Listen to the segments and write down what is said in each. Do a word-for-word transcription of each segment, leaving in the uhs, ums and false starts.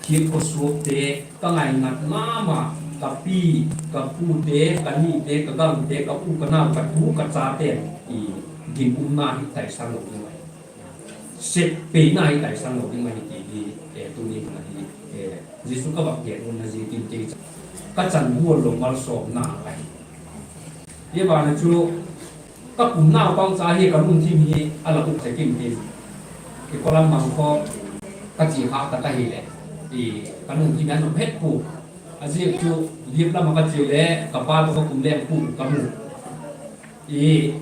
thiak khawsuakte, ka ngainat ma ma, ka pi, ka pute, ka nite, ka gangte, ka u ka nau, ka tu ka chate'n ginumna hi taisan lo ding ahi. Sep peina hi taisan lo ding ahi ti hi, tuni hun ahi. Jesu ka vak gen umna ziakin kei ka chan gual lo malsawmna ahi. Zia ban a chu ka kum naupang cha hi ka lungthim hi a la uk sek intin, i kawlam mang khaw ka chia khâk tak ahileh, ka lungthim a nuam het pua. A ziak chu, Liap lam ah ka chia le ka pa tawh ka kum leng pua ka mu. I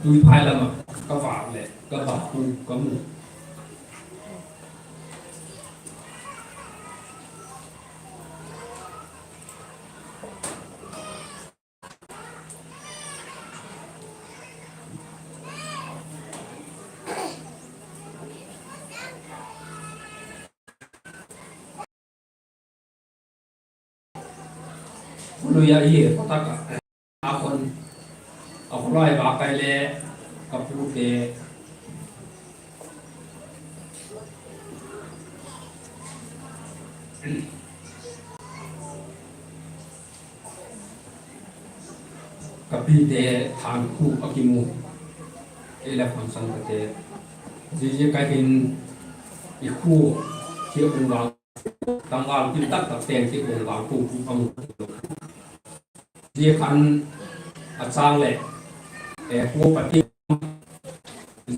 Tuiphai lam ah ka vâk leh ka vâk u ka mu. Khawlui ah i pha tak ah, a khon, a khawlai vâk kai le ka pute, ka pite than khu a kimu, ei la khonsan kate, ziaziak a hin i khua thiak ung vang, tangval pil tak tak ten thiak ung vang khu khu a mu. Zia khan a châng leh, kua pati,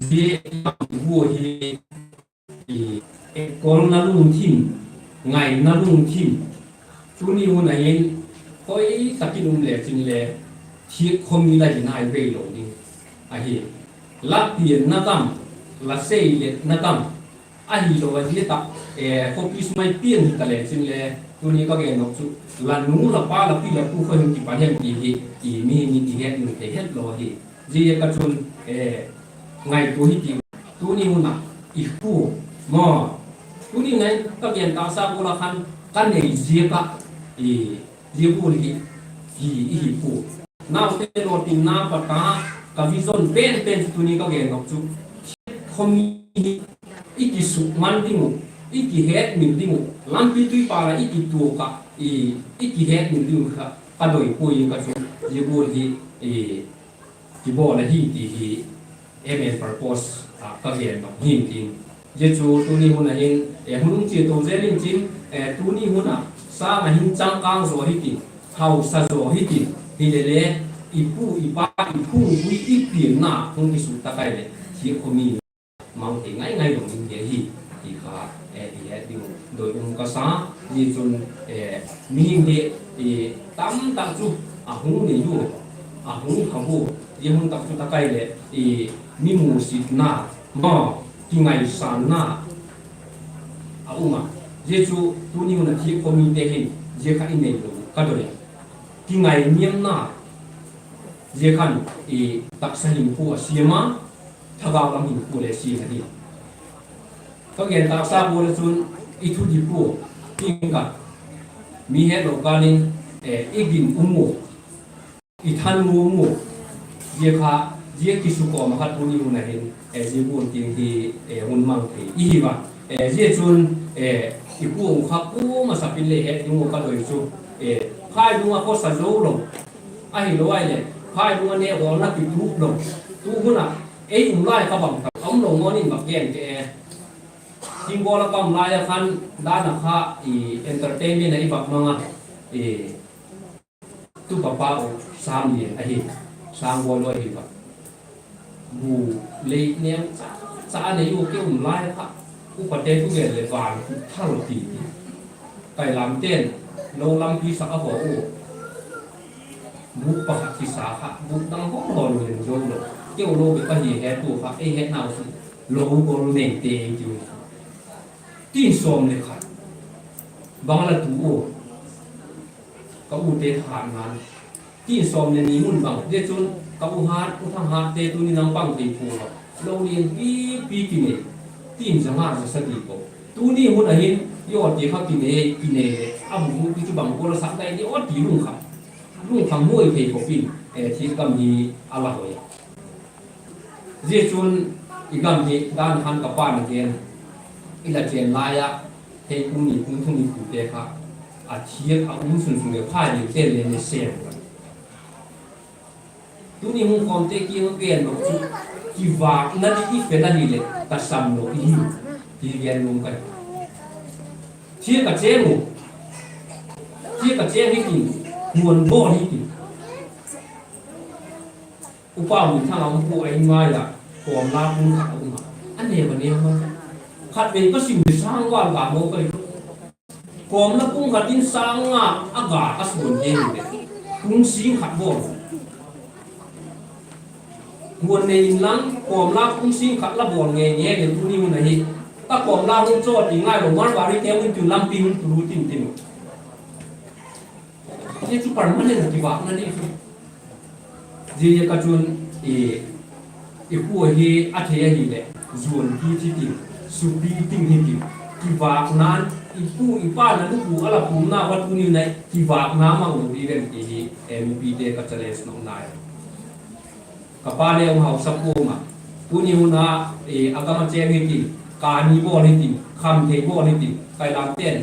zia i gua hi, i, enkawlna lungthim, ngaina lungthim, tuni hun a hin, hoi tak in um le chin le, thiak khawmi la hi nai vei lo ding ahi. La pianna gam, la seiletna gam, ahilo a zia tak, khawpi sung ah i piang hita le chin le, tuni ka gen nop chu, la nu, la pa, la pi, la pu kha hin kipan hem ti hi, i mihing in i hetmil thei het lo ahi. Zia ka chun, ngaitua hi ti, tuni hun ah i khua, maw, tuni nai ka gen tâksa gual a khan, ka nei ziak ah, zia gual hi, hi i hi pua. Naute lawtinna pat a, ka vision pen pen chu tuni ka gen nop chu, thiak khawmi hi i kisukman ding uh, i kihetmil ding uh, lampi tuipa la i kituak ah, i kihetmil ding uh kha ka doi puai, ka chu zia gual hi kibawl ahi ti hi, aim and purpose ah ka gen nop hin tin. Zia chu tuni hun a hin, hun hung chia to zel in chin, tuni hun ah sâng a hin changkâng zaw hitin, hausa zaw hitin, hilele, i pu i pa, i phungui, i pianna hung kisuk tak ahileh, thiak khawmi mang thei ngai ngai lo ding hi ahi, ti kha i het ding doi um ka sa. Zia chun, mihing hi, tamtak chu a hung nei ua, a hung kham ua, zia hun tak chu tak ahileh, mi musitna, ma, kingaisanna a um a. Zia chu tuni hun a thiak khawmite hin zia kha i nei lo ka doi a. Kingainiamna, zia khan i taksa hinkhua a siam a, thagau lam hinkhua le siam ahi. Ka gen tâksa gual ah chun, i thudip ua, i ging kha, mi hetlo kâl in, i ginum ua, i thanuam ua, zia kha, zia kisukawm a kha tuni hun a hin, zia gual tiang hi, hun mang thei i hi a. Zia chun, i kuang kha kuama sap in le het ding ua ka doi chu, phaidung ah khawsa zo lo, ahilo ahileh phaidung ah nêkhawlna kitup lo, tu hun ah ei um lai kha bang tak a um lo ngawn in bak gen ke e. Thingbawl a ka um lai a khan, dan a kha, entertainment ah i bak mang a, tu papa u Samlian ahi, Sangbawl u ahi a. Bu lei neu cha cha a nei ua kei um lai a kha, Upate thugen leh van thal ti ti. Kailamte'n lo lampi sak a haw u. Bûk pakhat kisa kha, bûk dang haw haw lo in zo lo. Keu lo bep ahi hetu kha, ei hetnau chu lo gol neite ei tiu. Tin sawm le khat. Bang la tu u. Ka ute thahatna. Tin sawm le ni mun bang. Zia chun ka u hat, u Thanghatte tuni nang pang thei pua. Lo lian pipi kinei. Tin za nga za sagi ko. Tuni hun a hin, i aw ti kha kinei, kinei le. A bu bu ti chu bang ko la sak dai di aw ti lungkham. Lungkham nuai thei ko pin. E, thil gam hi a la hoi. Zia chun i gam hi dan khan ka pa'n a gen, i la chen lai ah, thei kum ni kum thum ni tute kha, a thiak a um sun sung le phai ding te le ne sem. Tuni hung khawmte kiang a gen lo chu, kivâkna ding i fel ahileh, tasam lo i hi, ti gen nuam ka hi. Thiak a chêng u, thiak a chêng hitin, huan bawl hitin. Upa Minthang a um pua a in ngai ah, kawmla kung khat a um a. A neu a neu a. Khatvei ka sim le sâng val ga maw ka hi. Kawmla kung khat in sâng nga a ga a suan te ni le. Kung sing khat bawl. Huan nei inlang, kawmla kung sing khat la bawl ngei ngei le tuni hun ahi. Ka kawmla hung chaw ti ngai lo, Marvarite hun tu lampi hung tu lu tin tin. Zia chu permanent kivâkna ding chu. Zia ka chun i, i khua hi a thei ahileh, zuan kit hitin, supi ting hitin, kivâkna'n, i pu i pa'n a nupu a la pumna va tuni hun a kivâkna mang lo ding ven ti hi, mipite ka challenge nopna ahi. Ka pa le um hausa pua ma. Tuni hun a, a gam a chêng hitin, kani bawl hitin, khamthei bawl hitin, Kailamte'n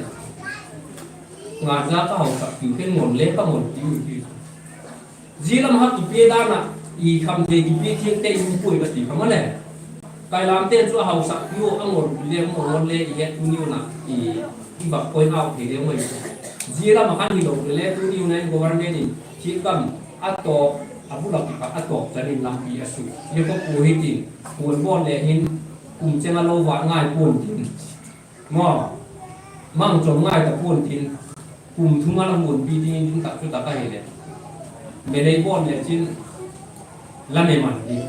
nga za ka hausa tiu khen ngol le ka ngol tiu ti. Zia lam ha kipia dan ah, i khamthei kipia thiangte i um puai ka ti kha ma le. Kailamte'n chu a hausa tiu a ngol le ngol le i het tuni hun a, i, i vak point out thei le mai. Zia lam a khan hilo le tuni hun a in government in thiak gam a tawk, a bul a kipat a tawk chan in lampi a su. Zia kha pua hitin, huan bawl le hin, kum cheng a lo vâk ngai pua'n tin. Maw, mang chom ngai ta pua'n tin, kum thum a la huanpi dingin ding tak chu tak ahileh. Melei bawl le chin, la ne man ding.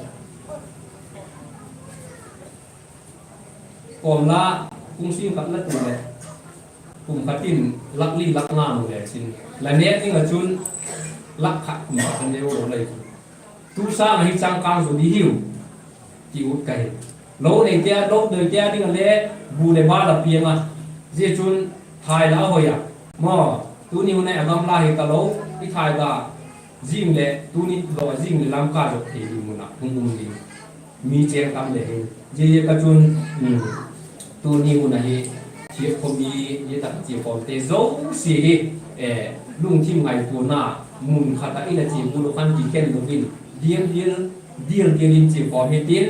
Kawmla, kung sing khat la tu leh, kum khat in lak li lak nga mu le chin. La nêk ding ah chun, lak khat kum khat a neu lo lai chu. Tu sâng ahi changkâng zaw di hiu, ti ut ka hi. Lo neite a, lo neite a ding a le, bu leh bâl a piang a. Zia chun, thai la a hoi a. Maw, tuni hun a a gamla hi talo, i thai ga, zing leh, tuni lo a zing leh Lamka zot thei ding mun ah hung um ding. Mi chêng tam le hin. Zia ka chun, tuni hun ahi, thiak khawmi, zia tak chia khawmte zosia hi, lungthim ngaituana, mun khat ah i la chia gual khan ti khen lo in, dial dial, dial dial in chia khawm hitin,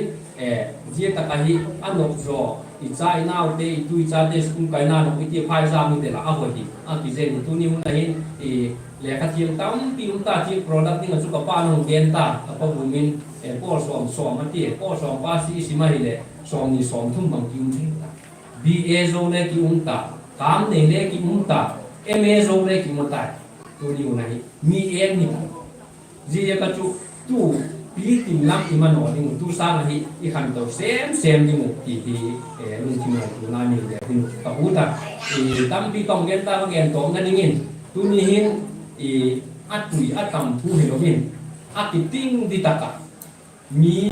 zia tak ahi, a nop zaw, i cha i naute, i tu i chate school kaina nop i ti phaizam hite la a hoi hi, a kizen hi tuni hun ahin, lekha thiam tampi um ta, thiak product ding ah chu ka pa'n a hung gen ta, ka pa bum in, pawl sawm sawm a ti, pawl sawm pa si i sim ahileh, sawmni sawmthum bang ki um thei ta. B A zo le ki um ta, kam nei le ki um ta, M A zo le ki um tai. Tuni hun ahi, mi eng hi ta. Zia ka chu, tu, pi tin lam i manaw ding uh, tu sâng ahi, i khanto sêm sêm ding uh, ti hi, lungthim ngaituana nei le ding uh ka ut a. Tampi ka hung gen ta, ka gen tawpna dingin, tuni hin, a tui a tam thu hilo in, a kiting di tak ah, mi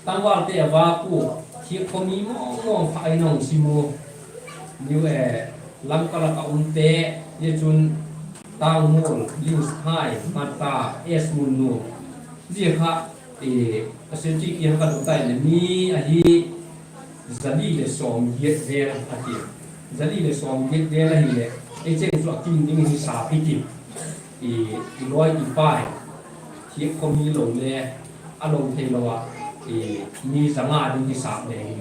tangvalte a vâk ua, thiak khawmi mawng mawng kha in a hung sim u. Lamka lak ah umte, zia chun Tangmual, Liusthai, Mata, S. Munnu, zia kha, a se chi ki ha ka dot tai le mi ahi, za li leh sawmgiat vel a ti. Za li leh sawmgiat vel ahileh, ei cheng chu a kim ding hi sap hi ti. I lawi i pai, thiak khawmi lo le, a lo theilo ah, mi za nga ding hi sap le hi.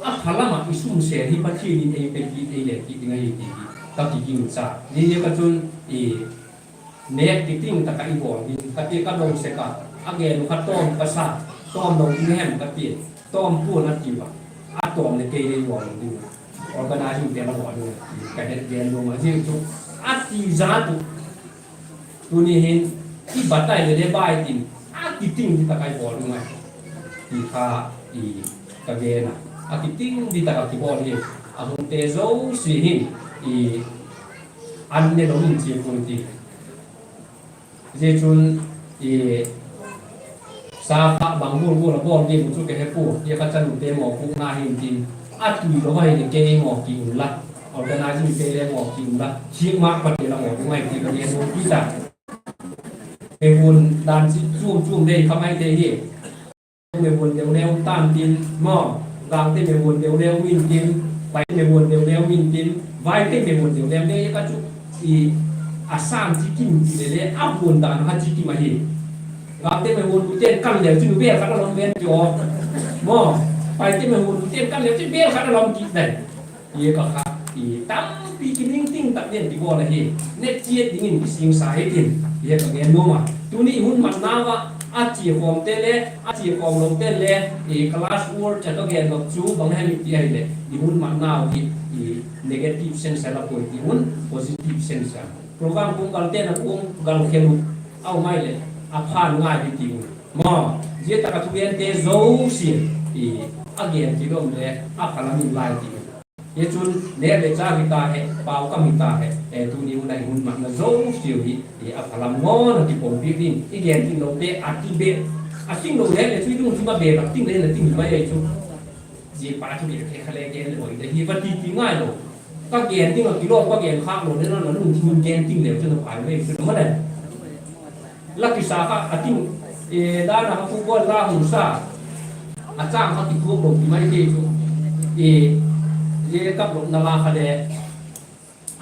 A pha lam ah i sum sel hi Pathian in ei pe kit, ei le kit ding ahi ti hi ka kigingcha. Zia ka chun, nêk kiting tak ah i bawl ding ka ti, ka dong sek a, a gen uh kha tawm ka sa, tawm lo ding hem ka ti. tawm pua'n a ti a, a tawm leh kei lei bawl ding, organizing te la bawl ding, ka het gen nuam a, zia chu a ti zat u. Tuni hin i bat ai le le bai tin, a kiting di tak a i bawl ding ahi, ti kha i ka gen a, a kiting di tak a kibawl hi. A hunte zosia hin i an ne lo in chia puai ti. Zia chun i sa kha bang gual gual a bawl ding chu ka he pua, zia kha chanute mawpuakna hin tin, a tui lo ahileh kei mawpuak unla, organizing te le mawpuak unla, thiak mak pate la mawpuak ngai ti ka gen nuam kit a. Mehuan dan chi chuam chuam dei kha mai te hi. Mehuan deu leu tan tin maw, Gangte mehuan deu leu min tin, Paite mehuan deu leu min tin, Vaite mehuan deu leu dei ka chu, i a san chi kim ti le le a huan dan kha chi kim ahi. Gangte mehuan tute'n kan leu chu nu bel khat a lom ven ti aw, maw, Paite mehuan tute'n kan leu chu bel khat a lom kit dai. Zia kha kha i tampi kiningting tak ding kibawl ahi. Nêk chiat dingin kisingsa hi tin, zia ka gen nuam a. Tuni i hun matnau ah a chia khawmte le a chia khawm lote le, i class war cha ka gen nop chu bang hem i ti ahileh, i hun matnau hi i negative sense a la puai ti un, positive sense a. Program kum galte'n a kum gal khel u, a um ai leh a phan ngai hi ti un, maw, zia tak a thugente zosia i a gen ti lom le a phalam in lai ti un. Zia chun nêk le châk hita he, pau kam hita he, tuni hun a i hun matna zosia hi a phalam ngawn a kipom piak ding, i gen tinglote a ti be, a tinglo le le chu i lungthim a be lak ting le le ting mai ei chu. Zia pa thu le kha le gen le oi de hi va ti ti ngailo. Ka gen ding a kilawm ka gen khâk lo le na lungthim in gen ting leu chu na phai ve chu na ma le. La kisa kha a ting, dan a kha football la hun sa, a châng kha kituak lo ti mai thei chu. Zia kap lopna la kha le,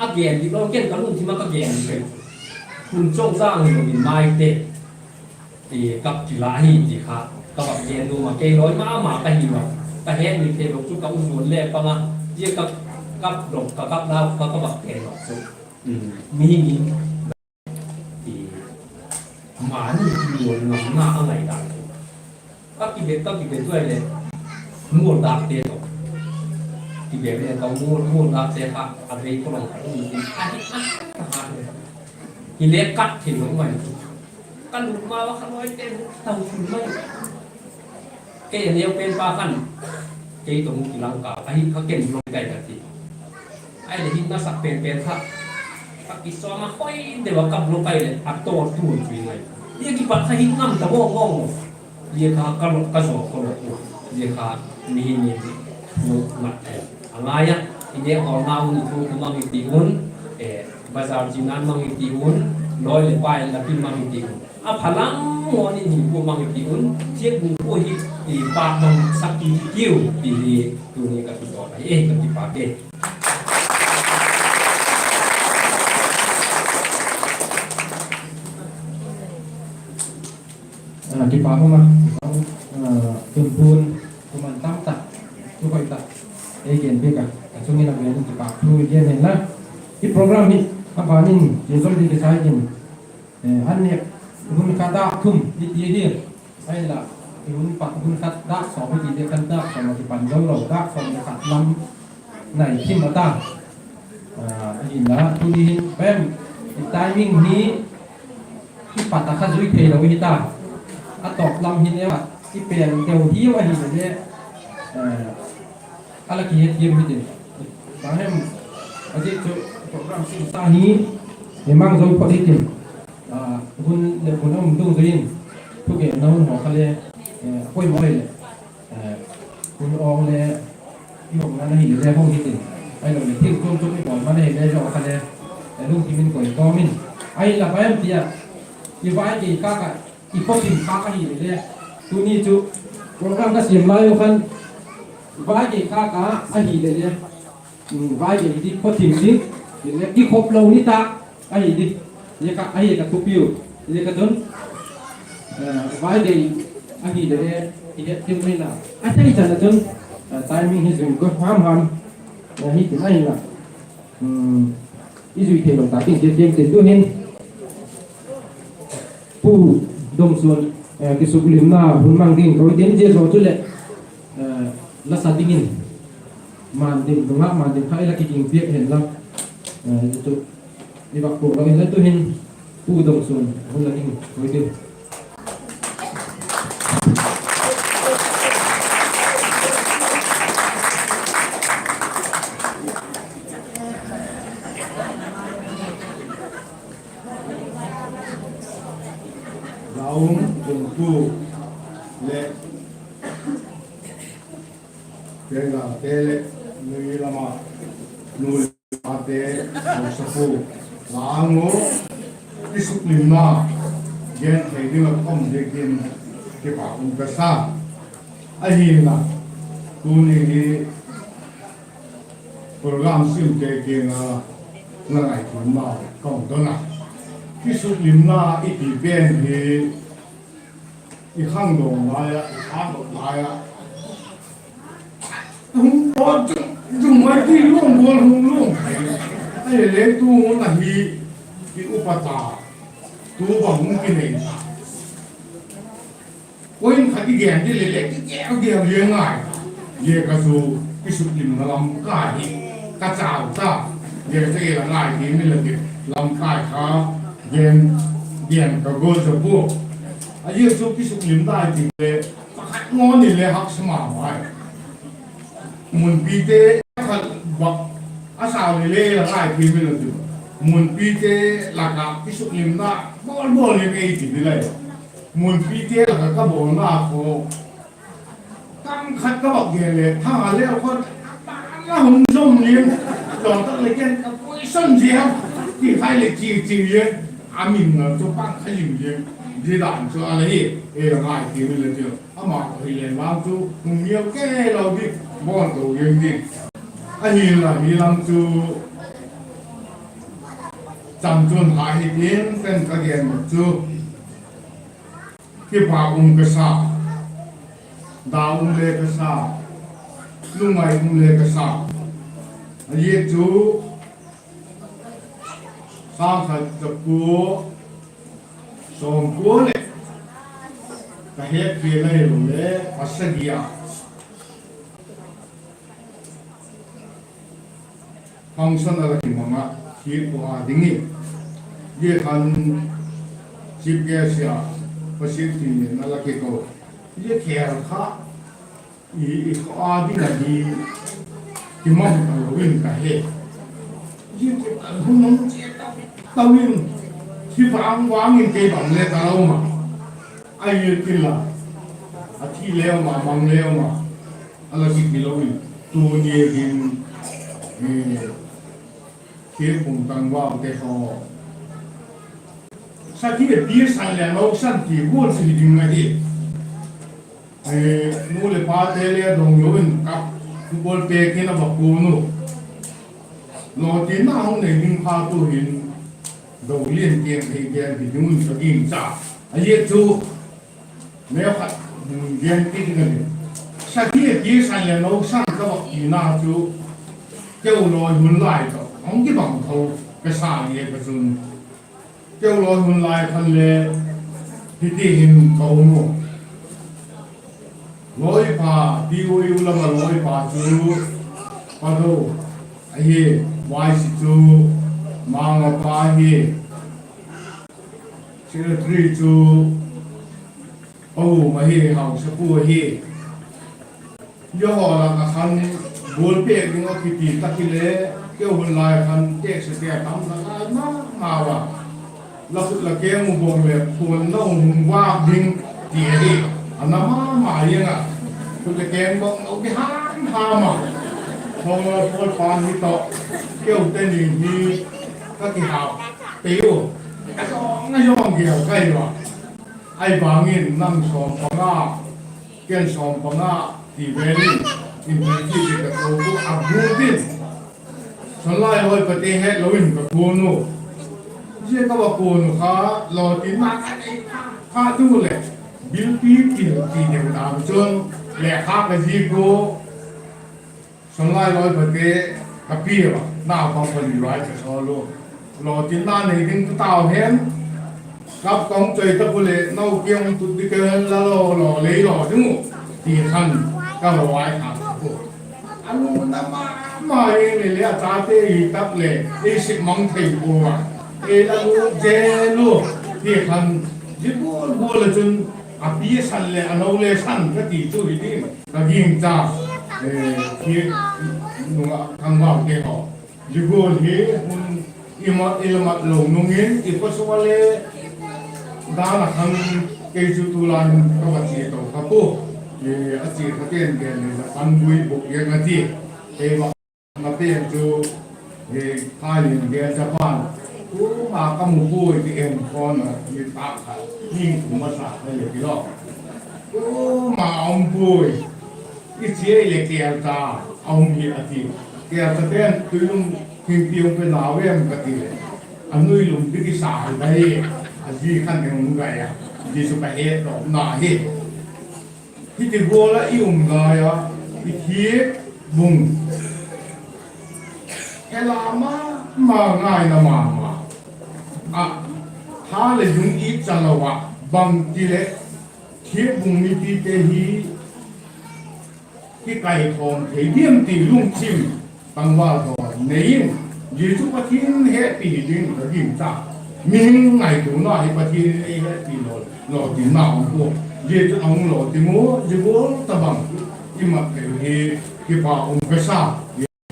a gen di lo ken ka lungthim a ka gen di chu, hun chawng zang lo in mai te, kap kila hi ti kha ka vak gen nuam a, kei lawi ma ma ka hi a, ka het ni theilo chu ka u zuan le pang a, zia ka kap lo, ka kap lau kha ka vak gen lo chu, mihing in mani ti lo ngamna a ngaidan chu, ka kibet ka kibet uai leh, mual dâkte tawh kibet le ka mual, mual dâkte kha a vei ka long ka um in a hi a, ka ha le, hile kat theilo mai chu, ka lut ma a kha lawite tau thun mai. Kei a neu pen pa khan, kei tawh mu kilang ka ahi kha ken lawm kai ka ti. Ahileh hin nasak pen pen kha, ka kisawm a hoi deu a kap lo kai leh a tawtu chu i ngai. Zia kipat kha hin ngam ta mawng mawng. Zia kha ka lo, ka zaw ka lo u. Zia kha mihing in mu mat thei a ngai a. I nêk hawlna hun i thu khu mang hi ti un, bazar china mang hi ti un, lawi leh pai la pi mang hi ti un, a phalam ngawn in hi khu mang hi ti un, thiak bu khu hi, i pâk mang sak ki ti kiu ti hi tuni ka thu dawn ahi e, ka kipak e. Kipak um a, Tunpun, kuman tam tak, tu hoi tak ei gen piak a, a chung in a gen in kipak thu i gen hen la. I program hi a ban in zia zol ding kisai in, an nêk hun khat dâk thum i ti hi, ahinla, i hun pat hun khat dâk sawm i ti le khan dâk sawm a kipan zo lo, dâk sawm le khat lam nai thim a ta. Ahinla tuni hin pen i timing hi kipat a kha zui theilo hi ta. A tawp lam hi le a, i pen deu hiu ahile le, a la kihethiam hi tin. Bang hem, a ziak chu program simsa hi i mang zo phot hi tin. Hun le hun a um dungzui in, thugenna hun haw kha le a poimaw hile, hun awng le i hong man ahile le hong hi tin. Ahiloleh thil chuam chuam i bawl man ahile le kha le lungthim in koi kawm in. Ahinla bang hem ti a, i vai kei khâk ah, i khawthim khâk ahile le, tuni chu program ka siam lai u khan, vai kei khâk a ahile le, vai kei hi di, khawthim ding, hile kikhop lo ni tak ahi di. Zia kha ahi ka thupiu, zia kha chun, vai kei ahile le, i het thim mai na, a thei chan a chun, timing hi zui ko ham ham hi tin ahi la. I zui theilo tak in zia tiang tin tu hin, Pu Domsuan, kisuklimna hun mang ding ko tin, zia zaw chuleh eh, la sa dingin, Mandim, nungak Mandim kha i la kiging piak hen la, eh, tu, i vak puak lo in la tu'hin, Pu Dongsuan, hun la ding, hoi ding. Lau um, um tu, le, Pengate le, nui lama, nui pate, hausapu, la ang u, kisuklimna, gen thei ding a um ziakin, kipak um ka sa. Ahinla, tuni hi, program simte kiang a, na ngaituana ka hun don a. Kisuklimna i ti pen hi, i khangdaw lai a, i khangdaw lai a, hung pawt chung, chung mai ti luang gual hung luang thei. Ahile tu hun ahi, i upa ta, tu bang hung kinei ta. Point khat i gen di le le, kigel gel le ngai. Zia ka chu, kisuklimna lam ka hi, ka chau ta. Zia ka chu i la ngai ti mi la ti, lam kai kha, gen, gen ka gol za pua. A zia chu kisuklimna i ti le, pakhat ngawn in le haksa ma mai. Munpite khat bak a sau le le la ngai ti mi la ti. Munpite lak ah kisuklimna bawl bawl in ei ti di lai. Munpite lak ah ka bawlna khaw, tam khat ka bak gen le, tha le khon, a pan la hung zom lim, zom tak le ken ka position zia, ti khai le chi chi lim, a min na chu pan kha lim lim, zia dan chu a la hi, ei la ngai ti mi la ti. Ama hi le mang chu hung mial kei lo di, bawn to lim di. Ahinla hi lam chu, cham chun ha hi tin ken ka gen chu. Kipak um ka sa, da um le ka sa, lungngai um le ka sa. A zia chu, sâng khat za kua, sawmkua leh, ka hetpi a hilo le, a sagi a function a la kimang ah, Khirpui a ding i, zia khan chief guest a, Pasian tin in a la kiko. Zia khel kha, i, i kha a ding ahi, kimang talo in ka he. Zia kha hun hung chia ta, ta in, thi vang vang in kei bang le talo ma. Ahi ti la, a thi leu ma, mang leu ma, a la kiti lo in, tuni hin, eh, Khirpui tangvalte haw, sakhi a piasan leh lo san ti gual si ding ahi. Eh, nu leh pate le dong lo in kap, football pêk in a va kuan u. Lawtinna hung nei ding phat u hin, do lian tiang thei gen hi ding un ka gingcha. A zia chu, neukhat, gen ti ding ahi. Sakhi a piasan leh lo san ka va tina chu, keu lawi hun lai tawh hung kibang tho ka sa hi ka chun. Keu lawi hun lai khan le, hiti hin ka um u. Lawipa, T O U lam a lawipa chu, Pa Do ahi, vice chu, Mangapa hi, secretary chu, Pa Um ahi, hausapu ahi. Zia haw lak ah khan, ball pêk ding a kiti tak hile, keu hun lai khan teksate a tam la ngai ma ma a. La khut la keng u bawng leh phuanna hung vâk ding ti ahi. A na ma ma ziang a, khut leh keng bawng lo ki ham ham a. Thawnglaw pawl pan hi tawh, keute ni hi ka kihau tei u. A zawng a zawng gel kai ua. Ahi vang in nang sawm panga, ken sawm panga ti vel in, in ti ti ka ko a bu din. Chawlai lawipate het lo in ka kuan u. Zia ka va kuan u kha, lawtinna ka nei kha tu leh, bilpi ti ti deu dan chun, lekha ka zik u. Chawlai lawipate ka pia a, naupang pali lai ka sawl u. Lawtinna nei ding ka tau hen. Kap kong choi tak u leh, nau kiang tut ding ka la law law lei law ding u, ti khan. ka lo ai kha kha pua. A lungna ma ma ing le le a chate hi tak le ei sep mang thei pua a, ei la lut zel u ti khan, zia gual gual ah chun a pi a san leh a lo le san ka ti chu hi ding ka gingcha. Thangvalte haw, zia gual hi hun i mat lo nung in i khawsung a le dan a khang, kei chu tulai in ka va chia to kha pua. A chia kha ten gen le Japan bui buk gen a ti. Kei va na pen chu, thai in gen Japan, kuama ka mu puai ti en khawn a, nitâk khat ning kum a sa kha le ti lo, kuama a um puai. I chia i leh kêlcha a um hi a ti. Kêlcha pen tuilum thingpi hung pe nau em ka ti leh, a nuilum pi kisa hi ka hi, a zi khan hung gai a, zia chu ka hetdawkna hi. Hiti gual ah i um lai a, i thiak bung hela ma ma, ngaina ma ma ah, tha leh dung i cha lo ah, bangti leh thiak bung mipite hi kikaikhawm thei diam ti lungthim tangval thaw nei in, zia chu Pathian hetpi hi ding ka gingcha. Mihing ngaituana hi Pathian in ei hetpi lo, lawtinna um pua. Zia chu a hung lawting u, zia gual tabang i mat thei u hi kipak um ka sa.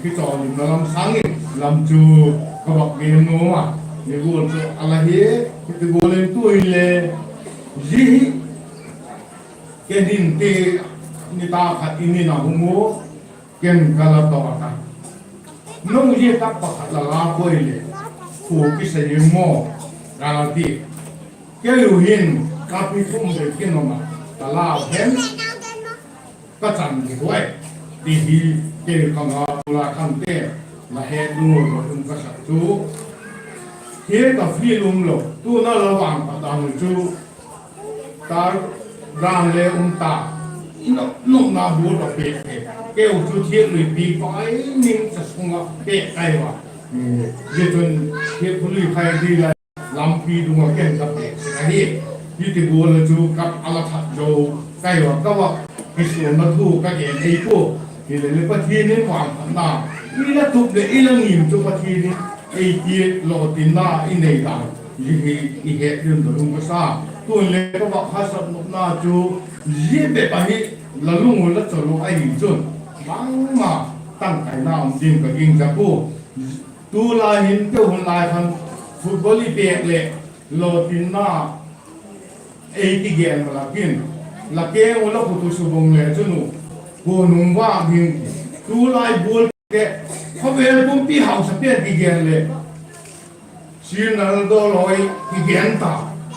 Kichawlimna lam sâng in lam chu ka vak gen nuam a, zia gual chu a la hi. Hiti gual in tu'hin le zia hi ken in ti, nitâk khat in in a hung u, ken ka la tawt a, nang zia tak pakhat la la puai leh, khua kisa ding maw, ka la ti. Kei u hin ka pi thum le kin um a, ka lau hen, ka chan ki huai ti hi. Kei ka nga pula khangte, la het lunglo dawk um ka sak chu, hi ka feel um lo, tuna la vang ka dan chu, ta, dan le um ta, nopna bul a pek e. Keu chu thiak lui pi pai ning cha sung ah pek kai ua, zia chun thiak khu lui khai di la, lampi dung ah ken ka pek sek ahi. Hiti gual a chu ka a la that zo kai ua, ka va kisuanna thu ka gen ei pua. Hilele Pathian in vangphatna i la tup leh i la ngim chu Pathian in ei ti, lawtinna i nei dan, zia hi i het ding dawk um ka sa. Tu'hin le ka vak hâtsak nopna chu zia bep ahi, la lung u la chol u ahi chun, bangma tangkaina um ding ka gingcha pua. Tulai hin keu hun lai khan football i pêk leh, lawtinna ei ti gen malak in, la keng u la khut u subung le chun u, kua'n hung vâk ding ti. Tulai ball te, khawvel pumpi hausa pen ti gen leh, Cristiano Ronaldo lawi ti gen ta,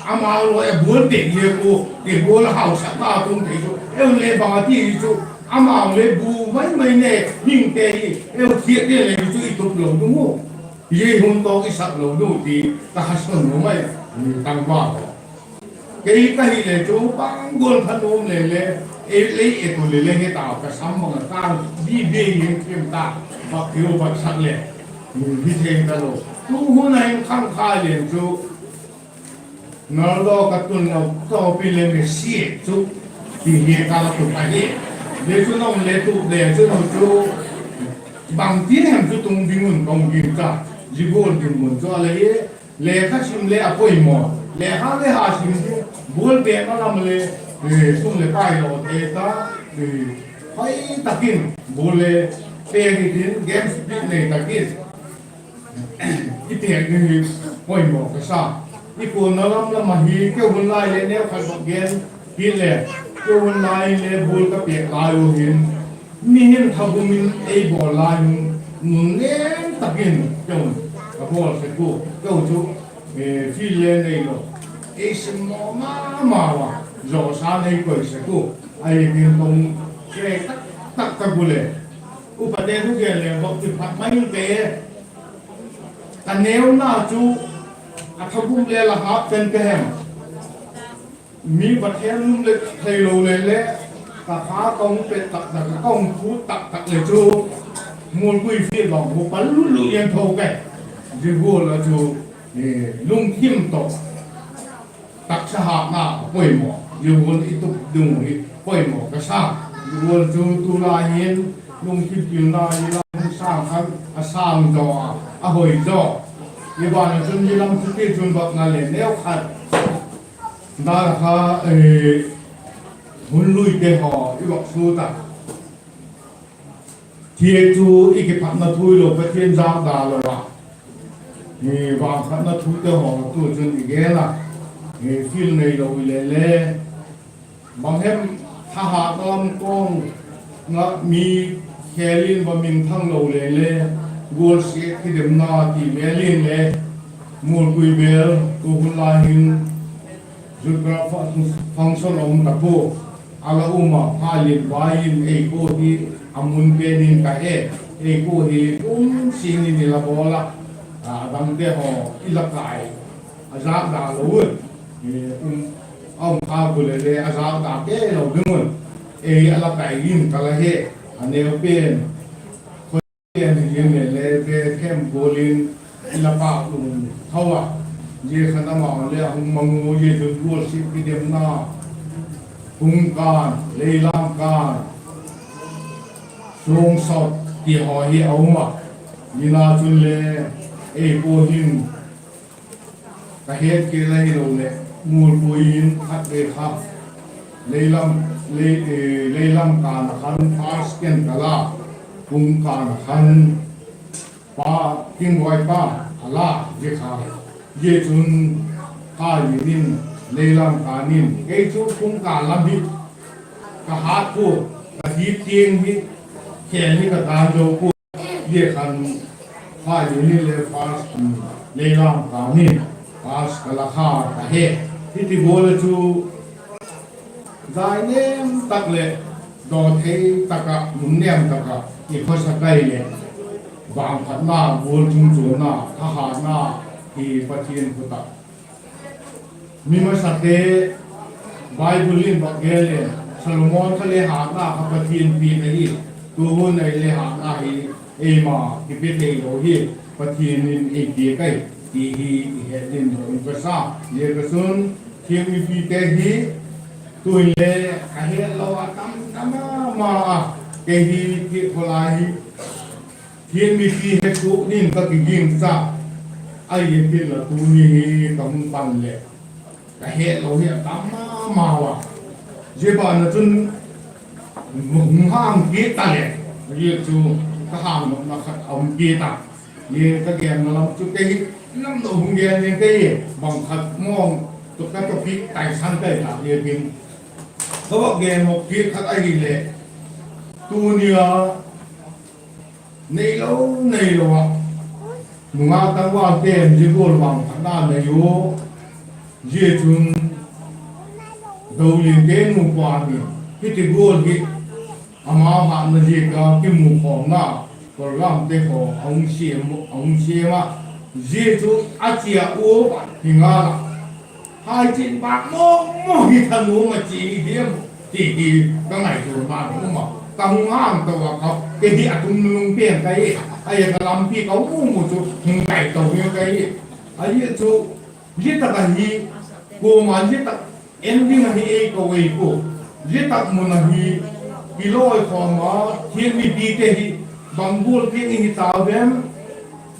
amau lawi a ball pêk ziak u, ti ball a hausa ta tung thei chu eu le bang a ti hi chu, amau le bu mai mai ne, hingte hi eu thiak te le hi chu i tup lo ding u, zia hun tawk i sak lo ding u ti, ka ha sun lo mai, tangval haw. Kei ka hile chu bang gual pha nuam le le, ei lei e tu le le he tau ka sam bang a tâng bi bi hin thiam ta, bak thiu bak sak le, hi thei talo. Tu hun a hin khangkhai le chu, Ronaldo ka tun lo, tawpi le Messi chu, ti hi ka la tup ahi. Zia chu nang le tup le chu nu chu, bangti hem chu tung ding un ka hung gingcha. Zia gual ding mun chu a le hi, lekha sim le a poimaw. Lekha le ha sim ding, ball pêkna lam le, sum leh pai lo te ta, hoi tak in ball le pêk hitin, games bit nei tak in i pêk ding hi poimaw ka sa. I kuana lam lam ahi, keu hun lai le neukhat bak gen kit le, keu hun lai le ball ka pêk lai u hin, mi hin thagum in ei bawl lai un, nun ngen tak in keu ka bawl sek u, keu chu field le neilo, ei simmaw ma ma ua, zawsa nei koi sek u, ahi ding ka hung che tak tak tak u le, upate thu gen le bak ti phat mai inte. Ka neuna chu a thagum le la hât pen ka hem. Mi va them lum le theilo le le, ka kha ka hung pet tak tak, ka hung phut tak tak le chu, mualpui field bang hu pal lut lut in tho ka. Zia gual a chu lungthim tawh taksa hâtna poimaw, zia gual i tup ding hi poimaw ka sa. Gual chu tulai hin lungthim pilna hi lam sâng khan a sâng zaw a, a hoi zaw. Hi ban ah chun hi lam chu tichun vak na le neu khat dan kha, hun luite haw i vak sut a. Thiak chu i kiphatna thu hilo, Pathian zâkda lo a, vangphatna thute haw tu chun i gen a, feel neilo i le le, bang hem, thahatna lam kawng ah mi khêl in va minthang lo le le, gualsiat kidemna ti vêl in le, mualpui vêl tu hun lai hin Youth club function a um ta pua, a la um a, pha lian vai in ei kua hi a mun pen in ka he, ei kua hi um sing in i la bawl a, a dangte haw i la kai, a zâkda lo un, a um kha ku le le a zâkda kei lo ding un, ei a la kai in ka la he, a neu pen pen hi le le Bethlehem gual in i la pâk lum tho a, zia khan amau le a hung mang u, zia chun gualsiat kidemna, hung kân, leilam kân, suang sawt ti haw hi a um a, zia chun le ei kua hin ka het kei la hilo leh, mualpui in khatvei kha, leilam, lei, leilam kân a khan first ken ka la, hung kân a khan pa, Tingbuai pa a la, zia kha, zia chun kha lian in, leilam kân in, kei chu hung kân lam hi ka hat pua, ka hi tiang hi, khêl hi ka kân zo pua. Zia khan kha lian in le first, leilam kân in first ka la kha ka he. Hiti gual a chu zai nêm tak leh dawthei tak ah, nunnêm tak ah i khawsa kai leh, vangphatna, gual chungchuanna, thahatna hi Pathian khut ah mi masate, Bible in vak gen leh, Solomon kha le hatna kha Pathian piak ahi, tu hun a le hatna hi eima kipe theilo hi, Pathian in ei piak ahi ti hi i het ding um ka sa. Zia ka chun, thiam mipite hi, tu'hin le a hetlo a tam tam ma ma a, kei hi ti khaw lai hi, thiam mipi hetu ding ka kiging cha, ahi a tin la tuni hi ka hung pan leh, ka hetlo hi a tam ma ma a. Zia ban ah chun hung hang kit ta leh, zia chu ka hang nopna khat a um kit a. Zia ka genna lam chu kei hi, namlo hung gen ding kei, bang khat mawng tu ka topic taisan kai ta zia ding. Ka va gen nop kit khat ahileh, tuni a neilo, neilo ah, nungak tangvalte'n zia gual vangphatna nei u, zia chun Doliante nupa hi, hiti gual hi, amau hatna ziak a kimukhawmna programte haw a hung siam, a hung siam a, zia chu a chia u hi ngal a, hai chin bâk maw maw hi thanuam a chia i diam, ti hi ka ngaituana um a, ka hung hang to a ka, kei hi a tum nung pen ka hi, ahi ka lampi ka um u chu hung kai to hi ka hi, ahi chu, zia tak ahi, kuama'n zia tak en ding ahi ei ko ei pua, zia tak mun ahi, kilawi khawm a, thiam mipite hi, bang gual tiang i hi tau em,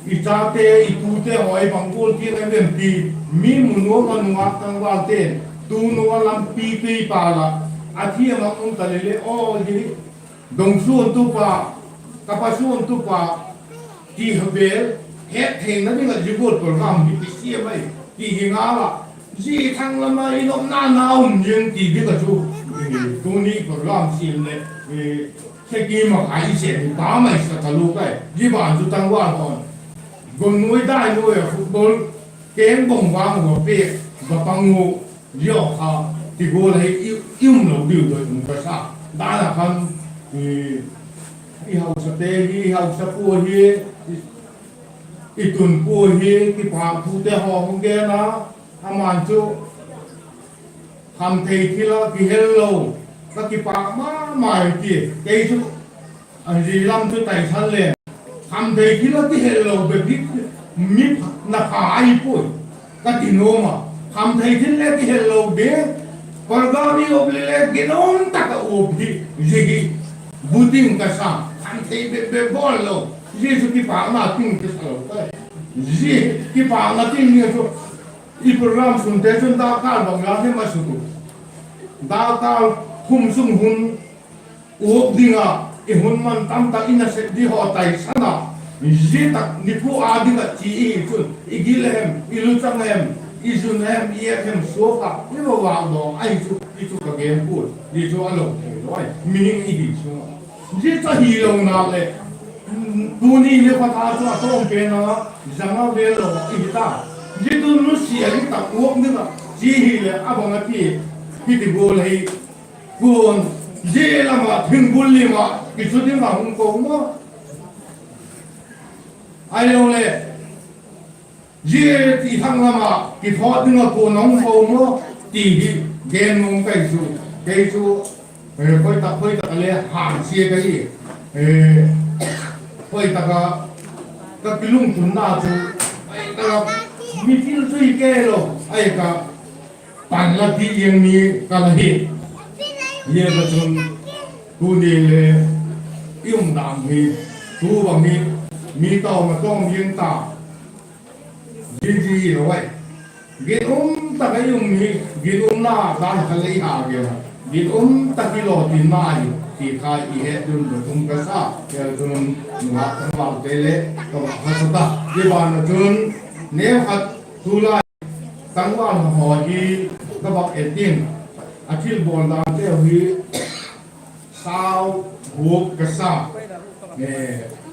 i chate, i tute haw hi bang gual tiang a vem ti, mi mu nuam a nungak tangvalte'n, tu nung a lampi tui pâl ah, a thiam a um ta le le aw hi, dong suantupa, ka pa suantupa, ti ha vêl, hettheina ding ah zia gual program hi kisiam ahi, ti hi ngal a, zia thang lam a i nopna na um zing ti ding ah chu, tuni program siam leh, thekima kha i siam hi pa mai sa ka lu kai, zia ban chu tangval haw'n, gom nuai dai nuai a football, keng bawng vang ua pek, va pang u, zia kha, ti gual ahi, i, i um lo diu doi um ka sa, dan a khan, i hausate hi, i hausa pua hi, i, i tun pua hi, kipâk thute haw hung gen a, ama'n chu, khamthei thil a kihel lo, ka kipâk ma ma hi ti, kei chu, a zia lam chu taisan le, khamthei thil a kihel lo bep hi, mi na pha ahi puai, ka ti nuam a, khamthei thil le kihel lo bep, Kawlgam i op le le ginum tak a Pu hi, zia hi bu ding ka sa, khan thei bep bep bawl lo. Zia chu kipâkna ding ka sa lo ka. Zia kipâkna ding ni chu i program sunte chun dakkal bang la hem a suk u. Dakkal khum sung hun uap ding ah, i hun man tam tak i nasep di haw taisan a, zia tak ni phu a ding ah chi i hi chun i gil a hem, i luchang a hem, i zun a hem, i et hem suak ah i va vâkdaw ahi chu, i chu ka gen puai, zia chu a lo thei lo ahi, mihing i hi chu. Zia chu hilona leh, tuni ni kha tha chu a tawm pen a, zang a vel lo i hi ta. Zia chu nusia hi tak uap ding ah chi hileh a bang a ti, hiti gual hi, kuan, zia lam ah thingbul lim ah kichu ding a hung ko maw. Ahiloleh, zia ti thak lam ah kithawt ding ah kuan a hung ko maw, ti hi gen nuam kai chu, kei chu, khoi tak, khoi tak a le hangsia ka hi, khoi tak a ka kilungtunna chu, khoi tak a mi thil chu hi kei lo, ahi ka pan la ti iang mi ka la hi. Zia ka chun, tuni le i um dan hi, tu bang hi, mi tawm a tawm iang ta, zia zia lo ai. Ginum tak a i um hi, ginumna dan kha le i ha gen a. Ginum tak i lawtinna hi, ti kha i het dun dun um ka sa, kel chun, nungak tangvalte le ka vak hasa ta. Zia ban a chun, neukhat tulai tangval haw hi ka vak et in, a thilbawl danteu hi sau guat ka sa.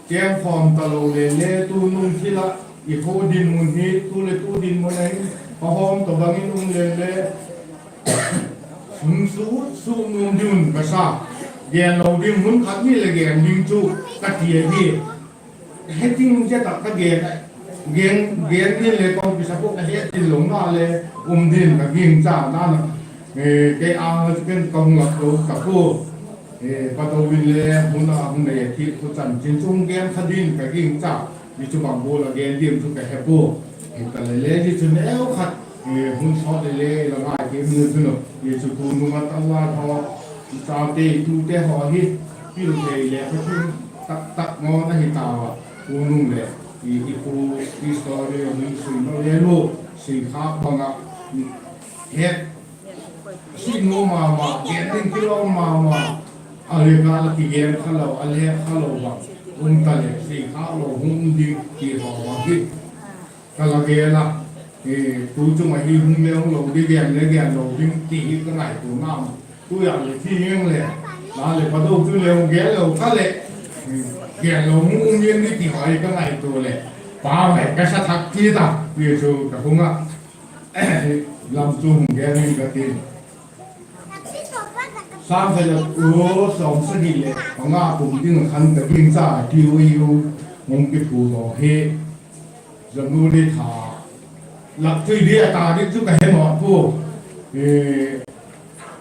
Kengkhawm talo le le tunung thil ah i kho dinmun hi tu leh tu dinmun a hin ka hawm tawh bang in um le le, sung su, su nuam ding un ka sa. Gen lo ding, hun khat ni leh gen ding chu ka ti ahi. He ding zia tak ka gen, gen, gen ding le kawm kisa pua ka het ding lo ma le, um ding ka gingcha dan a, kei âng a chu ken ka hung lak lo ka pua. Pa Dovin le hun a hung nei a, thil thu chanchin chu hung gen kha ding ka gingcha. Zia chu bang gual a gen ding chu ka he pua. Hita le le zia chu neukhat, hun sawt le le la ngai kei mi chun, zia chu tunung a tangval haw, chate tute haw hi, pil thei le ka tin tak tak ngawn ahi tau a, tunung leh i pu, i story a hun sui no le lo, sui khâk bang ah, het, sui nuam ma ma, gen ding kilawm ma ma, a le ka la kigen kha lo, a le kha lo bang um ta leh, sui khâk lo hung um ding ti haw bang hi ka la gen a. Tu chung ahi, hung le hung lo ding, gen le gen lo ding ti hi ka ngaituana. Tu a le thi eng le, la leh Pa Do chu le hung gen lo kha leh, gen lo hung um ding ti haw hi ka ngaitua leh, pa mai ka sa thak kit a, zia chu ka hung a, lam chu hung gen in ka tin. Sâng khat leh, sawmsagi leh panga kum ding ah khan ka gingcha a ti u, hung kiphut aw hi, January tha lak chu i dia ta ding chu ka he nawn pua.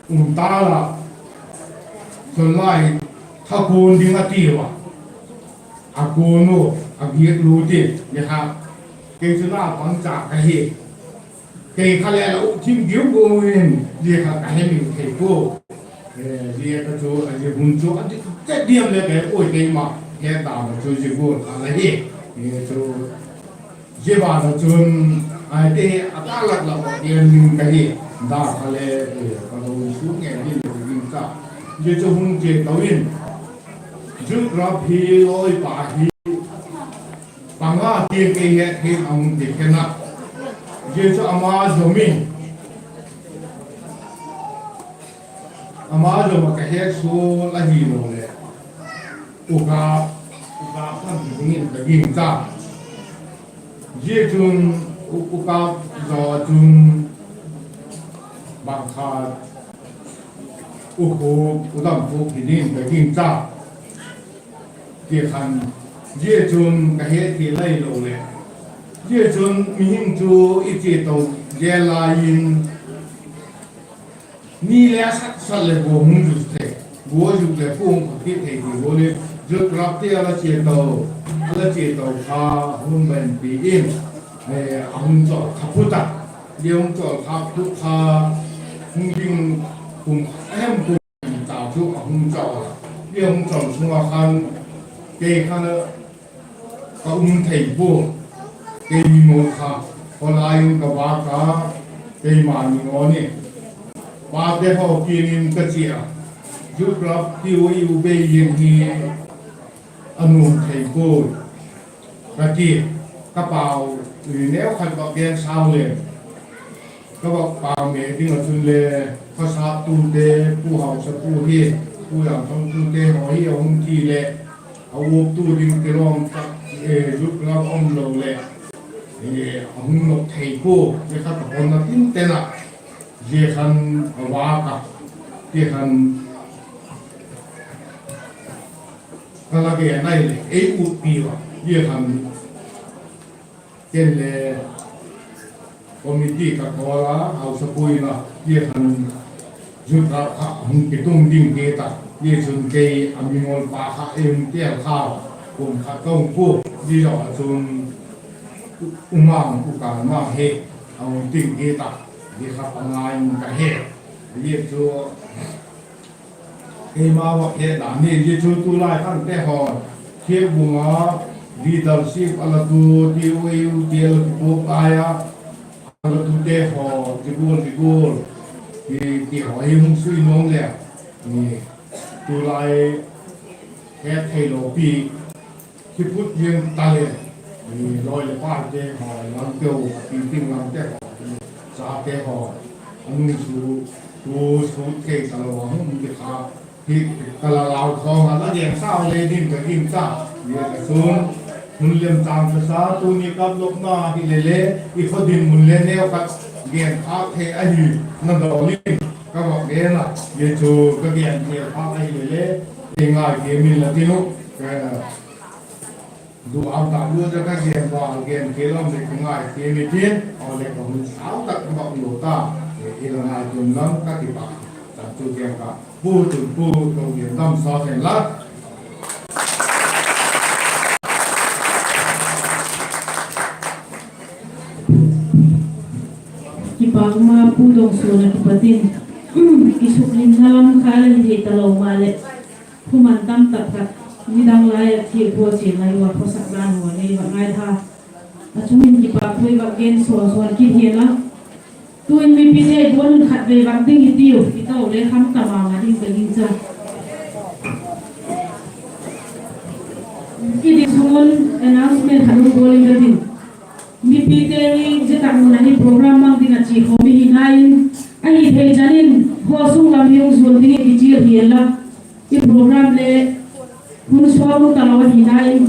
Um ta la, chun lai tha kuan ding a tiu a, a kuan u, a giak lut in, ni kha, kei chu naupangcha ka hi. Kei kha le la u thim giu gu in, zia kha ka he mi thei pua. Zia ka chu, a zia hun chu a dik chet diam le ka he puai, keima he ta ma chu zia gual kha la hi. Chu, zia ban a chun, a te a ta lak lak a gen ding ka hi. Da kha le, ka lo su nge ding lo ding ta. Zia chu hun chia to in, Jude Rap hi lawi pa hi, panga ti kei he thei a hung ti khen a. Zia chu ama zom in, ama zom ah ka het sual ahilo leh, uka, uka pan ti dingin ka gingcha. Zia chun, u, uka zaw chun, bang khat, u khu, u dam khu hi dingin ka gingcha. Ti khan, zia chun ka het thei lai lo leh, zia chun mihing chu i chia to zel lai in, ni le a sat sat leh gua hung zuk thei, gua zuk leh pung kha kit thei ti gual in, Jude Rap te a la chia to, a la chia to kha hun ban pi in, a hung chawl kha phut a, zia hung chawl kha phut kha, hung ding kum, a hem kum ta chu hung chau a, zia hung chau sung ah khan kei khan ka um thei pua, kei mimal kha, khawlai in ka vâk a, keima mi ngaw ni, pate haw kiang in ka chia a, Youth Club ti u i u bei in hi a nuam thei pua ka ti, ka pau neu khat vak gen sau leng, ka vak pau me ding ah chun le, khawsaptute, Pu Hausapu hi, Pu Lamthangtute haw hi a hung thi leh, a uaptu ding kilawm tak, Youth Club um lo leh, a hung nop thei pua, zia kha ka honna tinten ah, zia khan a vâk a, zia khan ka la gen nai leh ei utpi a, zia khan ken le committee ka kawl a, Hausapu in a, zia khan Youth Club kha hung kitung ding kit a, zia chun kei a mingawlpa kha ei hung tel kha, kum khat ka hung pua, zia zaw ah chun U Mang, U Kang Mang hi a hung ting kit a, zia kha panga in ka he, zia chu keima vak he dan hi, zia chu tulai khangte haw, thiak bung a leadership a latu, ti u ei u ti a la kipuak lai a, a latute haw, zia gual zia gual, ti haw hi hung sui nuam leh, tulai het theilo pi, kiphut lian ta leh, lawi leh pate haw, lamteu, pi ting lamte haw, chate haw, a nung chu, tu sut thei talo a hung ti kha, hi ka la lau khawm a, la gen sau le ding ka gingcha, zia ka chun, hun lem chang ka sa, tuni kap lopna hi le le, i khaw dinmun le neu khat gen phâk thei ahi, na dawl in, ka vak gen a, zia chu ka gen thei phâk ahi le le, ei ngai tiam in la tin u, du am ta lu cha ka gen va, gen thei lam leh ka ngai tiam in tin, aw le ka hun sau tak ka vak lo ta, i la ngai tiam lam ka kipak, chan chu gen ka, Pu Tunpu, ka gen dam sa hen la. Kipak ma Pu Dongsuan a kipat in, kisuklimna lam kha la hi thei talo maleh, thuman tam tak khat, midang lai ah thiak khua chian lai ua khawsak dan haw nei va ngaitha. A chung in kipak thu i va gen suan suan kit hial a. Tuin mipite buan un khatvei vak ding hi tiu, i to le kham ta ma ma ding ka gingcha. I dik sung un announcement khat hung bawl in ka tin. Mipite hi zia tak mun ah hi program mang ding ah chia khawm i hina in, ahi thei chan in, haw sung lam hi hung zuan dingin kichial hial a, i program le hun suak u talo ahina in,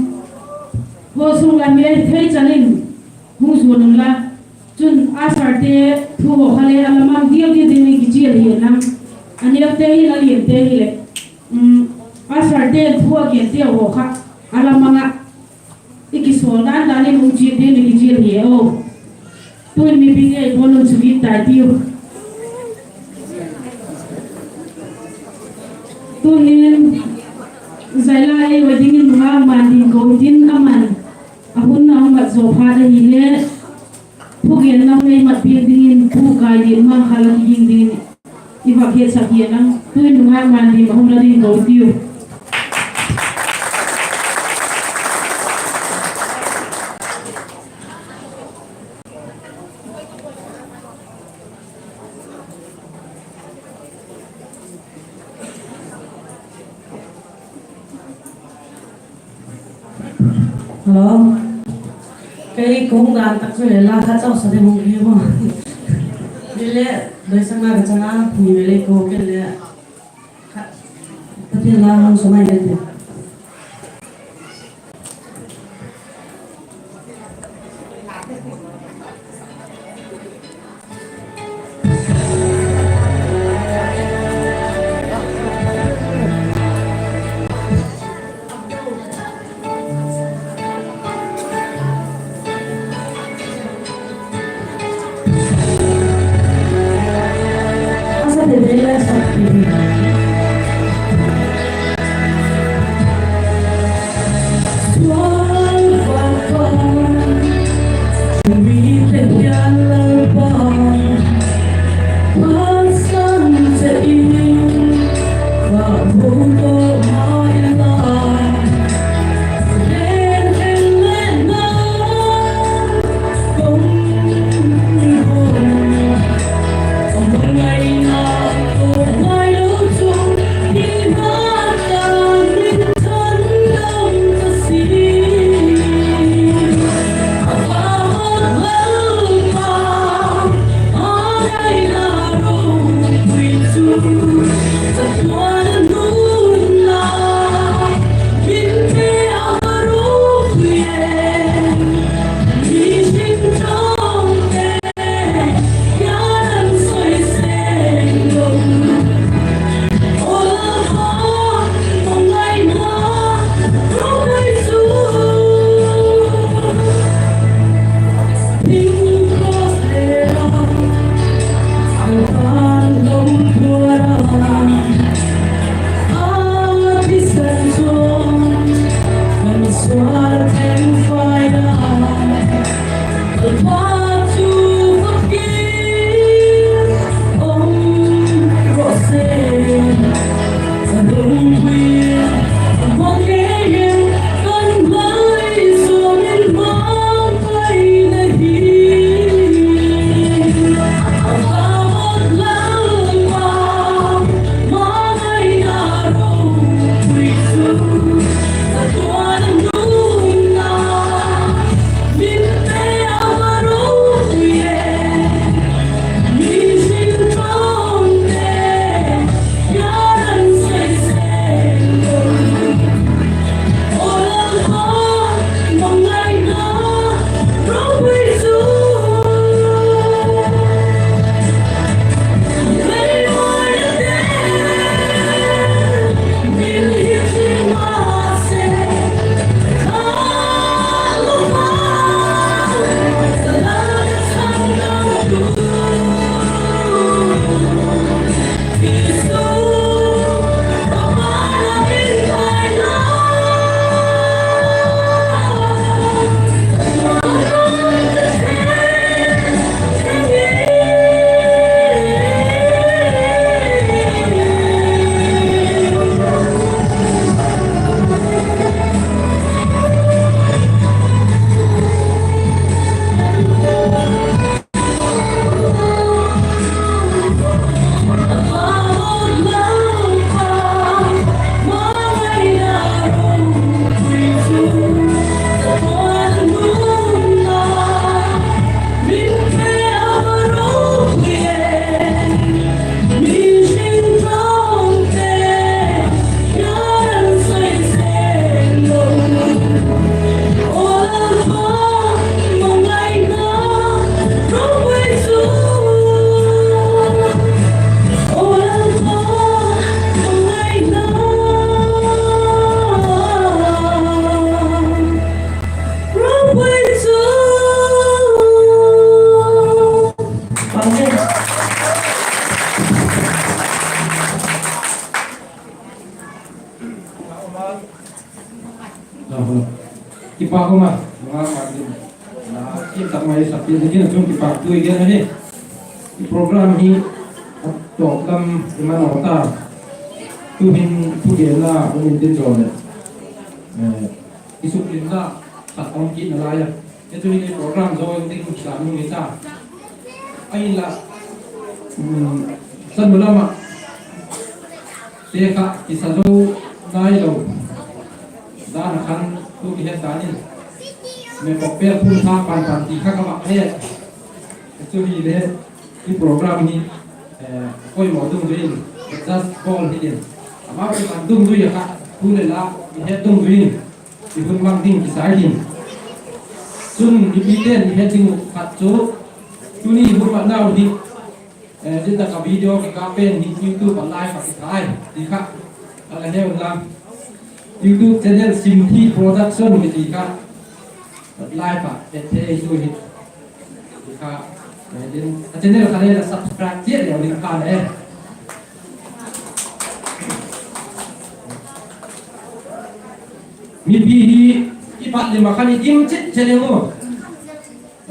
haw sung lam hi ahi thei chan in hung zuan unla, chun usherte thu haw kha le a la mang diak diak dingin kichial hial a, a neute hi la liante hileh, usherte'n thu a gente haw kha a la mang ah, i kisawl dan dan in hung chiat dingin kichial hi e aw. Tuin mipite i bawn un chu git tai tiu. Tu'hin zai lai ei ua dingin Nungak Mandim ko tin, aman a hun a hung mat zaw phat ahile, thugenna hung ei mat piak dingin Pu Kaidian Mangkhal a kiging dingin i vak hiatsak hial a, tu'in Nungak Mandim a hung la ding ko tiu. Hello. Kei ka hung dan tak chu le la kha chau sa ding hung hi maw. Ni le, doisakna ka chang a, ni le ko ken le. Pathian la hung sa mai le te. Pa koma, nga ma din. Na, kim tak mai sa pi din chung kipak tui gen ahi. I program hi a tawp lam i man a ta. Tuhin thugenna hun in tin zaw le. Eh, i suklimna khat hung kit nalai a. Hi chu hi program zo ding sa nu hi ta. Ahinla, um, sa nu lam ah te kha kisa zo nai lo. Dan a khan tu kihet dan in. Me pok pel phun tha pan pan ti kha ka mak he. Chu hi le, i program hi, eh, poimaw dungzui in, just call hi din. Amau i pan dungzui a kha, tu le la, i het dungzui in, i hun mang ding kisai hin. Chun, i pite'n i het ding uh khat chu, tuni hun matnau hi, eh, zia tak a video kikâl pen hi YouTube a live a kithai, ti kha, a la he un la. YouTube channel Simthi Production kiti kha, live a, et thei tu hi. Kha, eh, din, a channel kha le la subscribe chiat leu ding kha le. Mipi hi, i pat lim a khan i dim chit chit le maw.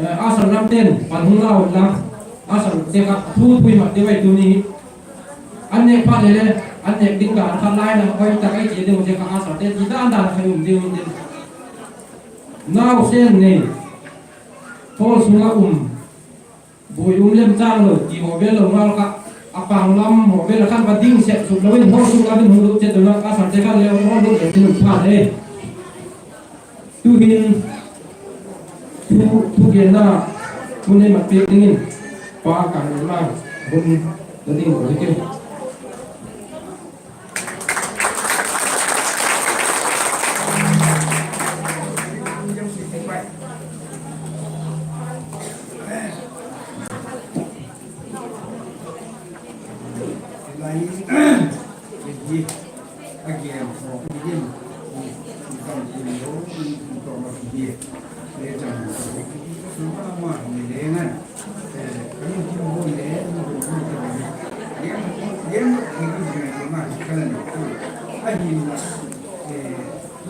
Eh, a san lam ten, pan hung la un la. A san te kha, thu thui mat deu ai tuni. An nêk phat le le, an nêk ding dan kha lai na, hoi tak ai chia ding te kha a san te, ti dan dan kha um ding um ding. Nau sen nei. Hall sung a um. Bui um lem chang lo, ti haw vel lo ngal kha, a pang lam haw vel a khan va ding sek suk lo in, hall sung lam in hung lut chet lo na, a san te khan le hung lut le tin phat e. Tuhin, thu, thugenna, hun ei mat piak dingin, Pa Kang Limang, hun la ding lo hi ke.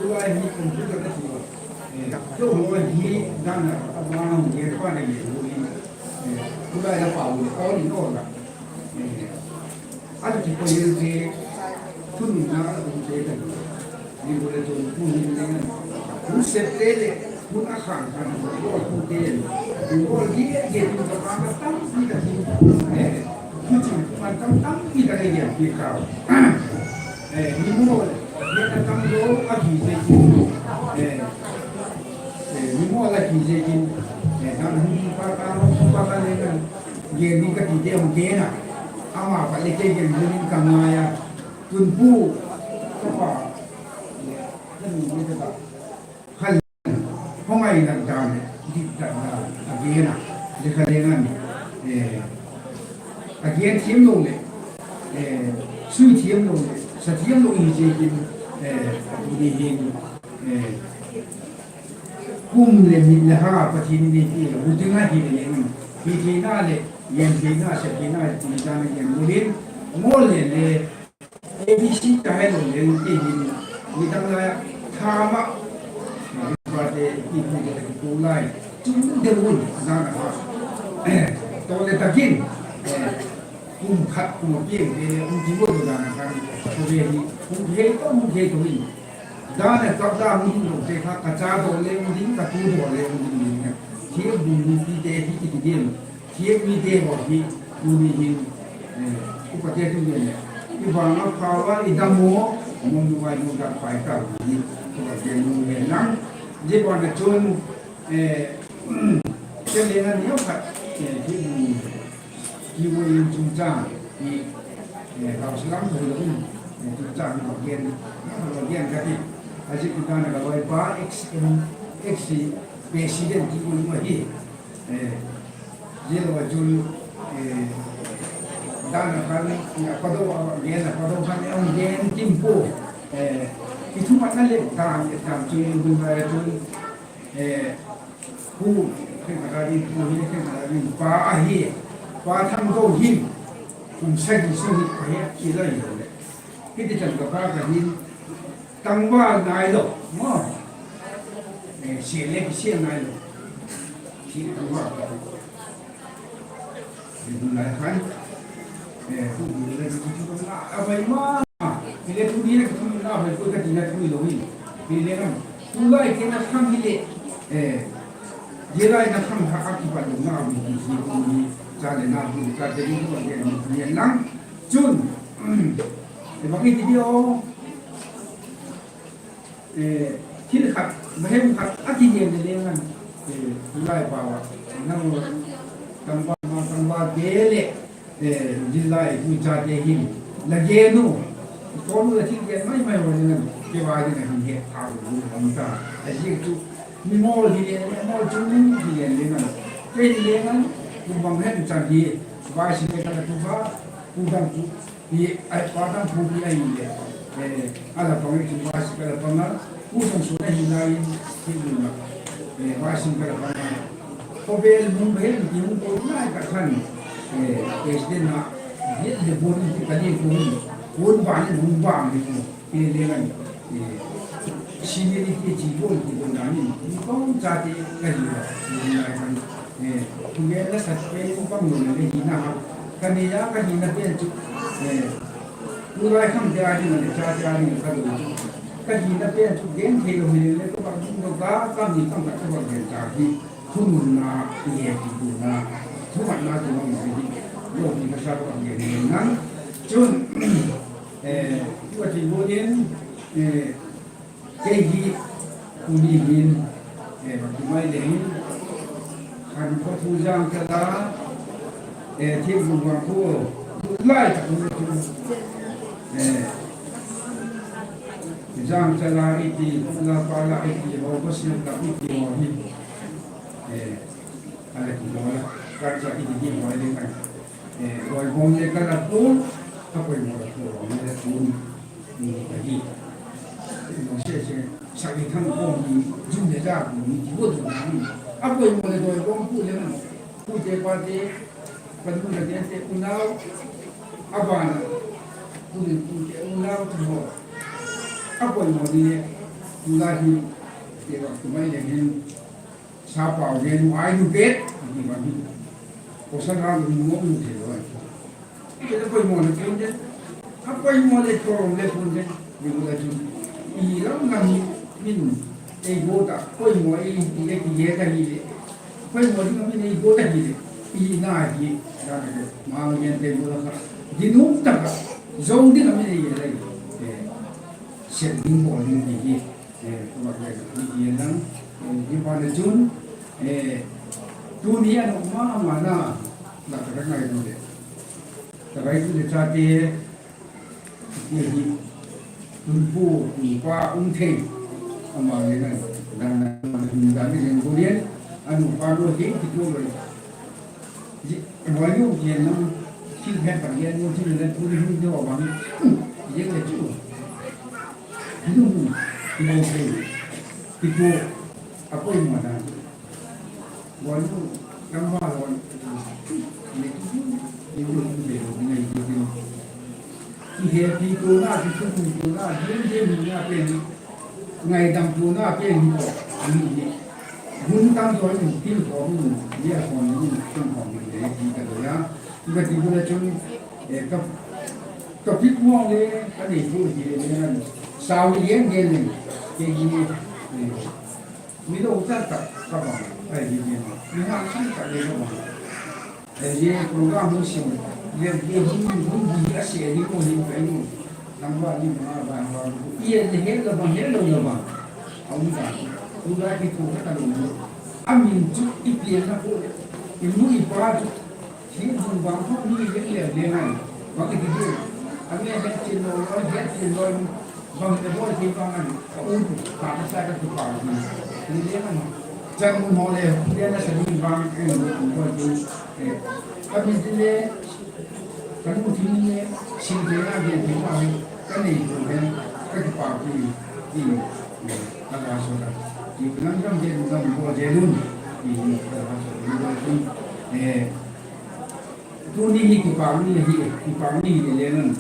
Tulai hi kum tu ka ti, eh, tu ho hi dan a, a bang hung gen pa na gen ho hi, eh, tulai la pau le all in all la. Eh, a ti ko yen te, tun na a kum te ta. Ni ko le tu, tu ni le. Tu se te le, tu a khang khang, tu tu te. Tu ko di ke tu ka pa ka tam ni ka ti. Eh, tu ti, pa tam tam ni ka le ya pi ka. Eh, ni mo, ni ka tam lo, a ti te ti. Eh, Eh, mi maw la ki zia kin, eh, dan hung pa ka, pa ka le na, gen ni ka ti te hung te na. Ama pa le ke gen ni ka ngai a. Tun pu, ka pa, eh, ka ni ni ka ta. Hal, hung ai na dan, di da na, a gen na. Le ka le na ni. Eh, a gen thiam lo le. Eh, sui thiam lo le. Sa thiam lo i zia kin, eh, ni hin, eh, Kum le mit le ha Pathian in ei pi a, hu ding ahi le leng, hi theina le, gen theina, sep theina, ti dan a gen mu lin, maw le le, A B C ta he lo leng, ti hin, mi dang lai, tha ma, ba te, i pi te, ki tu lai, chung de un, dan a ha. To le takin, eh, kum khat, kum a piang te le, um ti lo dan a khan, ko ve hi, um thei to, um thei to in. Dan a kap da mi lo te kha ka cha daw le ding, ka tu daw le ding ni. Thiam bu mi ti te hi ki ti diam. Thiam mi te haw hi, tu ni hin, eh, upa te tu ni le. I vang a power i dam maw, mong nu ai nu da pai ka ni. Ko te nu le nang. Zia ban a chun, eh, te le na ni kha, eh, thiam bu. Ki mu in chungchâng hi, eh, ka slam thei lo in, eh, chungchâng hi ka gen, ka gen ka ti. A zik dan ka loi pa ex, ex president ki mu in ma hi. Eh, zia lo chun, eh, dan a khan, eh, a pa do, a gen a pa do khan, eh, hung gen kim pu. Eh, i thu mat na le dan, eh, dan chun, eh, hun bai chun, Eh, pu, khen ka ding, pu hi, khen ka ding, pa ahi, pa thang do hin, kum sagi sagi pa hi, ki lai lo le. Hiti chan ka pa ka hin, tangval nai lo, maw. Sia le kisia nai lo. Sia tangval ka tu. Zia hun lai khan, eh, tu tu le tu tu na a vai ma. Hile tu ni le tu na a vai ko ka ti na tu lo hi. Hile na tu lai ke na kham hile, eh, zia lai na kham kha a kipat lo na a mi ti si ko ni cha le na tu ka te ni ko ke ni ni lang. Chun, eh, bang i ti di o. Eh, thil khat, vahem khat a ti gen le le ngan, eh, lai pa va, nang tangval ma, tangval te le, eh, zia lai tu chate hin la gen u, ko nu la thil gen mai mai va le ngan, ke va le ngan hin he tha u lu lam ta, a zia chu, mi mol hi le, mol chu mi hi le le ngan, ke hi le ngan, ku bang hem chan hi, va si ke ka tu va, ku dang ku, Hi, a pa dang phu hi ahile, eh, a la pang i chu va si ka la pang a, u sung sung ahi lai in, hi lu na, eh, va si ka la pang a. Ko bel mung bel ti mung ko lai ka khan, eh, president na, hi le bon ti ka ni ko, bon ba ni mung ba ni ko, hi le ngan, eh, seniority chi ko ti ko na ni, ni ko chate ka hi la, ni lai kan, eh, tu le na sa pe ko bang lo le hi na ha, ka ni ya ka hi na pen chu, eh, Tulai kham te a ding le chate a ding ka lo chu. Ka hina pen chu gen thei lo hi le ka bang ding lo ka, ka mi kham ka ka bang gen ta hi. Thununna, i he ti tuna. Thumatna tu mang hi. Lo hi ka sa ka bang gen hi nang. Chun, eh, tu a ti bo in, eh, Kei hi, tuni hin, eh, bang ti mai le hin, khan khaw thu zang ka la, eh, thil bu bang khu, lai tak um tu, eh, zang ka la i ti, la pa la i ti, ho ko sil tak i ti ho hi, eh, a la ti ho la, ka sa i ti ti ho le kan. Eh, Doibawm le ka la pu, ka poimaw la pu, le la pu, ni ka hi. Mo se se, sa ki thang ko ni, jum le ja ko ni, ti ko ni. A poimaw le Doibawm pu le man. Pute pate, ka nu le te te unau, a bana. Pute pute unau tu ho. A poimaw ni le, tu la hi, te ba tu mai le hin. Sa pau gen u ai nu bet, a ti bang hi. Ko sa na lu mo nu thei lo ai. Ke le poimaw le pun den. A poimaw le ko le pun den. Ni ko le chu. I lam na mi, min. Ei bo ta, poimaw ei ti le ti ye ta hi le. Poimaw ding min ei bo ta hi le. I na hi. Na le. Ma gen te bo la kha. Di nu ta ka. Zong ding min ei le. Eh. Sep ding bo ding ti hi. Eh, ka bang le, ni ti nang, eh, hi pa le chun, eh, tuni a nok ma ma na, la ka ngaitu le. Ka ngaitu le chate, ti hi, tun pu, tun pa, um thei, ama le nang, nang, nang, nang, nang, nang, nang, nang, nang, a nu pa lo hi, ti tu lo. Volume gen nang, thil het bang gen, thil het tu ni hun deu a bang. Gen le chu. Hi nu, hi nu thei. Hi tu, a poimaw dan. Volume, number one. Ni tu, ni tu, ni tu, ni tu, ni tu. I hepi tuna, i thum tuna, din din na pen. Ngaidam tuna pen hi ko, ani ni. Hun tam to ni pil ko ni, ya ko ni, tum ko ni le ki ka lo ya. Ki ka ti ko la chun, eh, ka, ka pit mo le, ka nei ko hi le le nan. Sau yen yen le, ke ni, eh, mi lo ta ta, ka bang, ai ni ni, mi ha san ta le ka bang. Ei, program hun sim, le, le hun, hun hi a se ni ko hin pe nu. Nang va ni ma va va. I le he la bang, he lo la bang. A um ta. U la ki ko ka lo. A min chu i pian na ko. I nu i pa chu. Thil hun bang ko ni le le le ngai. Bang ki di. A me he chin lo, he chin lo. Bang te bol thei bang an, ka um, ka ka sa ka tu pa ni. Ni le man, chang mun ho le, ni na sa ni bang, eh, ni ko tu, eh, ka min ti le, ka nu ti ni le, sing te na gen ti pa ni, ka nei ko le, ka tu pa ni, ni, eh, ka la so la. Ni nang jam gen, nang bol je lun, ni, ni, ka la so, ni bol tu, eh, Tuni hi kipak ni hi, kipak ni hi le ngan.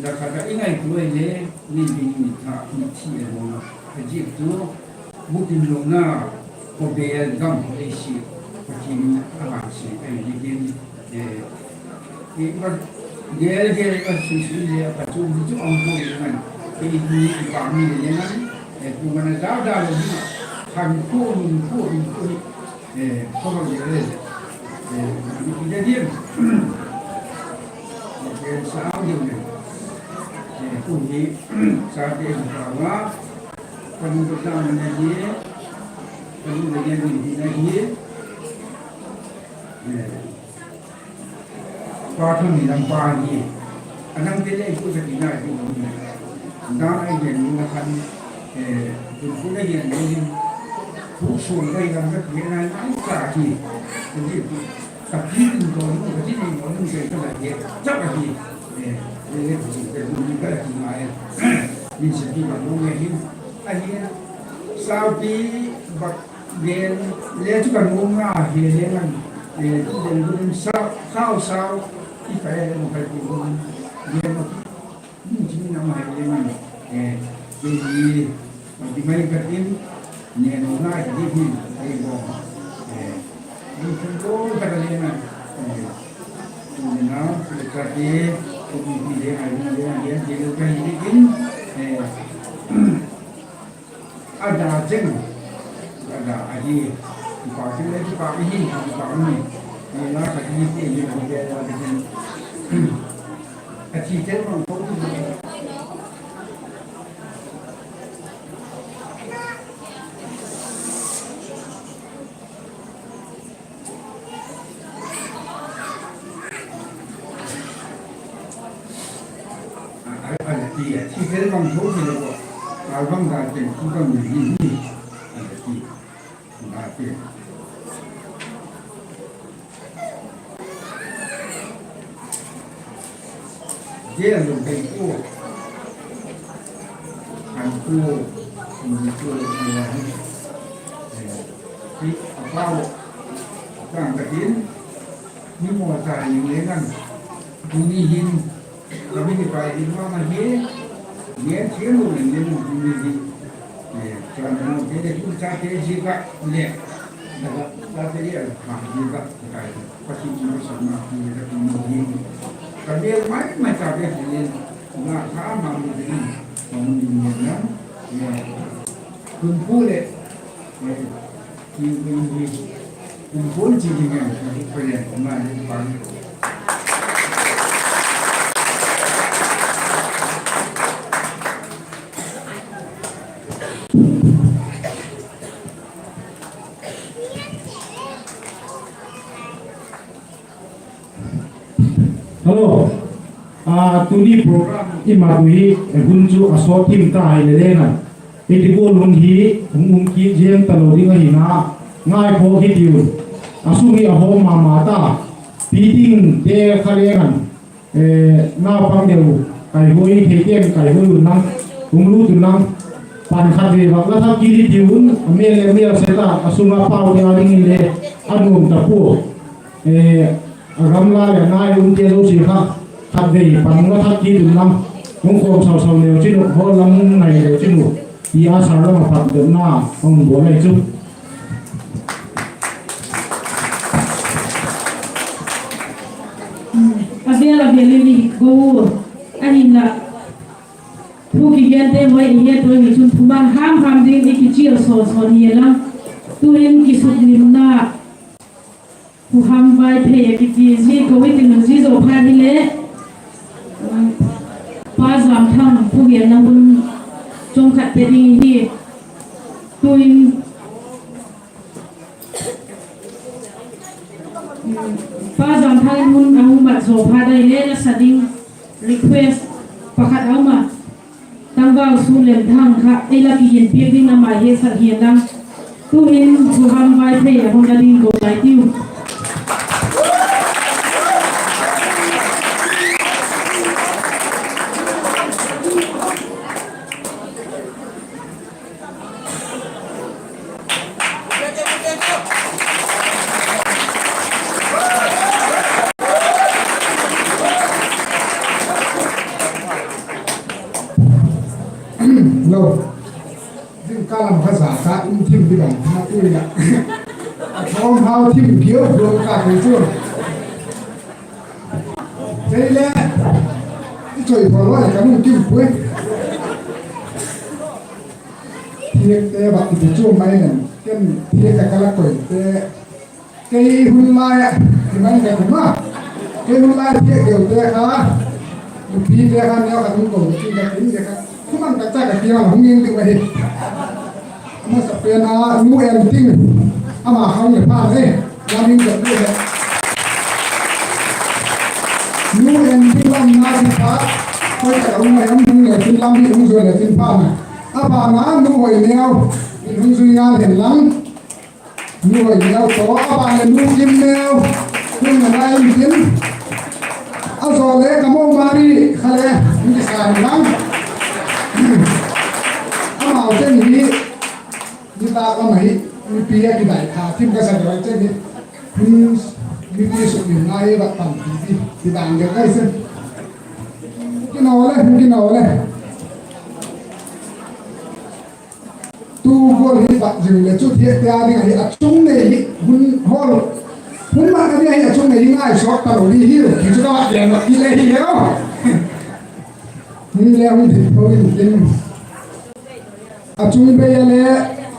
La khat a i ngaitua le, ni ding ni tha, ni thi a lo. A ziak chu, Bukim lona, khawvel gam ei si, Pathian in a ban si ahi ziakin, eh, i va gel gel a sui sui le a pachun hi chu a um pua i man. Kei hi i pa mi le le man, eh, tu man a da da lo hi, khan khu, nun khu, nun khu hi, eh, khawvel gel le, eh, i pi da diam. Gel sa diam le. Eh, tu hi, sa te hi pa wa. Ka nu ka ta na hi, ka nu ka gen ni na hi. Eh, pa thang ni lam pa hi. A nang te le ku sa ki na hi. Dan ai gen ni na khan, eh, kun ku na gen ni. Ku suang ka i lam ka ti na ai ta hi. Ka ti, ka ti tin to ni, ka ti ni mo ni ka la hi. Chak a hi. Eh, le le ku ka ni ka la ti na ai. Min sa ki ba mo ni hi. Ahi, saupi bak gen le chu ka nuam a hi le ngan, eh, tu den tu den sau, sau, sau, i ka e mo ka ti ko, gen mo, ni chin na ma hi le ngan, eh, ke hi, ma ti mai ka tin, ne no na ki hi, ai ko, eh, ni chin ko ka le ngan, eh, tu na, le ka ti, ko ni le ngan, le ngan, le ngan, le ka hi tin, eh, A da cheng, a da ahi, kipak cheng le kipak ahi, kipak ni. Ni la ka ti ti ni ko de la de. A thi cheng mang ko ti. A, a, a ti a, thi tel bang tho thei lo a, a bang da pen thu bang ni hi hi, a ti, a ti. Gel lo thei pua, kan pua, kan pua, kan pua hi. Eh, hi a pau, a pang ka tin, ni mo ta ning le ngan, tuni hin, Ka mi ni pai ding ma ma hi, ngen thiam lo ning le mun ding hi. Eh, ka na mo te le tu cha te ji ka le. Na ka cha te le a ha ji ka ka. Pathian in ka sa ma hi ka ti mo hi. Ka le mai mai cha te hi le. Na kha ma mi ding. Ka mun ding le na. Eh, kun pu le. Eh, Hello. A, tuni program i mat uh hi, e, hun chu a sawt tim ta hi le le na. I ti gual hun hi, hung um kit ziang ta lo ding ahi na, ngaikhawk hi tiu. A sung hi a hawm ma ma ta. Pi ting te kha le ngan. Eh, naupang deu, kai huai thei ten, kai huai un lang, hung lut un lang, pan khat ve vak la thak kit hi tiu, a mêl le mêl se ta, a sung a pau te a ding in le, a nuam ta pua. Eh, a gamla le nai um te zosia kha, khat ve pan la thak kit un lang, hung khawm sau sau leu chin uh, hawl lam hung nai leu chin uh, ti a sa lam a pat deu na, hung bawl lai chu. A vel a vel in i go u. Ahinla, thu kigente hoi i het u hi chun thuman ham ham ding i kichial sawn sawn hi a lang. Tu'hin kisuklimna, Pu Ham Vaiphei a kiti zi ko i tin zi zo phat hile, Pa Zamthang thugenna hun chawm khat pe ding hi. Tu'hin Pa Zamthang in hun a hung mat zaw phat ahile la sa ding request pakhat a um a, Tangval Sulemthang kha ei la kiginpiak ding ama hiatsak hian lang. Tu'hin Pu Ham Vaiphei a hun la ding ko lai tiu. Lo. Zingkal lam kha za ta in Thim di bang, a tu ina. A thawm hau thim kiau, lo ka thei chu. Thei le, i choi phaw lo le ka lungkim puai. Thiakte bak ti chu mai nen, ken thiak ka la koi te. Kei hun lai a, ti mai ka ti ma. Kei hun lai thiak deu te kha, nupi te kha neu ka tung ko ti ka tin de kha. Thu man ka cha ka ti ma hung in ti ma hi. Masa pen a nu en ting, ama khang le pha le, la min ka ti le. Nu en ting lam na ti pha, koi ka hung mai am hung le tin lam hi hung zo le tin pha na. A pha na nu hoi neu, in hung zui ngal hen lang. Nu hoi neu tawh, a ban le nu kim neu, hun na lai in tin. A zaw le ka mo Mari kha le, in ti sa ni lang. Amau chen hi, ni ta ka ma hi, mipi a kidai kha, thim ka sa doi chen hi. Hun, mipi suk ni ngai va pan ti ti, ti dan le kai sen. Kino le, kino le. Tu gual hi bak zing le chu thiakte a ding ahi a chung nei hi hun hol. Hun ma ka ding ahi a chung nei hi ngai suak ta lo di hi lo. Ki chu ka bak le lo ki le hi lo. Ni le hun thei tho in tin. A chung bei a le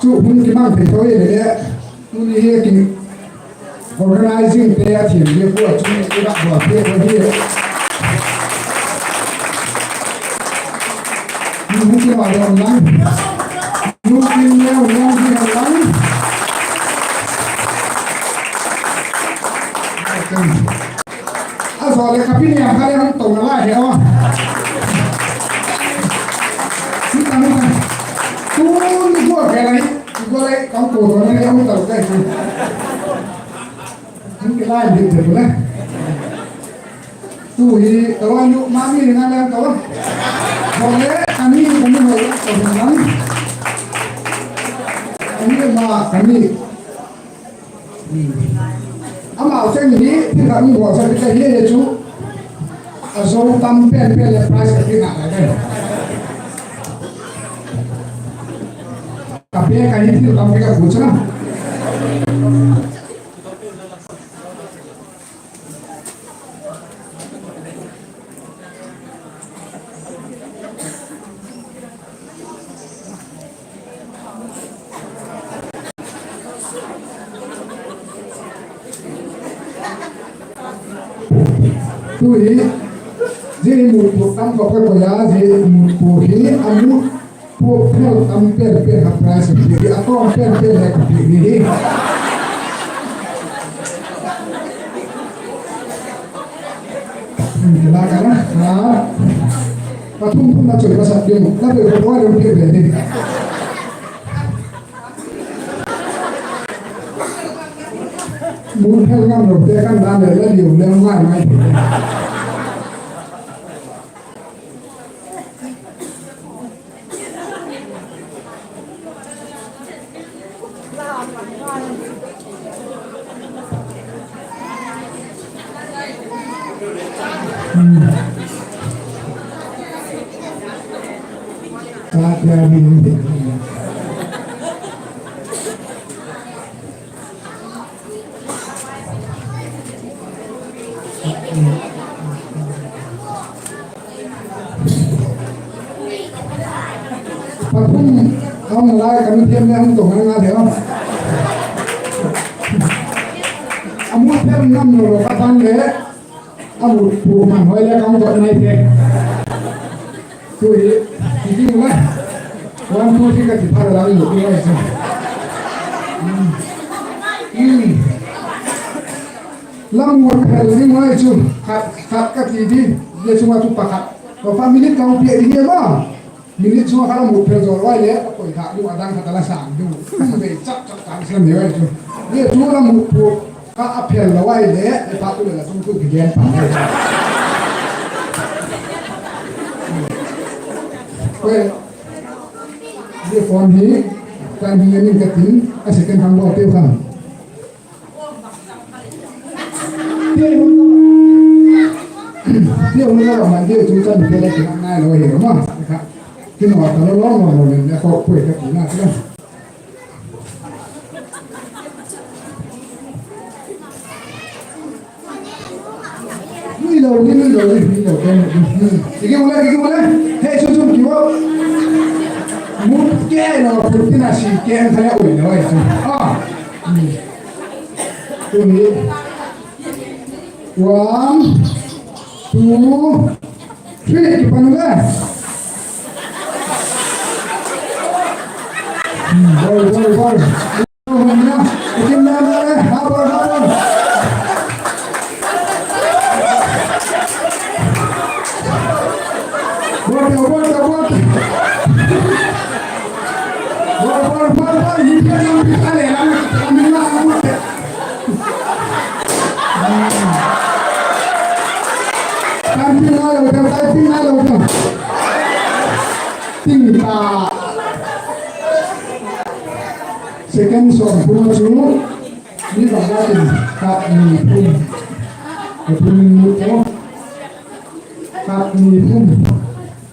chu hun ki mang thei tho in le. Tuni hi ki Organizing te a thiam dia khu a chung i rak bawlpiak uh hi. Hung ti ma dong lang. Hung ti neu neu hi lang. A zaw le ka pi ni a ka le hung to na lai he aw. Hung ta hung ta. Tu ni gua ke lai. Ni gua lai ka hung to na lai hung ta lo kai. Hung kilai dik dik le. Tu hi ka loi nu Mami na leng ka loi. Bawle ani ani hoi ka hung lang. Ani ma ani. Amau chen hi thil khat hung bawl sa ka hi le chu. A zo tam pen pen le prize ka pi na lai le. Ka pe ka hi thil tam pi ka bu cha. Tu hi, zia hi mutphu tam ka koi koi a, zia mutphu hi a mut Pu phel tam pen pen ha prize a piak hi, a tawm pen pen le ka piak hi hi. Hmm, la ka na, ha. Pathum thum na choi ka sak ding, ka pe ko ding piak le ding. Mun phel ngam lo te kan dan le la liu le ngai ngai. Pathum a hung lai ka mi thiam le hung to ngai ngai thei a. A mu thiam ngam lo lo ka tan le. A mu pu man hoi le ka hung to ngai thei. Tu hi, ti ding la. One, two, three ka ti pha la, la mu ti ngai sa. Hmm. Hmm. La mu phel ding ngai chu, khat, khat ka ti di, le chu ma chu pakhat. Ko pa minute ka hung piak di hi ma. Minute chu khat la mu phel zo loi le, ka koi kha, lu a dang khat la sang du. Ka sa bei chak chak ka sa mi ngai chu. Le chu la mu pu. Ka a phel lo ai le, e pa tu le la tung tu ki gen pa le. Koi, zia phone hi, ka ni ni ka tin, a second hand lo te khan. Ti hun la man ti tu chan te la ki ngai lo hi lo ma. Ka, ki no ta lo lo lo lo le ko koi ka ti na ka. Lo ni, lo ni, lo ni. Kiki mule, kiki mule. Hei, sun, sun, kiwa. Mut ke lo, put tin a si ke an kha le ui lo ai chu. Ah. Tuni. One, two, three, kipan le. Ball, ball, ball. Ting ta. Second sawm thum chu mi bang a tin, khat, ni, thum. Ka thum in mu ko. Khat, ni, thum.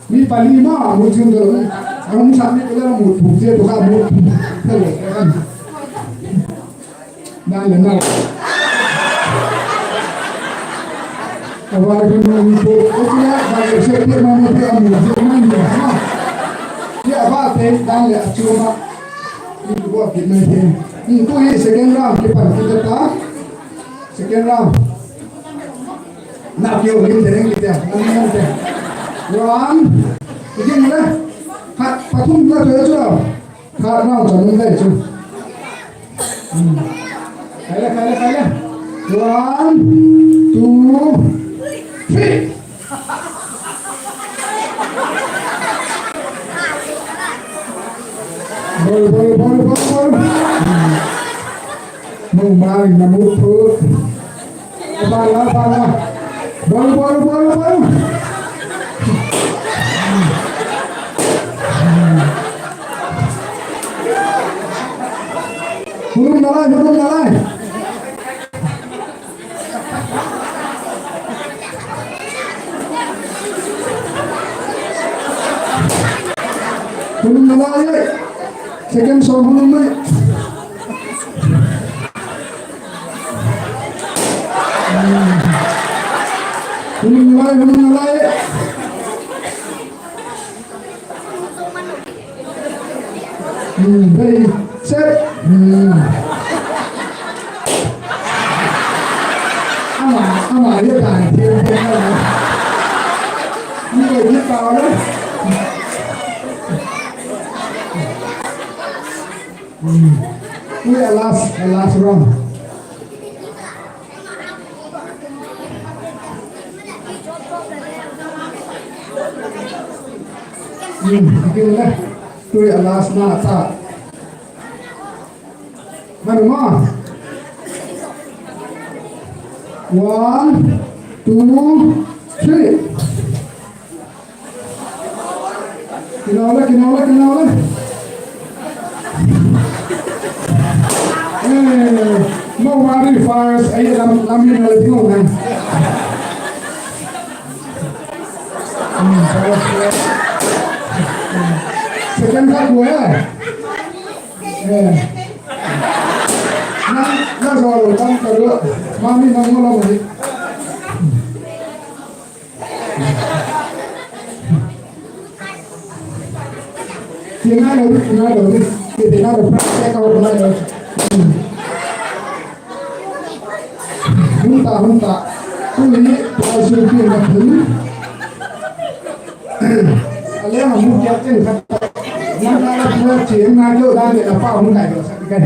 Mi pali ma mu chun dolo. A hung sak ni ko le mu thum zia tu kha mu thum. Hello, kan. Nang le nang. A vai kun mu ko. Ko ti a vai se ti ma mu ti a mu zia man ni. Ti a va te nang le a chu ma. Ni ko ti mai te. Ni ko hi second round kipan kit ta. Second round. Na keu lim te reng kit te. Nang nang te. One. Begin le. Khat, pathum la te chu. Khat round chan nung dai chu. Hmm. Khai le, khai le, khai le. One, two, three. Ball, ball, ball, ball, ball. Hmm. Mong mang na mu thu. Ball, ball, ball, ball. Ball, ball, ball, ball. Hun um nalai, hun um nalai. Hun um nalai. Second sawm hun um mai. Hun um nalai, hun um nalai. Hmm, very set. Hmm. Ama, ama, ya ta, ya ta. Ni ko ni pa le. Hmm. We are last, the last round. Hmm, okay le. Tui a last na ta. Manu ma. One, two, three. Kinau le, kinau le, kinau le. Eh, Mawmari first, ai lam, lam ni na le ding o nang. Hmm, first, first. Second khat ko e. Eh. Na, na zo lo tam ka lo. Mami nang mo lo ni. Ti nai lo, ti nai lo, ti nai lo, practice ka hot nai lo. Hun ta, hun ta. Tuni, pa su pi na thun. A leng a mu kiak chen khat. Nang ka la pua chi, nang ka lo dan le a pa hun nai lo sa ti kai.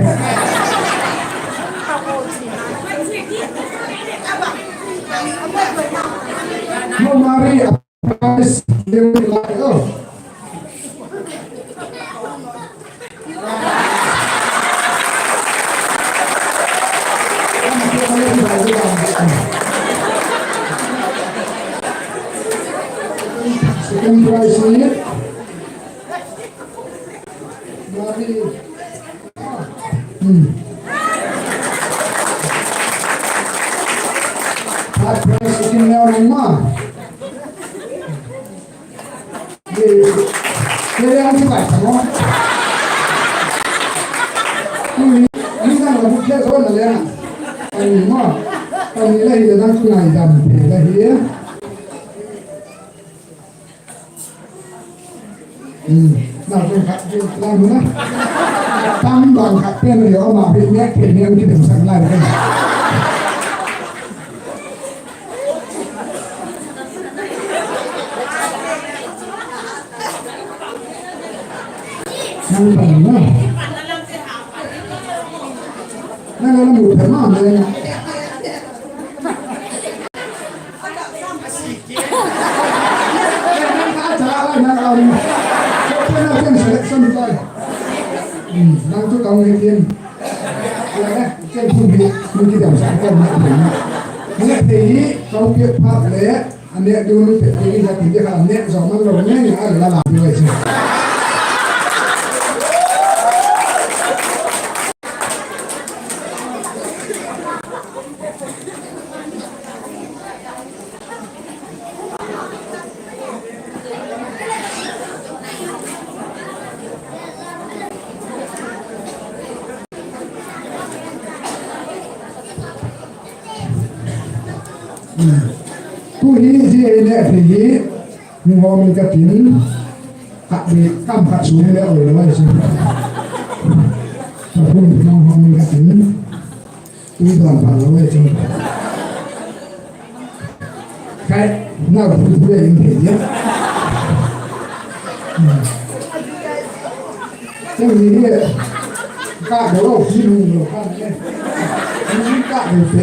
Mawmari a prize le lai o. Second prize ni. Hmm. Third prize ni nang ma. Ye, ye, ang ti bai mo. Ni, ni nang la bu ke zo na le na. Ani mo. Ani la hi le nang tu ngai dam te la hi. Na tung khat ding lang na. Tam bang khat pen ri ama hi nek thei ni ang kidem sak lai ka. Nang bang na. Nang na mu phe ma na. Nang tu kang ni tin. Ken phun hi, mi kidam sa kau na thei. Ni thei hi, kau piak phat le, a nêk ding mi pek ding in a ti ding kha, nêk zo man lo, nêk ngai la la ding ai chu. Tu hi zia i nêk thei hi, mi hawm in ka tin, khat bi kam khat sung le oi lo ai chu. Ka hun mi hawm in ka tin. Tui dan pha lo e chun. Khai, nau thu thu in thei dia. Chang ni hi, ka do lo, ki lu lo ka ne. Ni ka do pe.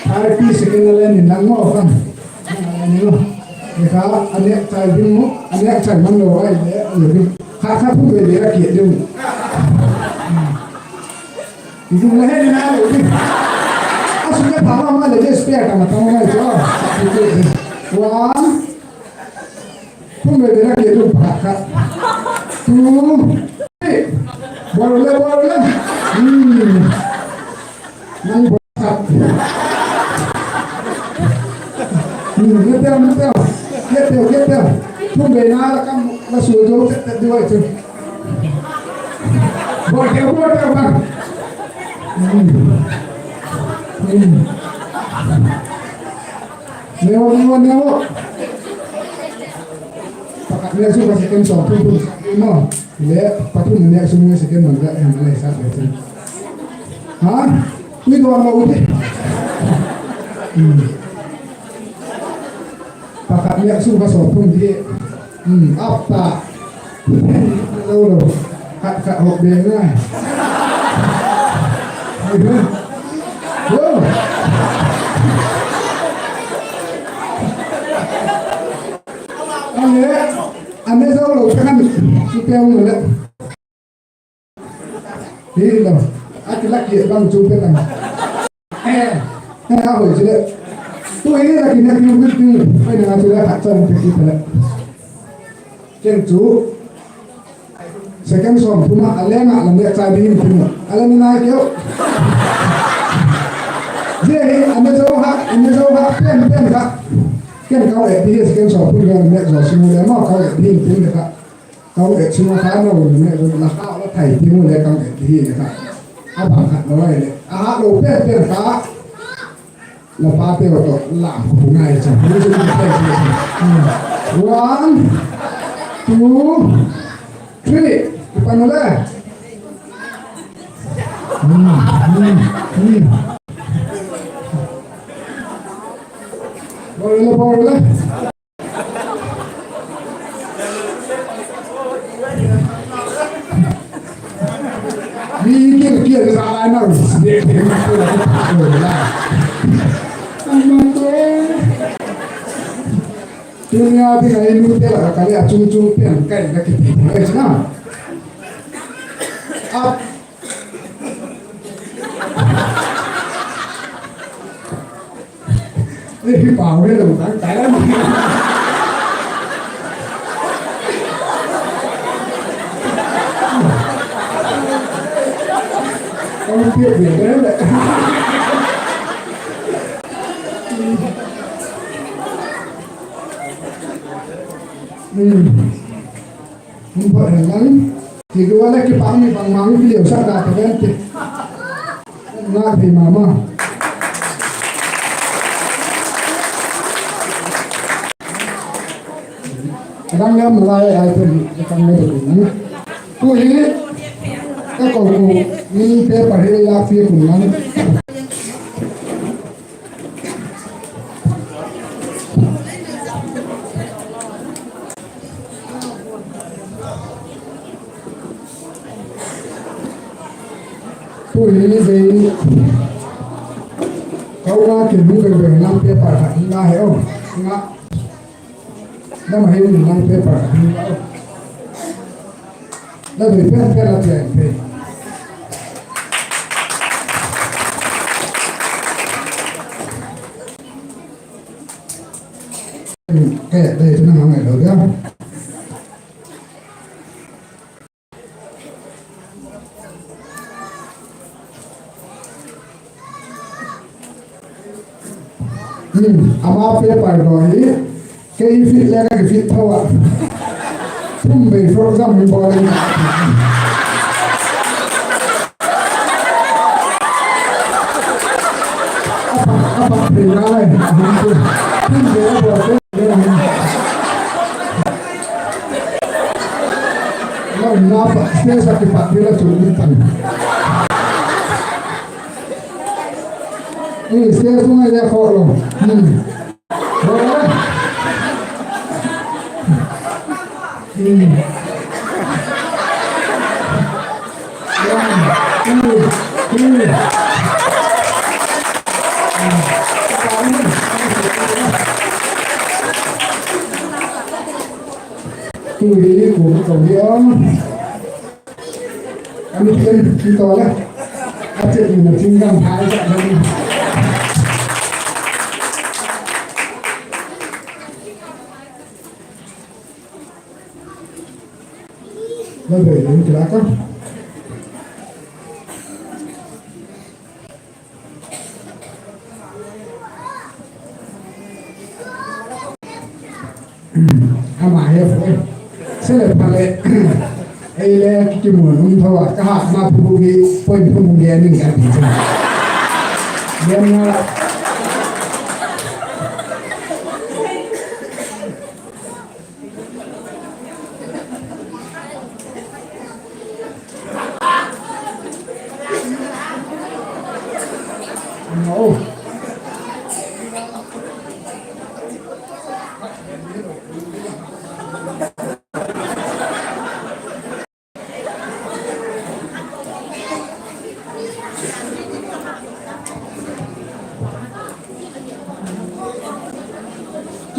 Thirty second a le ni nang maw khan. Ni lo. Ni kha a nêk chai ding mu, a nêk chai man lo ai le, a le ding. Kha kha thu be le a ki ding. Ni ding le he ni na lo ding. A su le pha ma le je spare ka ma ta ma mai cho. One. Thum ve ve na ke dum pakhat kha. Two. Three. Bol le, bol le. Hmm. Nang bol khat. Hmm, ngeteu, ngeteu. Ngeteu, ngeteu. Thum ve na la kam la su zo tet tet di wai chu. Bol ke, bol ke bang. Hmm. Hmm. Neo, neo, neo. Pakhat nêk sung kha second sawmthum thum maw. Le pathum nêk sung nge second man ka em le sa le. Ha? Tui do lo ti. Hmm. Pakhat nêk sung kha sawmthum ti. Hmm, apa. Lo lo. Khat khat hok be ngai. Lo. Ane, ane zo lo te kan. Chu pe lo le. Hi lo. A ti la ki bang chu pe kan. Eh, eh, a hoi chu le. Tu hi la ki ne ki wit ni. Ai na chu le khat chang pe ki le. Ken chu. Second sawmthum a, a leng a la nêk chai ding in tin a la ni nai keu. Zia hi a ne zo ha, a ne zo ha, pen pen kha. Ken kau et ding hi second sawmthum a la nêk zo sung le maw kau et ding in tin le kha. Kau et sung a kha no le nêk zo la kha la thai ding le kau et ding hi le kha. A bang khat lo ai le. A ha lo pen pen kha. La pa te tawh lam khu ngai cha. One, two, three. Kipan le. Hmm, hmm, hmm. Bol le, bol le. Mi kil kil za lai na. Ama te. Tunia ding a i nu te la ka le a chung chung pian kai ka kiti. Ai na. Up. Ei, hi pau he lo tang tai la. Kong piak piak le le. Hmm. Hung phat hen lang. Ti dua le kipak mi bangma hung ki leu sak da ta ven ti. Ngak thei ma ma. Dang lam lai ai pen ka kan le ding. Tu'hin ka ko ko ni paper hi la pi kun lang. Tu'hin ni zai ni. Kau na kin bu beng beng lang paper khat na he o. Nga. Na ma he ni lang paper khat na o. Na doi pen pen la pen pen. Ke doi tu na ma ngai lo dia. Hmm, ama paper daw hi, kei fit le ka fit tho a. Thum bei program min bawl in. Apa, apa, thei ngai. Thum bei a bawl te. Lo na pa, stage a kipat ding la chun ni tan. Ei, stage tu ngai le kho lo. Hmm. Lo la. Hmm. One, two, three. Tu'hin ni kum ko ni a. Ani ken ki to la. A chet ni na ching gam hai sa ni. La be ni ki la ka. Ama he fo. Sele phale. Ei le ki ki mun um tho a ka ha ma phu phu hi point phu mun ge ning ka ti chu. Gen na.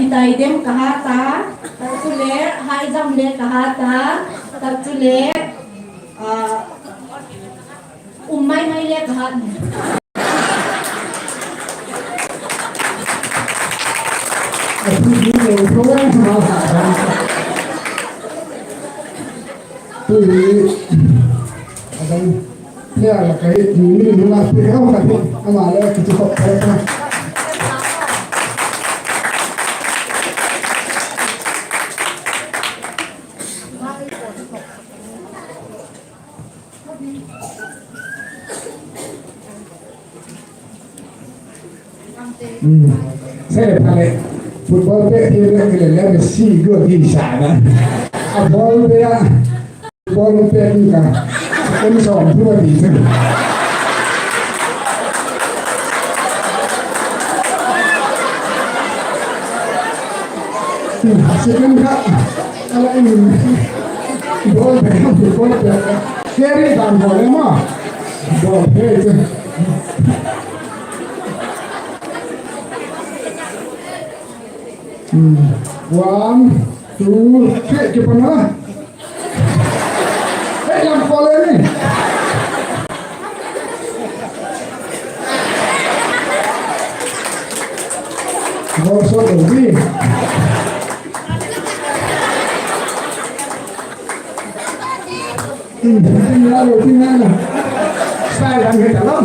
Kitai dem ka hat a, tak chule high jump le ka hat a, tak chule, ah, um mai mai le ka hat. A thu ding lo tho ma ha. Tu'hin, a dang, le a la kai, ni ni ni la pi ka ka ti, ama le ki ti ko ka. Hmm. Se le phale, football pêk ti le, ti le, le Messi gol ti sa na. A ball pêk a, ball pêk ti ka. Em sawm thu a ti chu. Hmm, second kha. Ala in. Ball pêk, ball pêk. Keri dan ball ma. Ball pêk chu. Hmm. One, two, three, kipan la. Hei, lam khaw le ni. Ball shot lo di. Hmm, tin la lo, tin la lo. Style dang he ta lo.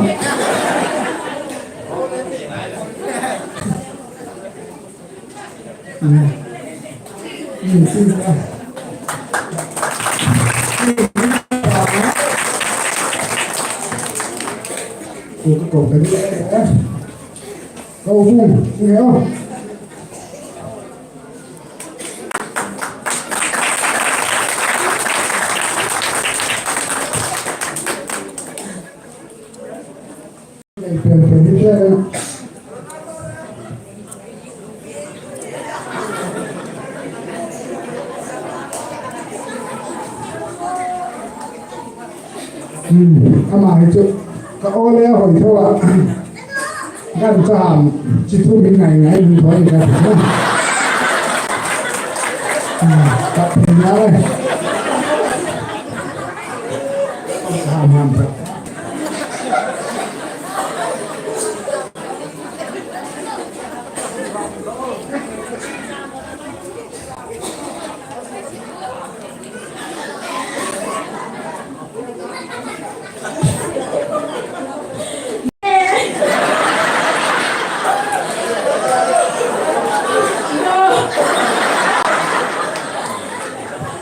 Hmm, ama hi chu ka aw le hoi tho a. Gan cha ham chi thu min ngai ngai min thoi ka. Hmm, ka phin na le. Ham ham.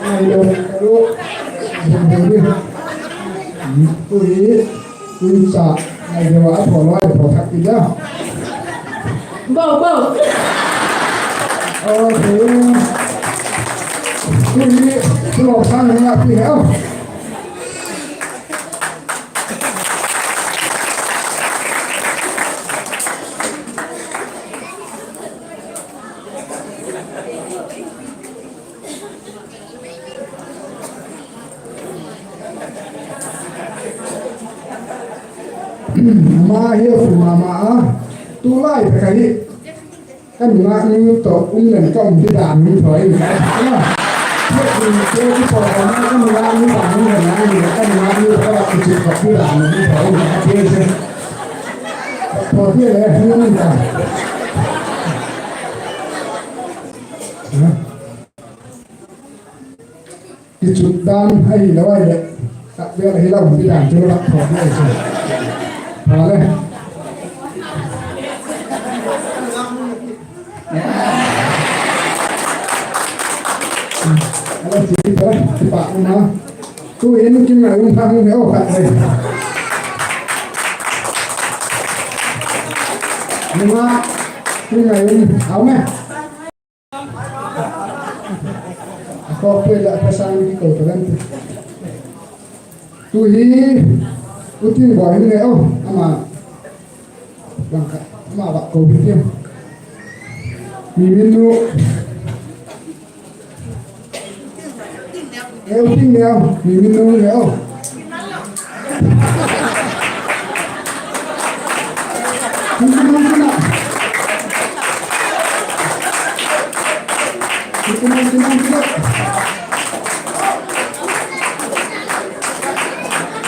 Ai, lo, lo. Ui. Ui, cha, ai, deu a thaw lo, ai, thaw thak ti da. Bo, bo. Okay. Ui, lo, sang ni a pi he. Ama hi a fu ma ma a, tulai tak ahi. Ka nungak nu tawh um leng ka um di dan nu thaw in ka. Ka nungak nu tawh um leng ka nungak nu tawh ka kichut ka di dan nu thaw in ka. Thaw di le nu ta. Kichut dan ahilo ahileh, tak vel ahilo, ti dan chu la thawk ding ahi chu. Pha le. Ala ti ta, ti pa na. Tu'hin kin ngai um thang he o khat le. Nima, kin ngai um, au me. A khawk pui la ka sang ki ko ka lam. Tu hi, u tin boi ni le o, ama. Lang ka, ama ba ko hi tiam. Mi min nu. Eu tin le o, mi min nu le o.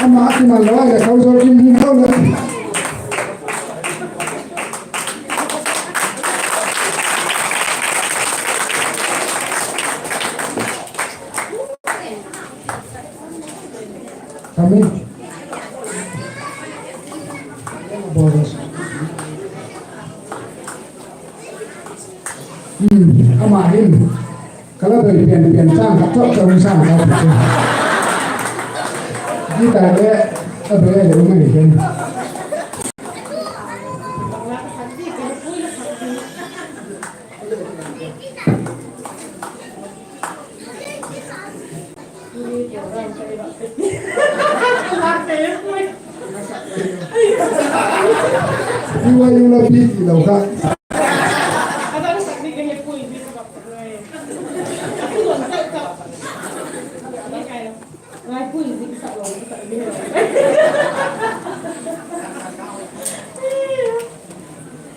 Ama a kiman lo le, kau zo kim hing lo le. Kami. Hmm, ama hin. Ka la doi pian pian chang ka chok chok chang ka. Guitar le, a doi le um ahi ken. Iwa yung la pi ti lo ka.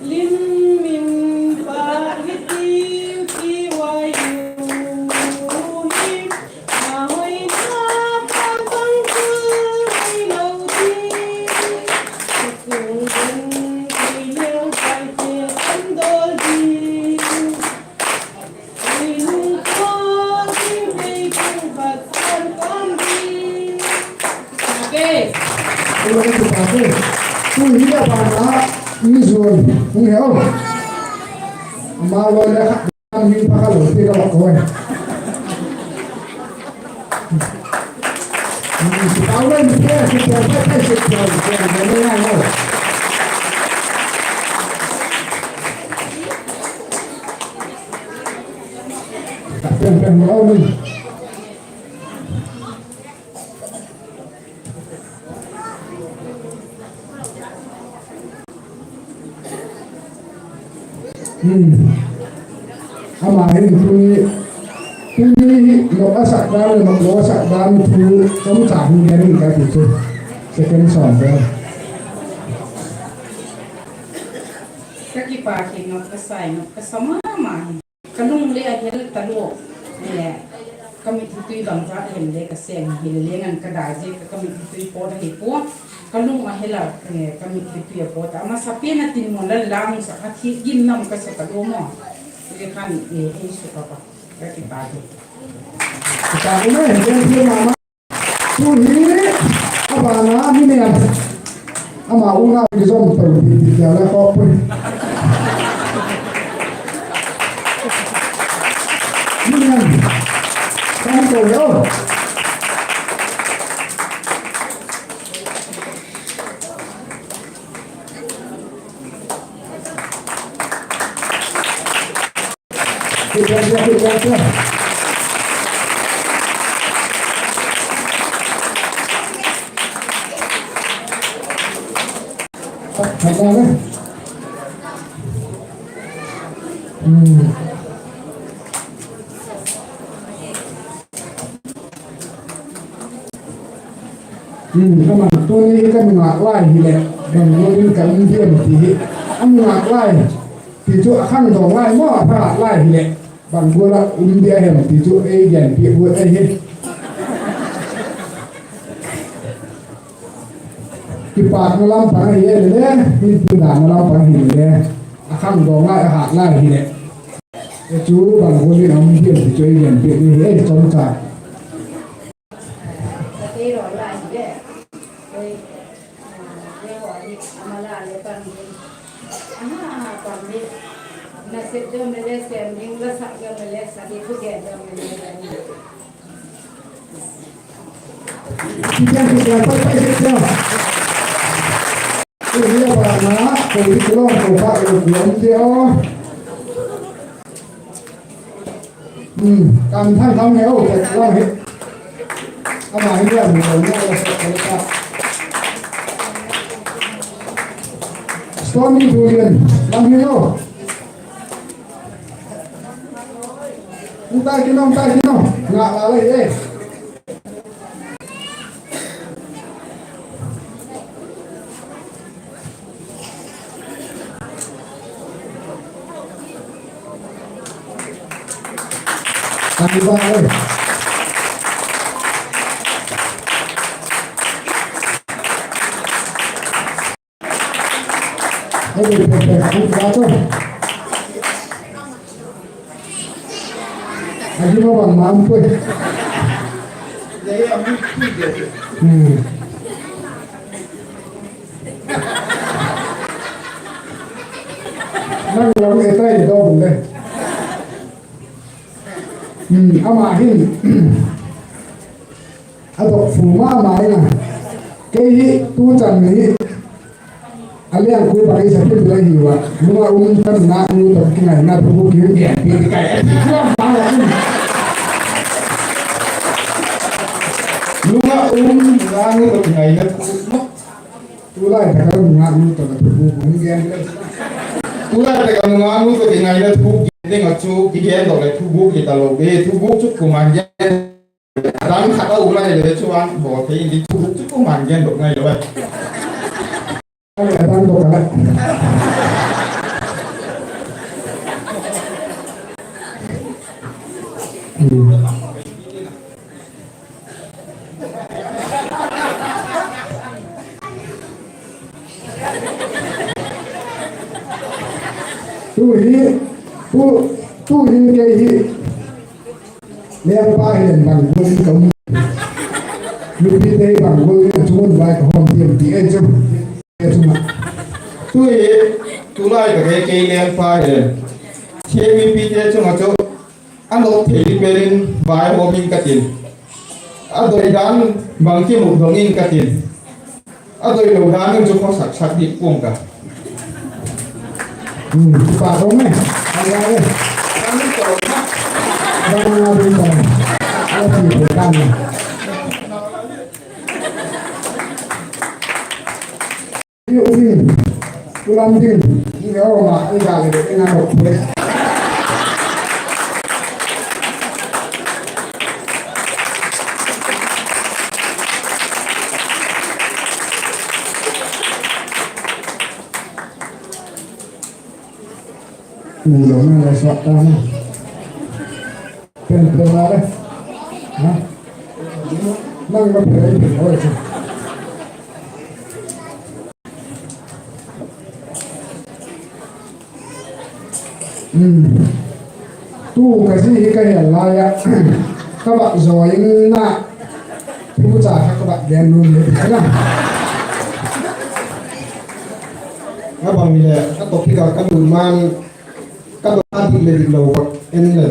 Lim min pa hi ti ti wai u hi, a hoi na pan pang tu hoi lo di. Kung kung ti leu pai te an dol di. Ui nung ko ding tei kung bat an pang di. Okay. Ui nung ko ding tei kung bat an pang di. Tu hi a ban a mi zuan hung he o. Ama lo le kha mi pha kha lo ti ka lo ko. Ama hin tuni, tuni hi nop a sak dan leh nop lo a sak dan thu chomcha hung gen in ka ti chu. Second song te. Ka kipâk hi, nop ka sa, nop ka sa ma ma hi. Ka lung le a hel talua. Ka mitthi tui bangzat hem le ka seng hi le leng an ka dai ziak a ka mitthi tui pawt ahi pua. Ka lung a hel a, ka mitthi tui a pawt a. Amasapen a tin mun la la hung sak a, thi gim nam ka sa talua maw. Zia khan ei suk a pa. Ka kipâk hi. Kipâk um e, gen thiam ma ma. Tu hi a ban a mi neu, ama unau kizom to ti ti ka la khawk pui. Mi neu, kan to lo. Ama tuni ka nungak lai hileh, bang gual in ka um diam ti hi. A nungak lai ti chu a khangdawng lai maw, a pha lai hileh, bang gual ah um dia hem ti chu ei genpiak guat ahi. Kipâkna lam pang ahi le le, mi tina na lam pang ahi le le, a khangdawng lai, a hat lai hileh, chu bang gual in a um diam ti chu ei genpiak ding hi ei chomcha. Kan thang thang he o, tek lam hi. Ama hi lam hi lo na la sa ka. Stony Julian, lam hi lo. Hung tai kino, hung tai kino. Ngak la le e. A gim a bang ma um puai. Nang lam e tai dawk le. Ama hin a dok fu ma ma ina. Kei hi tu chan ni hi a liang ku bang i sa thim le hi ua. Nunga um ka nungaknu tawh kingaina thu ki hung genpiak ding ka hi. Nunga um nungaknu tawh kingaina thu. Tulai tak a nungaknu tawh ka thuguk hung gen le. Tulai tak a nungaknu tawh kingaina thu gen ding a chu kigendok le thuguk hi talo e, thuguk chu kuama'n gen. A dang khat a um lai le chu an bawl thei in, thuguk chu kuama'n gendok ngailo e. A dang dok a. Tu hi, tu, tu hi kei hi lengpa hileh bang gual in ka um, mipite bang gual in a chung un vai ka hawm diam ti ei chu. Tu hi, tulai tak a kei lengpa hileh, thiam mipite chung ah chu a nop thei ding pen in vaihawm ing ka tin, a doi dan bang kimu dong ing ka tin, a doilo dan in chu khawsak sak dik pua'ng ka. Kipak um e. Bang a ding ta, a ti pu kan. Hi u ding, u lam ding, Ina oma i ga le ina ko pue. Ni lo na la sa ta na. Pen pen la le. Ha? Nang ma pen pen oi chu. Tu ka zi hi ka hel lai a, ka vak zaw in na, thu cha kha ka vak gen nuam le ti kha la. A bang hile ka topic a ka lut man, ka dot a dik le dik lo vak en le.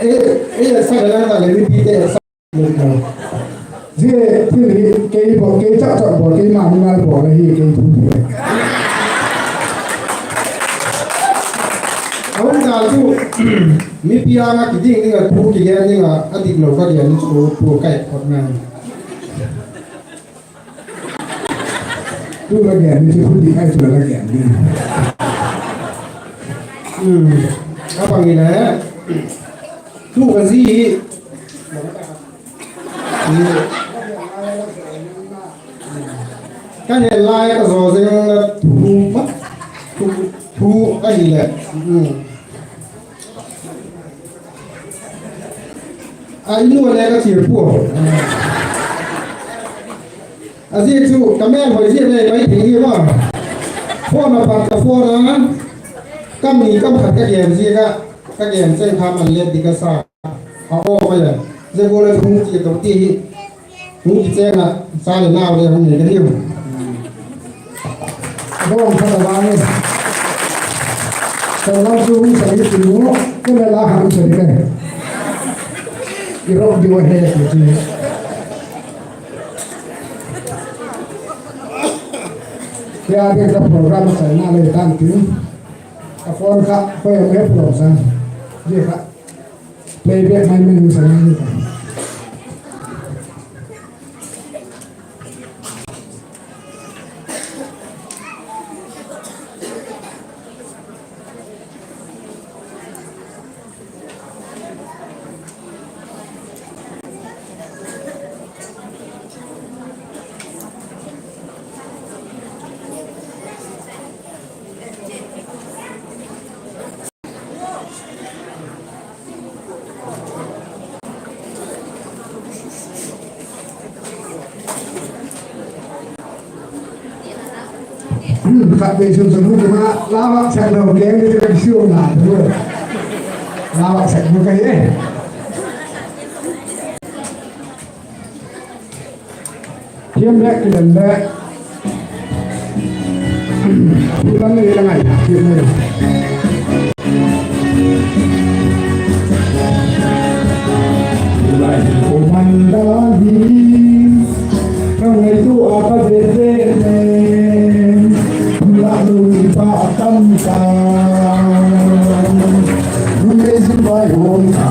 E, e, sa ka la ta le mipite sa. Zia thil hi kei bawl, kei chak chak bawl, keima mimal bawl ahi, kei thu hi. A hun dan chu, mipi âng a kiding ding a thu kigen ding a, a dik lo ka gen chu thu kai phot ngai. Tu la gen ni chu, thu dik ai chu la gen ni. A bang hile, tu ka zi hi ka hel lai ka zaw zing na thu, thu, thu ahile. A, i nu le ka chia pua. A zia chu ka mêl hoi zia le mai thei hi ma. Phone a pat ka phone a, kam ni kam khat ka gen zia ka, ka gen cheng kha man le dik ka sa. A aw mai a. Zia gual a hung chia to ti hi. Hung kicheng a, cha le nau le hung nei ka hiu. Dawng khat a vang in. Ka lam chu hung sa i ti mu, ka le la hang sa i ka. I rok diu a he ti ti. Tia ding ka program a chaina le tan tin. Ka phone kha, khoi a me program san. Di kha. Playback mai min sa ni ka. Khat vei sun sun hun ma la vak sak lo keng ni ka siu na tu. La vak sak mu ka hi. Thiam bek ki lem le. Thu lam le la ngai thiam le. Lai ko man da hi. Ka ngaitua ka vet vet le. Thu la lu pa tam ta. Thu le zin bai hon ta.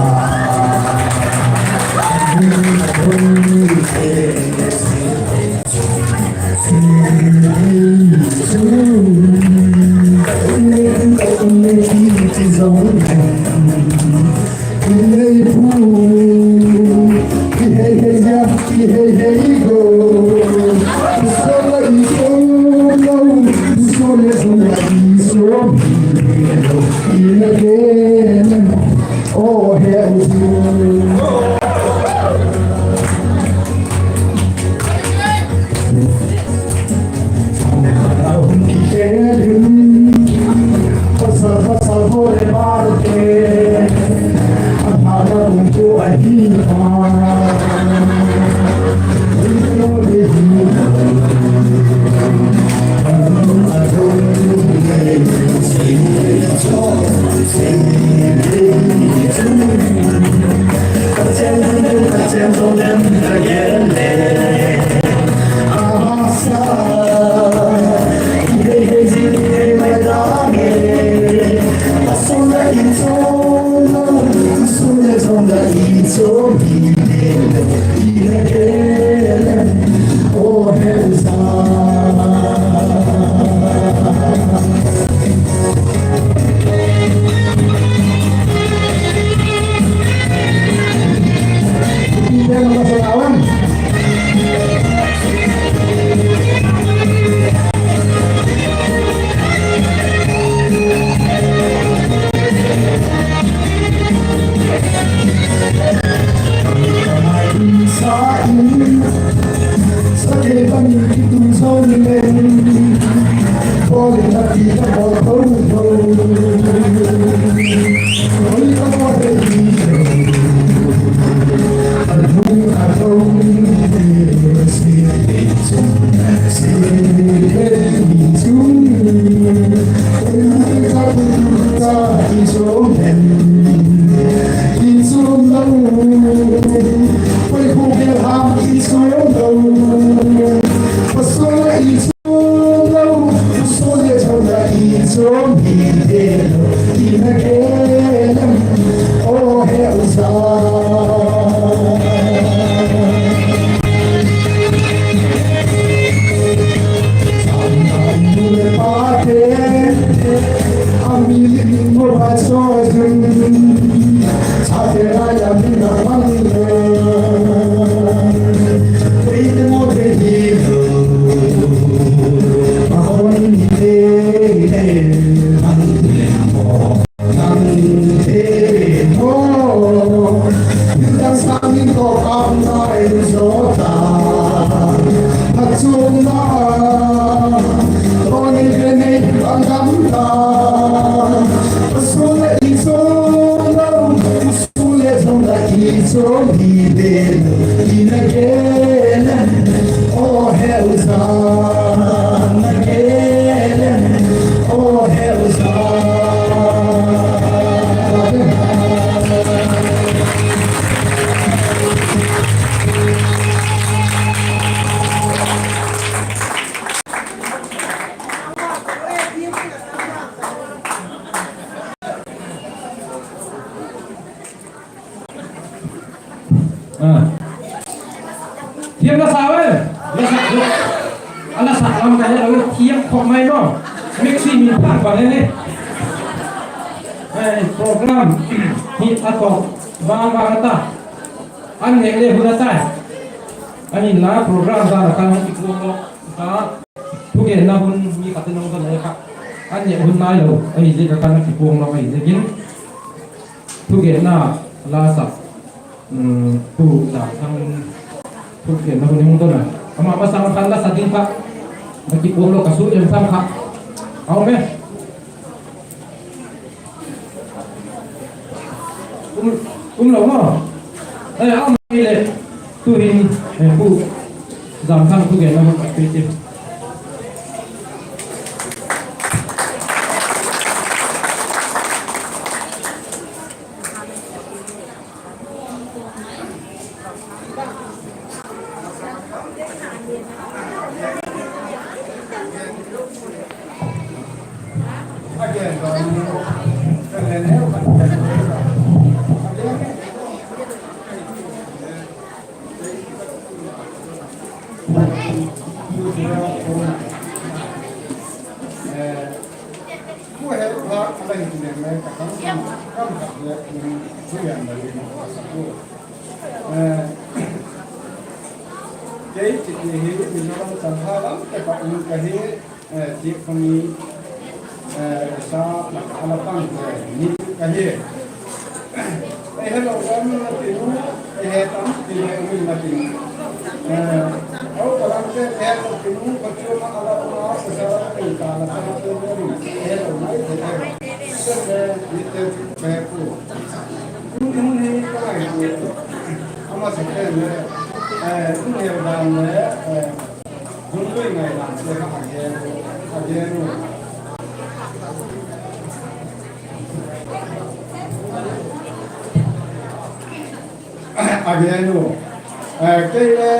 Inchum lo, poi khu gel ham inchum lo. Pasal inchum lo, pasal le chau la inchum hi de lo. Ina ke lam, o he usa. Nang te maw, nang sangin tawh ka ngai zo ta, phatchuamna tawh nei ve nei bang gam ta, pasal le i chuam lo, pasal le zong la i chuam hi ve lo, i na gen em, aw he usa, na gen em, aw he usa. A. Thiam la sa ve. La sa. A la sa lam ka he lo thiam khop mai lo. Mixi min phan pa le ni. Eh, program hi a to vang vang ta. An nêk le hun a tai. Ahinla program dan a kan kikuang lo. Ka thugenna hun mi khat in hung don le kha. An nêk hun nai lo. Ahi ziak a kan kikuang lo ahi ziakin. Thugenna la sa. Um, Pu Zamthang in thugenna hun hung don a. Ama masang khan la sa ding kha. Na kikuang lo ka su em sam kha. Au me. Um, um lo maw. Eh, a um le. Tu'hin, eh, Pu Zamthang thugenna hun ka pe ti. Kei ti hi Mizoram Chanha lam te ka um ka hi, eh, ti khami, eh, sa la ka la pang te ni ka hi. Ei he lo lam na ti nu, ei he tam ti le um na ti. Eh, au ka lam te he lo ti nu, ka chu ma ala ma sa sa la ka la sa te ni, he lo mai te he. Sa te ni te pe ku. Hun, hun hi ka ngai ku. Ama sa te le, eh, hun he dan le, eh, hun lui ngai dan le ka age, age nu. A gen u, eh, kei le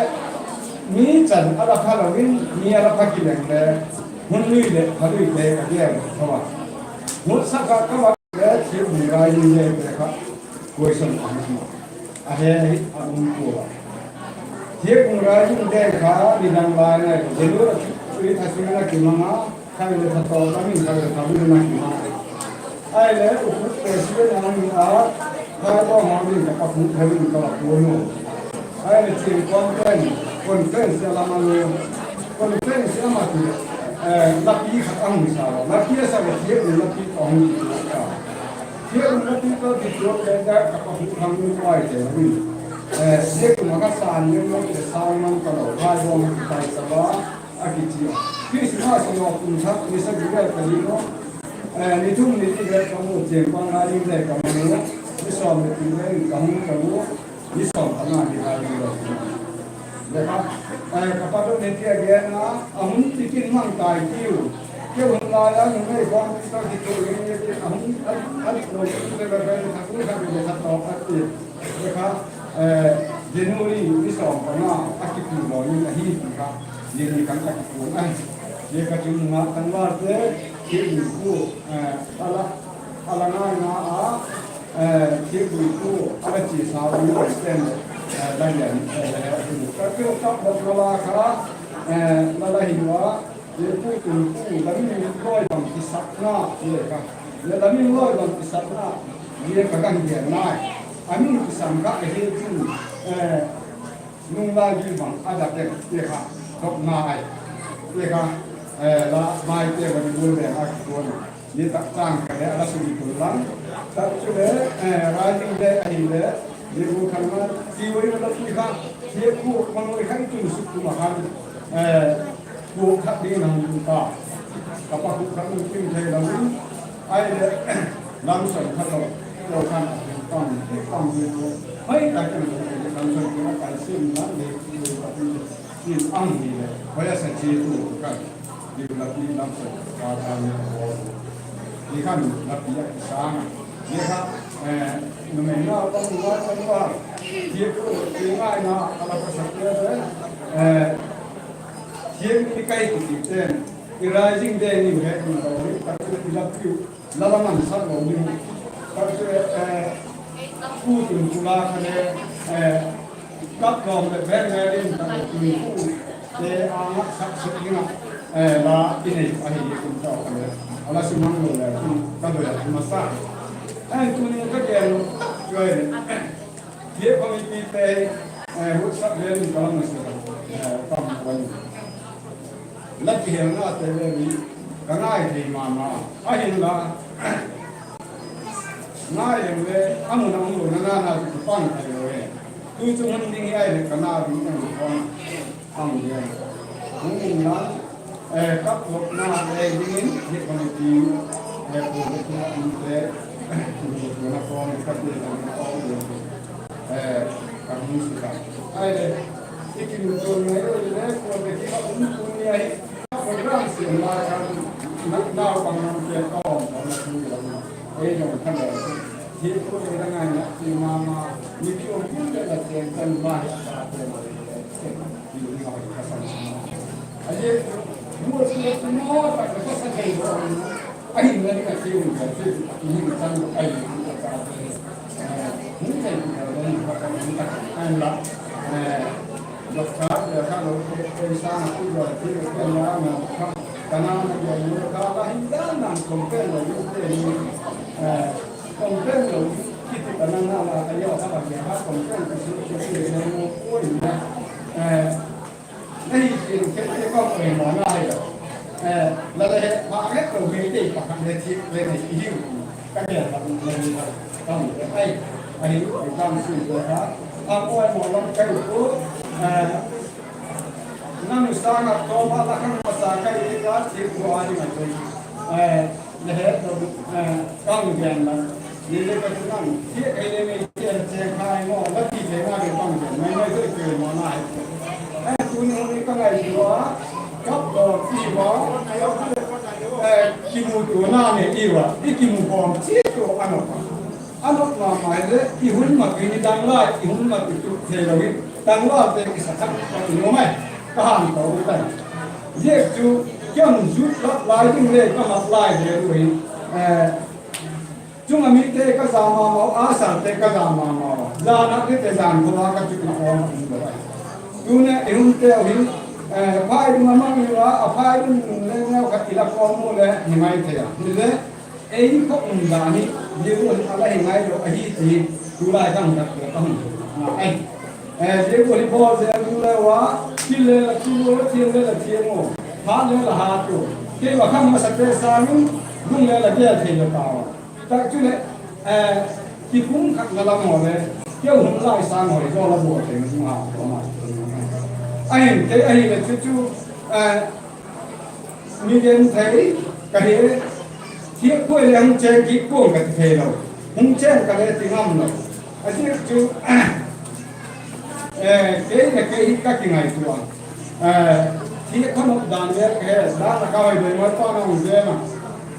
mi chan a la pha lo in, mi a la pha kileng le, hun lui le pha lui te ka gen tho a. Hun sa ka ka va le, thiak hung rai ding le te kha, question a um a. A he hi a um pua. Thiak hung rai ding te kha, midang lai nai, zelu a chu, i tha chu na ki mang a, Khai le pha tawh lam in khai le pha lam in a ki ma. Ai le u khut te si le nang ni a, khai tawh ma ni ka pa khut he in ka la pu nu. Ai le chin conference, conference a lam a lu. Conference a ma ti, eh, lapi khat a hung sa lo. Lapi a sa le thiak ni lapi ka hung ti ka. Thiak ni lapi ka ti tuak le da ka pa khut hang ni pai te ni. Eh, thiak ni ma ka sa ni lo te sa man ka lo. Khai tawh ma ki kai sa ba. A kichi a. Christmas a lo kum thak ni sa gi vel ka ni lo. Eh, ni thum ni ti vel ka mu chiang pang a ding le ka mu. Ni sawm ni ti vel ka mu ka mu. Ni sawm ka na ni a ding lo. Le ka, eh, ka pa to ni ti a gen a, a hun ti kin mang tai tiu. Keu hun lai a numei kawm ti tawh kitu in, a hun, a, a lo tu le ba ben khat ni khat ni le khat tawk a ti. Kha, eh, January ni sawm panga a kitu lo ni ahi ti kha, ni ni kan a kitu ahi. Zia ka chun nga tangvalte, ki ni ku, eh, a la, a la ngaina a, eh, ki ni ku, a la chi sa u ni ten, eh, la yan, eh, la yan. Ka keu tak bak la kha, eh, la la hi wa, Zia pu tun pu la min loi bang kisakna, zia kha. Zia la min loi bang kisakna, zia ka gan gen nai. A min kisam kha a hi tin, eh, nung lai gi bang a da pen, zia kha, dok nai. Zia kha, eh, la mai te bang bul le a ki tuan. Zia tak chang kha le a la sum tun lang. Tak chu le, eh, rai ding le a hi le, zia bu khan ma, ti wei la ti kha, zia bu khan wei kha i tun suk tu ma khan, eh, Pu khat ding nang ta. Ka pa pu khat ding ting thei lo in. Ai le, lam son khat lo. Lo khan a ding tam, ding tam ding lo. Hoi ta ken lo, lam son khat a kai sim na, le, le, ka pi, pi ang ni le. Hoi a sa chi tu kan. Di la pi lam son, ka ta ni ko. Di khan la pi a ki sang. Di kha, eh, numei na, pang na, pang na. Di ko, di ngai na, a la ka sa ke, eh, Thiam i kai ti ti ten, i rising day ni he ni lo ni, tak chu i la piu, la la man sak lo ni. Tak chu, eh, pu tun pu la kha le, eh, kap lawm le ber ngai din tak chu pu te a ngak sak sek ding a, eh, la i nei ahi kum tau kha le. A la si mang lo le, kum ka doi a kum a sa. Ai, tuni ka gen lo tak chu ai. Zia committee te, eh, hutsap le in ka lam a si, eh, tam ka ni. La kihelna te le ni, ka ngai thei ma ma. Ahinla, ngai em le, a mun a um lo na na na tu pan thei lo e. Tu chu hun ding hi ai le ka na ding em ko. Ang dia. Hung in la, eh, ka pawtna le dingin, hi committee, eh, pu le pu um te, pu le pu na pawm, ka ti la na pawm le, eh, ka hung si ka. Ai le, i kimu tuan mai lo le, pu le ki ka um tuan ni ai, program siam la kan, na, naupang nam te ka um, ka na tu la na. Ei lo ka le, hi pu le na ngai na, ti ma ma, mi ki um pu le la tiang kan ma hi a ka te ma le. Na hi tin khe te ka poimawna hi lo. Eh, la le he, ma he ko mi te pakhat le thi le nei i hiu. Ka gen la le ni la. Ka mu le ai. Ahi, ai kam sin le ha. A poimaw lam kai ku. Eh, na nu sanga ko ma la kan ma sa kai ka thi ku a ni ma ko. Eh, Le he lo, eh, ka hung gen la. Ni le ka tu nang, thia kei le mei thia che khai maw, la ti thei ma le ka hung gen. Mai mai zoi kei maw na hi. Eh, tuni hun i ka ngaitua, kap daw ti va, eh, kimutuana nei i va, i kimu khawm chi tu a nop a. A nop ma ma le, i hun ma kei ni dang lai, i hun ma kei tu thei lo i, dang lai te kisa thak ka tu ngai, ka han to u tai. Zia chu, kiang zut lak lai ding le ka mat lai le u hi, eh, Chung a mite ka za ma ma, a sate ka za ma ma. Zan a te te zan ko a ka chukna om a um lo ai. Tuni i hun te u hi, eh, phai ding a mang i la, a phai ding le neu khat i la ko mu le ni mai thei a. Ni le, ei ko um dan hi, zia u a la hi ngai lo ahi ti, tu lai ka hung dak ka hung na ai. Eh, zia u hi bawl zel u le wa, thil le la thil u, thiam le la thiam u, hat le la hat u. Kei va khang masa te sangin, lung le la gel thei lo ta u. Tak chu le, eh, ki pum khat na la maw le, keu hun lai sang hoi zo la bo te ma ma. Ahin te ahi le chu chu, eh, mi gen thei ka hi, thiak kuai le hung chen ki kuang ka ti thei lo. Hung chen ka le ti ngam lo. A ziak chu, eh, kei le kei hi ka kingaitua. Eh, Thiak kha nop dan le ka he, dan a ka hoi doi mai pa na hung zen a.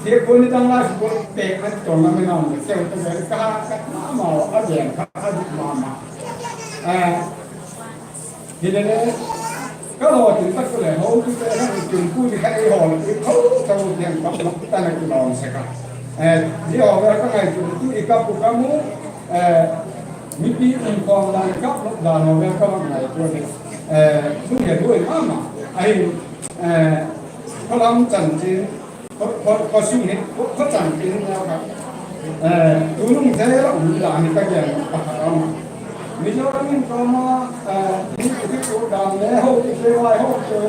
Thiak kha ni dang lai football pêk na ton lam in a hung keu ta ve ka ha ka ma ma a gen kha a dik ma ma. Hile le, ka lo tin tak le ho tu te han kin pu ni kha ei ho ti tho tho ti han kap lak ta na ki lawm sek a. Zia ho ve ka ngaitua tu i kap u ka mu, mipi um khawm dan kap lak dan ho ve ka ngaitua ni. Sung he duai ma ma. Ahin, khalam chanchin, kha, kha, kha sung hi, kha, kha chanchin neu kha. Tunung zel a um dan hi ka gen pakhat a um a. Mizoram in kawm a, mi kiti tu dan le ho ti te vai ho te,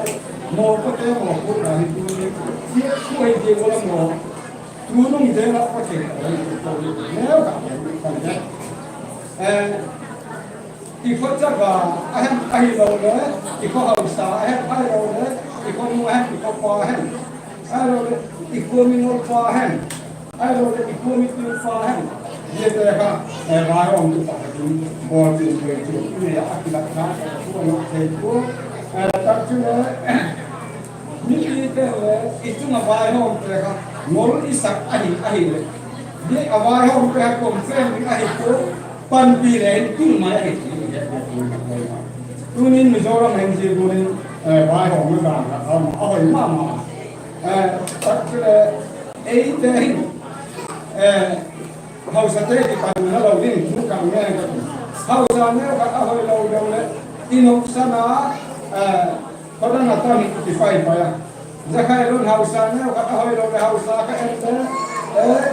mawpuate mawpuat dan hi tuni, ti khu hi ti ula maw. Tunung zel a Pathian a hi tu neu kha kan gen. I khawchak a, a hem ahilole, i khaw hausa a hem ahilole, i khaw nu a hem, i khaw pa a hem, ahilole, i khua mi ngolpa a hem, ahilole, i khua mi piupa a hem, ziate kha, vaihawmtu pakhat in bawlchin bawlchin i nei a, a kilat kha, a thu a ngak thei pua. Tak chule, mipite le i chung a vaihawmte kha ngol i sak ahi, ahileh, zia a vaihawmte kha complain ding ahi pua, panpi le in tung mai ahi ti i hetna ding a. Tunin Mizoram hin zia gual in vaihawmna dan kha a hoi ma ma. Tak chule, eite hin hausate kipan na lo ding thu ka ngen ka ti. Hausa neu khat a hoi lo deu leh i nopsan a, khawdang a tam hi ti pai pai a. Zia kha i lon hausa neu khat a hoi lo leh hausa kha en le,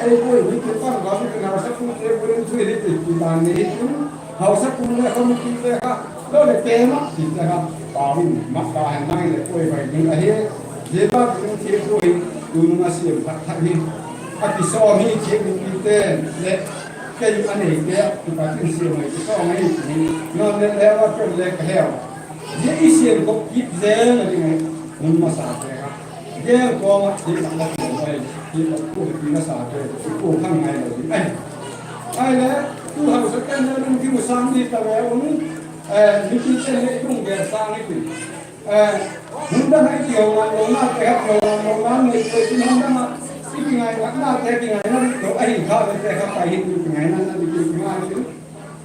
ei pui mi ti pan ka mi ti hausa pu te pu in thu hi ti ti dan ni hi tin. Hausa pu le kha mi ti te kha lo leh te ma ti te kha pau in mak ta hen nai leh poi bai ding ahi. Zia tak in thiak pu hi tunung a siam thak thak hi. A kisawm hi thiak mi ti te leh kei a neite kipat in siam hi kisawm hi ti hi. Nang le le a pen le ka heu. Zia i siam khop kit zel a ding ahi. Hun masate kha gel kawm ah thiak a la tuam ahi. Thiak a pu hi ti masate i pu khang ngai lo ding ahi. Ahile, tu hausate'n le lungthim u sâng di ta le un, mipite'n le i lung gel sâng hi tin. Hun dang ah i kihonglonate kha kihonglona nei pui tin, hun dang ah i kingainatnate kingaina lo ahi kha lete kha pai hi tin, kingaina na di tin, kingai tin.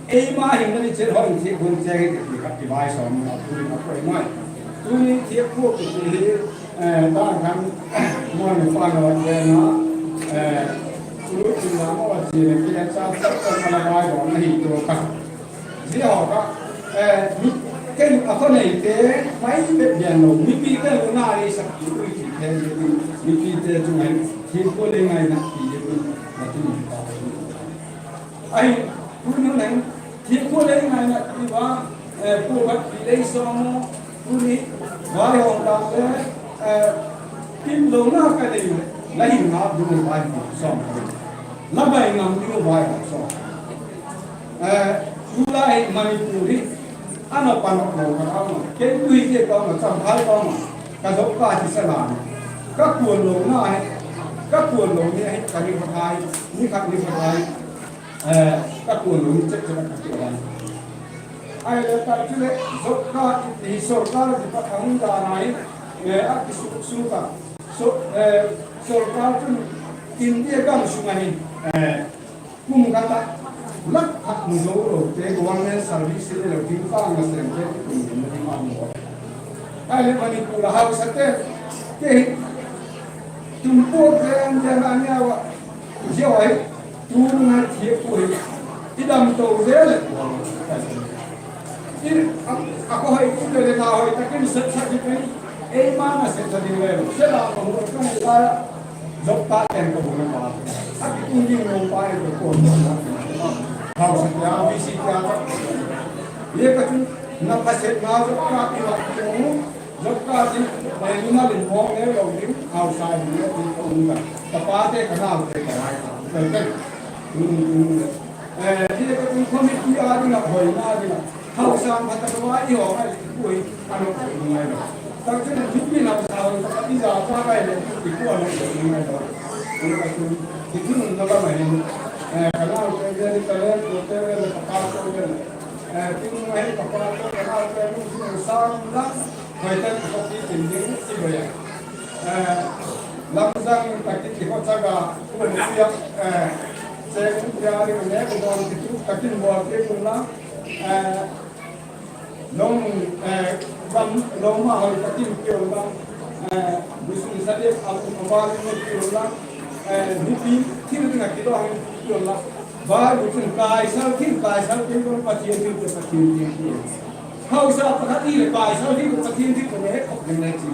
Eima hin na di chet hoi thiak hun cheng hi ti kha i vai sawm a tu ding a poi mai. Tuni thiak pu kiti hi, dan khan, moi nu pa lo ve na, tu tin la mo a chi le ki le cha cha cha ma la vai lo na hi tu kha. Zia haw kha, mi, kei a khaw neite mai bep gen lo, mipite lungna lei sak ti ui ti thei zia ding, mipite chung ah hin thiak khua lei ngaina ti zia ding, na ti ta. Ahi, tuni hin thiak khua lei ngaina ti va, pu khat ti lei sawm u, tuni vaihawm dan le, tin lona ka nei u, la hin ngap ding u vaihawm sawm ka nei, la bai ngam ding u vaihawm sawm. Tulai Manipur hi a nop a nop lo ka ta ma, kei tu hi zia ka ma, Champhai ka ma, ka job card hi sa la, ka kuan lona hi, ka kuan lo ni ahi, ka ni kha thai, ni khat ni khat thai, ka kuan lo ni chet chet a ka ti a. Ahile tak chule job card hi sorkar kipat a hung dan ahi, a kisuk suk a, sorkar chun India gam sung ahi, kum khat ah lak khat mu zo lote government service le lo ding pa nasem te kum na ding a mu. Ahile Manipur a hausate, te hi tum pua ven ven a nia ua, zia ua hi, tunung a thiak pu hi i dam to zel leh, a, a kha hoi tu le le na hoi tak in set sa ding in, eima na set sa ding le lo, se la ka mu ka nei lai a, job card ten ka mu na pa, a kitung ding lo pa e ko ko na, hausate a, VC te a, le ka chun, na ka set na job card i la ki mu, job card hi, mimal in mawng le lo ding, hausa in le ding ka um ka, ka pate ka naute ka lai ka, ka, ka, um, um, le. Zia ka chun committee a ding a, hoina ding a, hausa pha tak a i haw ngai i pui a nop ngai lo. Tak chun mipi hausa hoi tak a i za pa ngai le i pui a nop ngai lo. Zia ka chun i chun na lam a hin, ka naute le, ka le, ka le, ka pa te le, tin ngai ka pa te, ka naute le, sang lang Hoi tak ka ti tin ding i hoi a. Lamzang tak i ti ho chak a, kuan pia, cheng pia ding le, kuan ti tu tak in bawl te kun la. Long, eh, lam, long ma hoi ka tin piu la, eh, busu sa de a, a ba ni piu la, eh, ni pi, thil ding a ti lo hang piu la. Ba bu chun kaisal thil, kaisal thil ko Pathian thil ko Pathian thil ko. Hausa pakhat i le kaisal thil ko Pathian thil ko le khop ding le chi.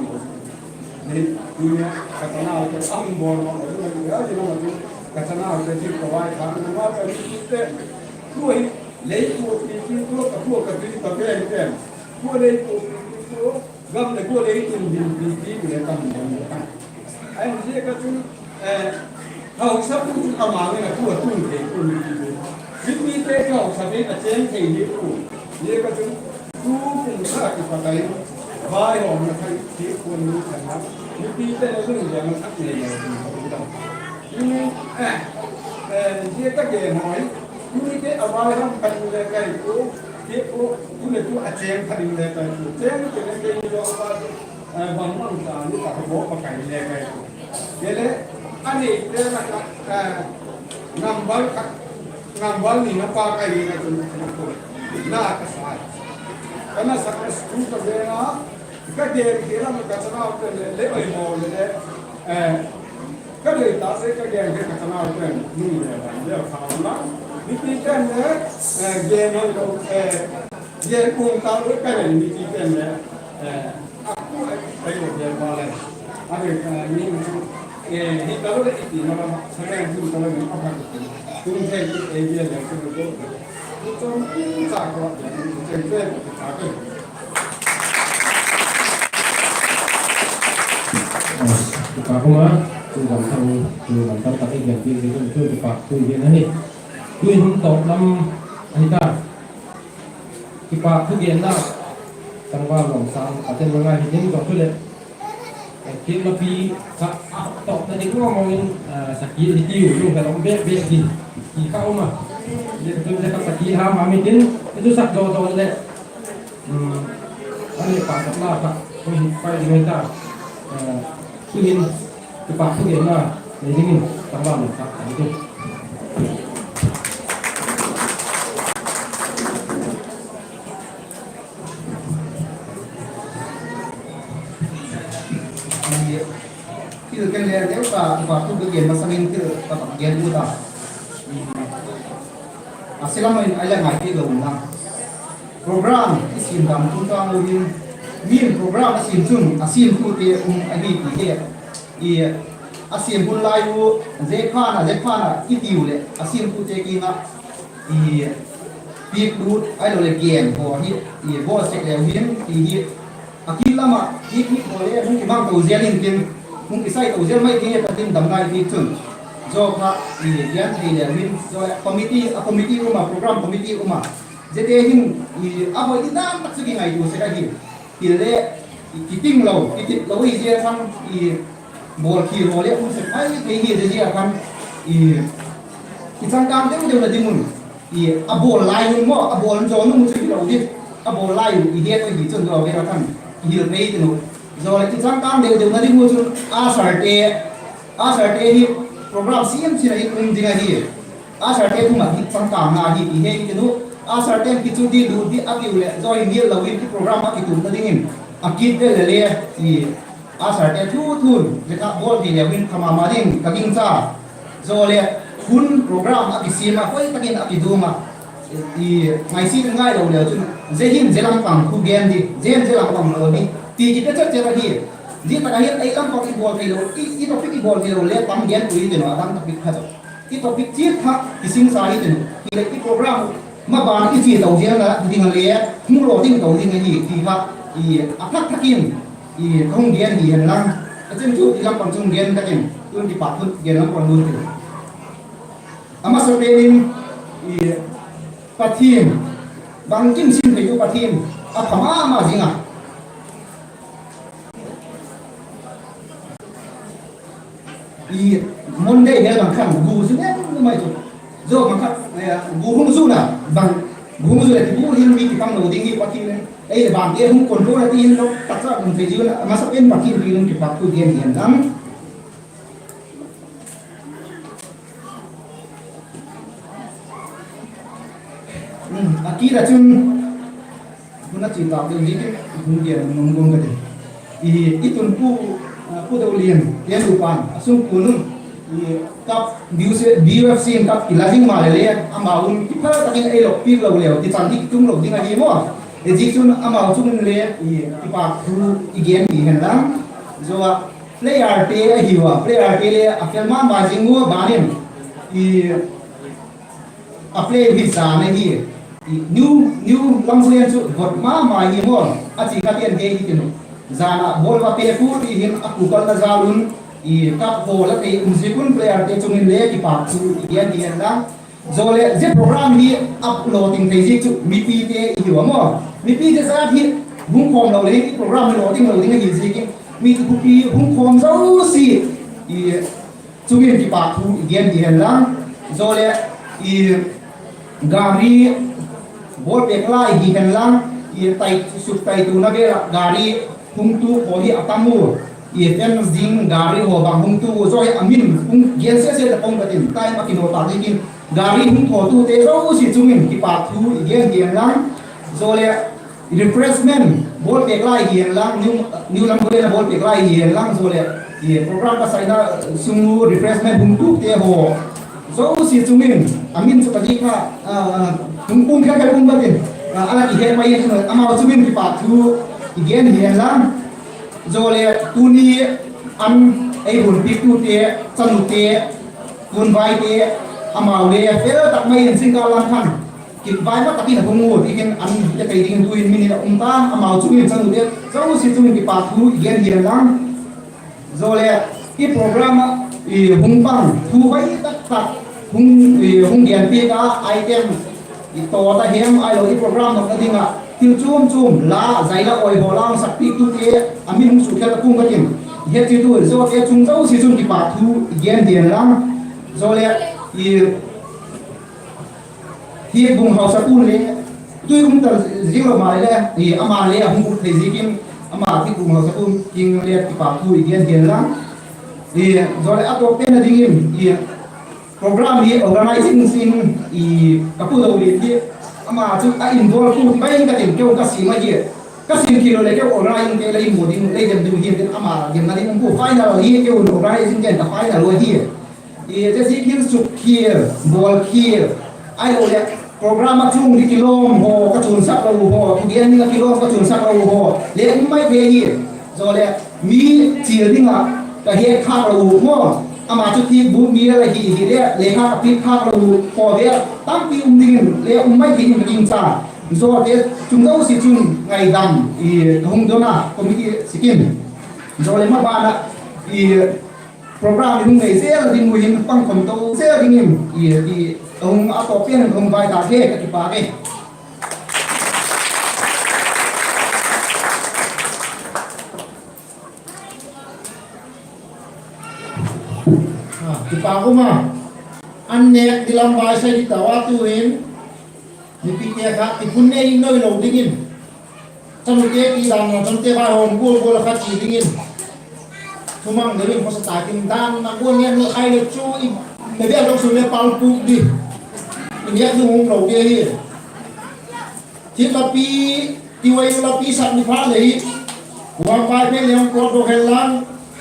Ni, ni ka chanaute a hung bawl ma, ni, ni, ni, ni, ka chanaute thil ko vai kha, ni ma ka ni te. Tua hi, lei tua pi pi tua, ka tua ka pi ka pen pen. Tua lei tua pi pi tua, gam le tua lei tua pi pi pi le kam dang le kam. Ai, zia ka chun, eh, hausa pu chu ka ma nge na tua tun thei tua mi pi pi. Mipite ka hausa pen a cheng thei ni pu. Zia ka chun, tu kum sa ki pa kai. Vai hom na khai ti pu ni khan na. Mipite na lung ya na thak nei ya. Ni, eh, eh, zia ka gen hoi. Tuni te a vai hom khat le kai tu, ti ku, tu le tu a cheng khat le kai tu. Cheng te le kai ni lo pa tu, eh, bang bang ta ni ta bo pa kai le kai tu. Ke le, ani te la ka, eh, number khat, number ni na pa kai ni na tu, na tu. Na ka sa. Ka na sa ka school ka ve na, ka gen ke la ka chanaute le, le oi mo le, eh, Ka dei ta se ka gen ke ka chanauten, nu le ban le kha na. Mipiten le, eh, gen hoi lo, eh, gen um ta lo ka le mipiten le, eh, a ku ai, ai lo gen ba le. A dei ta ni chu, eh, hi ta lo le i ti na la, sa le hun ta lo ni a ba. Tum thei ti ei gen le chu lo. Chu chom sa ko le, chu chen chen ta ke. Kipak um a, tu ban thang, tu ban thang tak i gen ti, tu, tu kipak tu gen ahi. Tu in hun tawp lam ahi ta. Kipak thu genna, tangval lawmsang, a ten ngai hi ding tawh tu le. Kit ma pi, kha, a tawp ta ding mawng in, ah, sakhi hi tiu, lung ka lawm bek bek hi, ki kha um a. Le tu le kha sakhi ha ma mi tin, tu sak do do le. Hmm, a ni pa sak la kha, tu hi pai ding ta. Eh, tu hin, tu pa tu gen na, nei ding in, tangval lawmsang, a ni tu. Thil ken le deu ta, pa tu ka gen masang in thil ka bak gen u ta. A sia lam in a la ngai ti lo na. Program i sim dan tu ta lo in, min program a sim chun a sim tu te um ahi ti he. I, a sim hun lai u, zia phan a, zia phan a i tiu le, a sim tu te ki nga. I, piak lut ai lo le gen haw hi, i, bawl sek leu hin, ti hi, a kit lam ah, i, i, haw le, hung kimang to zel in tin, hung kisai to zel mai tin, Pathian dam ngai ti chun. Zo kha, i, gen thei leu hin, zo le, committee, a committee um a, program committee um a. Zia te hin, i, a hoi di dan tak chu kingaitua sek ahi. Ti le, i, kiting lo, kiting lo i zia khan, i, bawl khi haw le, um sek ai, kei hi zia zia khan, i, i changkang deu deu na ding un. I, a bawl lai un maw, a bawl zaw nung chu hi lo di. A bawl lai un i het u hi chun zo ve la khan, i hil pei ti nu. Zo le i changkang deu deu na ding u chun, a sarte, a sarte hi program siam chin a hi um ding ahi. A sarte thum a hi changkang na hi ti he ti nu. A sarte kichu di du di a kiu le, zo hi mial lo in i program a kitum na ding in. A kit vel le le, i, a sarte thu thun, le kha bawl thei leu in kha ma ma ding, ka ding cha. Zo le, hun program a kisiam a, hoi takin a kidum a, i, ngaisi ngai lo leu chun, zia hin zia lam pang thu gen di, zia hin zia lam pang lo di, ti kipia chet chet ahi. Zia tak a hin ei lam pang i bawl thei lo, i, i topic i bawl thei lo le pang gen ui ti nu a dang topic kha zo. I topic chiat kha kisingsa hi ti nu. Hi le i program ma ban i chia to ziang na ding a le, hung lo ding to ding ahi ti kha, i, a thak thak in, i, ka hung gen hi hen lang. A chen chu i lam pang chung gen tak in, tun kipak thu gen lam pang lut ti. A masa pen in, i, Pathian, bangkim sim thei u Pathian, a pha ma ma zing a. I, Monday vel bang khan gu zu nem mai chu. Zo bang khan, eh, gu hung zu na, bang, gu hung zu le ti bu hin mi kipang lo ding hi Pathian in. ei le bangte hung control a ti hin lo taksa um thei ziu a, a masapen Pathian pi lung kipak thu gen gen lang. A kit a chun, hun a chi tak deu ziakin hun gen nung nung ka ti. I, i tun pu, a, Pu Dolian, i nupa'n a sungkuan un, i, cup, B U C, B U F C in cup kila ding maleh le, amau un kiphal takin ei lo piak lo leu ti chan hi kitung lo ding ahi maw. E ziak chun amau chung in le, i, kipak thu i gen ti hen lang. Zo a, playerte ahi ua, playerte le a fel ma ma zing ua ban in, i, a play hi zan ahi. New, New Lambulen chu vot ma ma hi maw, a chi kha tian he hi tin u. Zan a ball va pe pu ti hin a kukalna zal un, i cup haw la thei um ziak un playerte chung in le kipak thu i gen ti hen lang. Zo le zia program hi a lawting thei ziak chu mipite i hi ua maw. Mipite zat hi hung khawm lo le i program hi lawting lo ding ahi ziakin mi thupi hung khawm zosia i chung in kipak thu i gen ti hen lang. Zo le i gari ball pêk lai hi hen lang, i tai suk tai tuna vêl ah gari hung tuk haw hi a tam u. I fence ding gari haw bang hung tuk u zaw hi a min hung gen sia sia ta pom ka tin, time a kilo tak ziakin gari hung thawtute zosia chung in kipak thu i gen ti hen lang. Zo le refreshment ball pêk lai hi hen lang, New, New Lambulen a ball pêk lai hi hen lang, zo le i program ka saina sung u refreshment hung tukte haw zosia chung in a min chu ka dik kha, a, hung pum kha kha pum ka tin, a, a la kihe mai in amau chung in kipak thu i gen hi hen lang. Zo le tuni an ei hun piaktute, chanute, tunvaite, amau le fel tak mai in zingkal lam khan kivai ma tak in a hung u ti hin an le thei dingin tu'hin min in a um ta, amau chung in chanute zosia chung in kipak thu i gen hi hen lang. Zo le i program ah i hung pang thu vai tak tak hung, i hung genpiak a item i tawt a hem ahilo i program nopna ding ah thil chuam chuam la zai la awi haw la hung sakpiaktute a min hung sukkhial ta pum ka tin, i het chiatu zote chung zosia chun kipak thu i gen hi hen lang. Zo le i Thiakbung Hausapu'n le tui um ta zing lo maleh le, i ama le a hung ut thei ziakin ama Thiakbung Hausapu'n kiang le kipak thu i gen hi hen lang. I zo le a tawp pen a dingin i program hi organizing sin i ka pu Dolian hi ama chu a involve tu ti mai ka tin, keu ka sim ahi. Ka sim kilo le keu organizingte lei mu ding lei dem ding hi tin ama demna ding um pu, final hi keu organizingte'n ka final u ahi. I zia ziakin sukkhial, bawlkhial, ahilo le program a chung ding kilawm haw ka chunsak lo u haw, thugen ding a kilawm ka chunsak lo u haw le um mai thei hi. Zo le mi chial ding ah ka het khâk lo u maw, ama chu Thiakbung mi la hi hile lekha ka piak khâk lo u haw le tampi um dingin le um mai thei in ka gingcha. Zote chung zosia chun ngaidam i ka hung don a committee sikin. Zo le maban ah i program i hung nei zel ding u hin pangkhawm to zel dingin i, i ka hung a tawp pen ka hung vai ta e, ka kipak e. A, kipak um a. An nêk di lam vai sai di tau a tu'hin mipite kha i phun nei noi lo dingin, chanute ti dan a chanute vaihawm gual gual a kha chia dingin thumang deu in khawsa tak in dan a gual ngen lo khai le chu i mebel lo sun le pal puk di, i nêk ding um lo di ahi. Thil lapi, ti wai lapi sak ni phat le hi, huam vai pen leng kuat dok hen lang,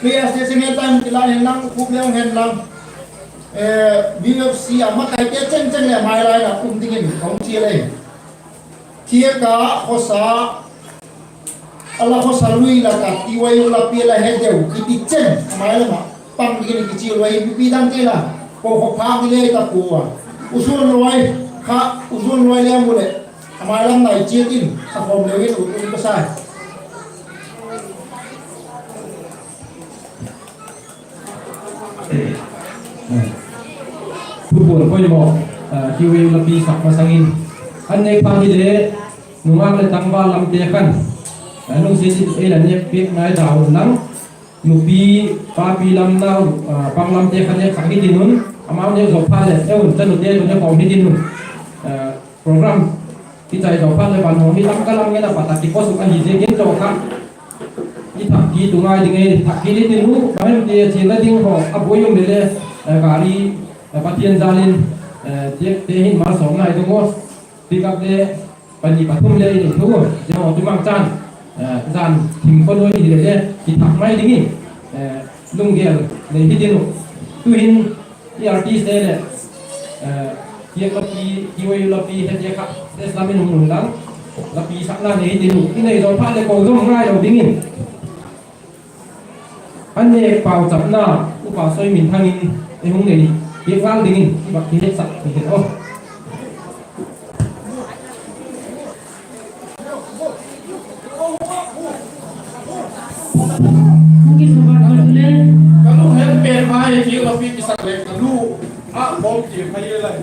PlayStation hen time kila hen lang, khup leng hen lang, eh, B U F C a makaite cheng cheng le mai lai la um dingin ka hung chial e. Thiak a khawsa, a la khawsa lui lak a ti wai lapi la he deu kiti chen a mai lam a pang dingin kichial u ahi. Mipi dangte la ko kho phâk di le ta pua, u suan luai kha, u suan luai le mu leh a mai lam nai chiat in sa khawm leu in u, u ka sai. Thupuan poimaw, ah, kiu lapi sak masang in, an nêk phat hile nungak leh tangval lamte khan, ah, lungsiat in ei la nêk piak ngai da un lang, nupi, papi lam nau, ah, pang lamte khan nêksak hi tin un, amau nêk zo phat leh ei un chanute tawh ne khawm hi tin un, ah, program I chai zaw phat leh van haw hi lam ka lam ngen a pat a kipaw suk ahi ziakin zaw kha i thak kit u ngai ding e. Thak kit i tin u, bang hem ti a chianna ding haw a buai um le le, gari, Pathian jal in, tiakte hin malsawmna i ding u, pick up te pani pathum le i nei thu, zia haw chu mangchan, zan thim khaw nuai i hi le le, i thak mai dingin lunggel nei hi tin u. Tuhin i artistte leh, tiak lapi, kiwei lapi, hetia kha stage lam in hung un lang, lapi sakna nei hi tin u. I nei zaw phat leh ko zom ngai lo dingin, a nêk pauchapna Upa Soi Minthang in ei hung nei piak ngal dingin i vak kihetsak hi hen aw. Ka lunghem pen mai, kiang lapi kisak leh ka lu a bawm ti mai lai.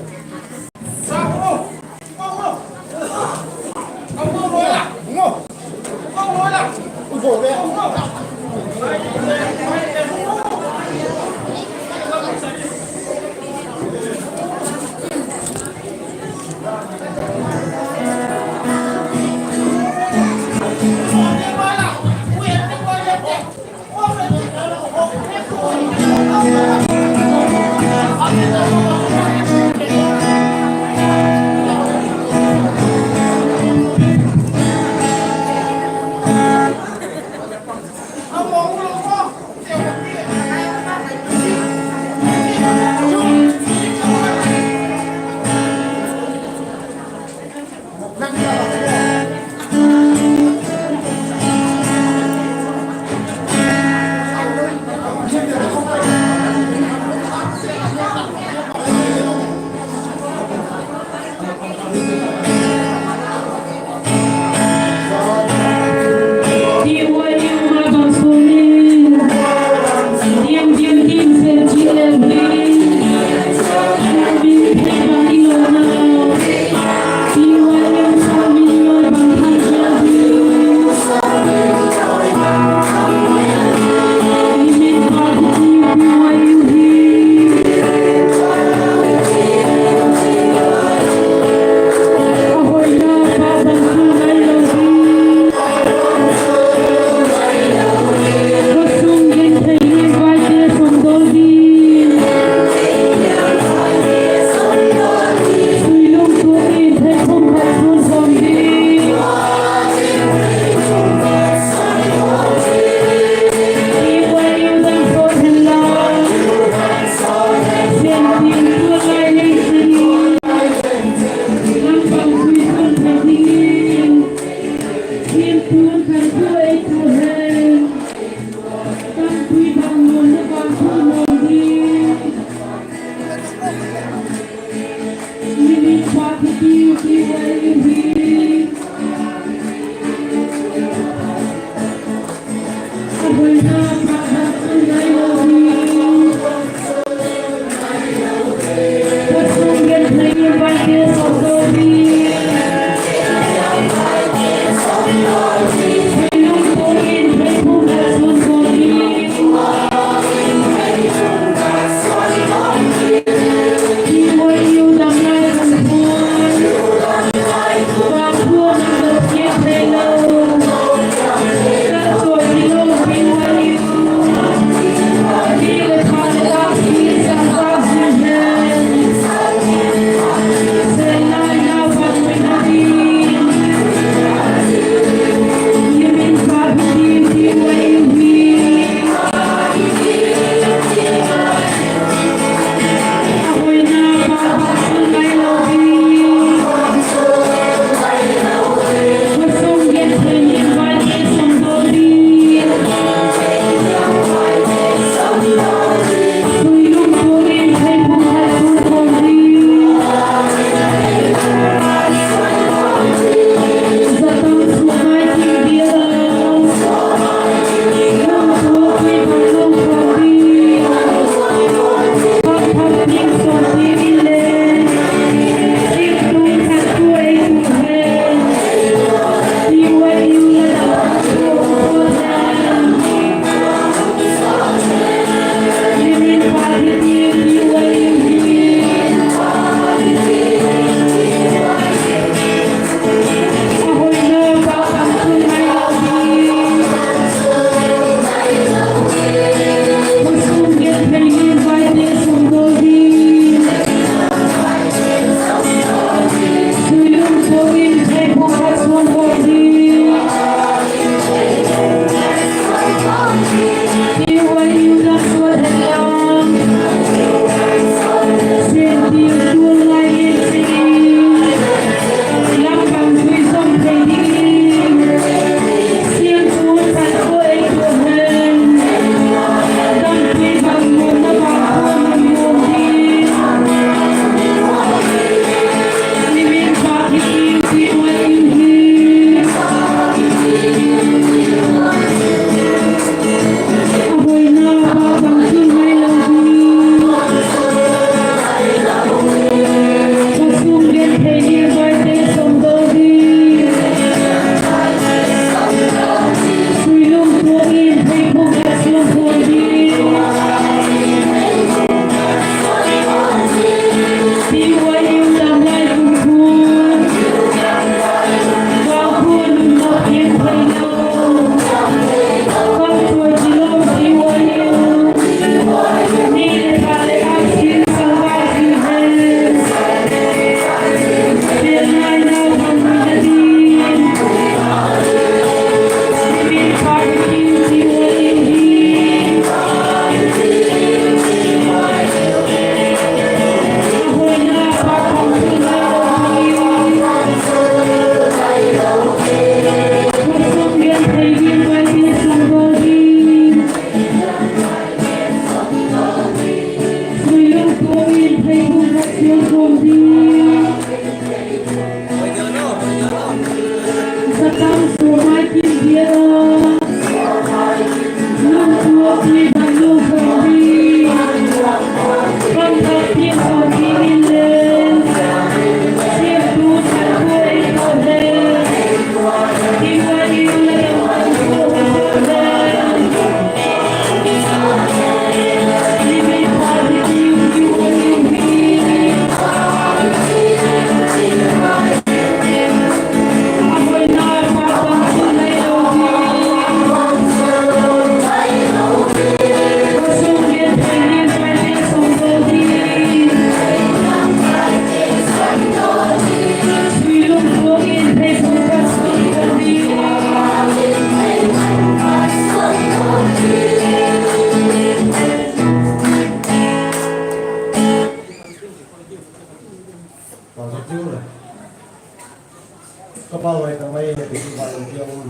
Ka pau ai tak mai, ka ti ba lo ti um,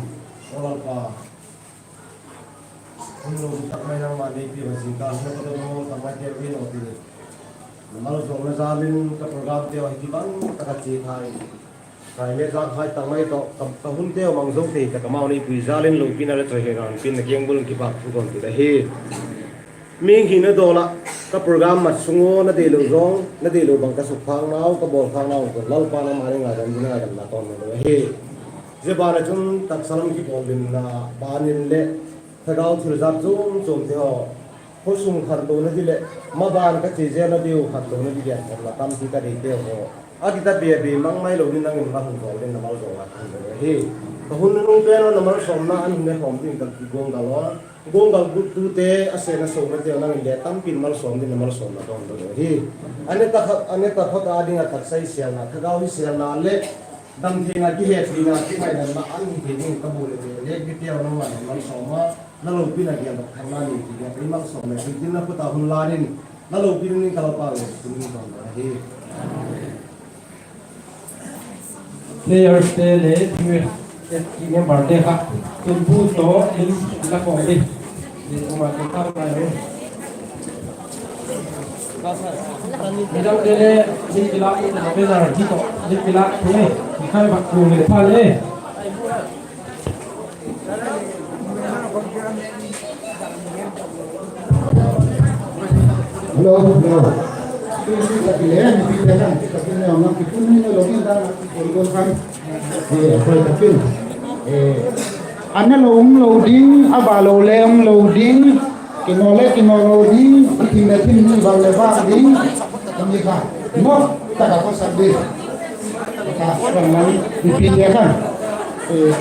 o Lalpa. Hun lo tak mai nangma nei pi ba zing ka, hun ka do mo tak mai te ri lo ti. Na malzawlna jal in ka program te hi kibang tak a chia thei. Kai le zang hai tak mai tawh, ka, ka hun te mang zo thei tak a mau nei pui jal in lopina le chawihoina pin na kiang bul in kipak thu ka hung ti ahi. Mi hina dawl ah ka program mat sung ua na deilo zawng, na deilo bang ka sukphâk nau, ka bawlphâk nau, ka Lalpa nangma ding ngaidam ding ngaidam na tawm lo ahi. Zia ban ah chun taksa lam kipawl dinna ban in le, thagau thil zat chuam chuam te haw, khawsung khantouna di leh, maban ka chia zel na diu khantouna di gen khawmna tampi ka nei te haw. A kitapi a bi mang mai lo ni nang in la hun zawl ding na malzawlna ka hun lo ahi. Ka hun nung pen a na malsawmna an hun ne khawm ding ka kiguanggal a. Guanggal guttute a sena sona te nang in le tampi in malsawm ding na malsawmna ka hun lo ahi. A ne ta khat, a ne ta khat a ding a taksa i sialna, thagau i sialna le damtheina kihettheina kingaidamna an hi thei ding ka bul le te le mi te nang malsawm a. Na lopina gen dok thang na ni ti gen i malsawm le, tin na khuta hun la nin, na lopina nin ka Lalpa le tin ni ton ahi. Players te le team member te kha, tun bu to in la ko di. Ni ko ma ko ta na ni. Ni dang te le ni kila, ni kila, ni kila, ni khai bak ku ni pha le. Hello, hello. Tui tui tak le, mi pi te kan, tak le, ang ki pun ni lo kin dan, ki pun pun kan. Eh, koi tak kin. Eh, a ne lo um lo ding, a ba lo le um lo ding, kino le kino lo ding, thim le thim ni ba le ba ding, mi kha. Mo, tak a ko sak ding. Ka, kan man, mi pi te kan. Eh,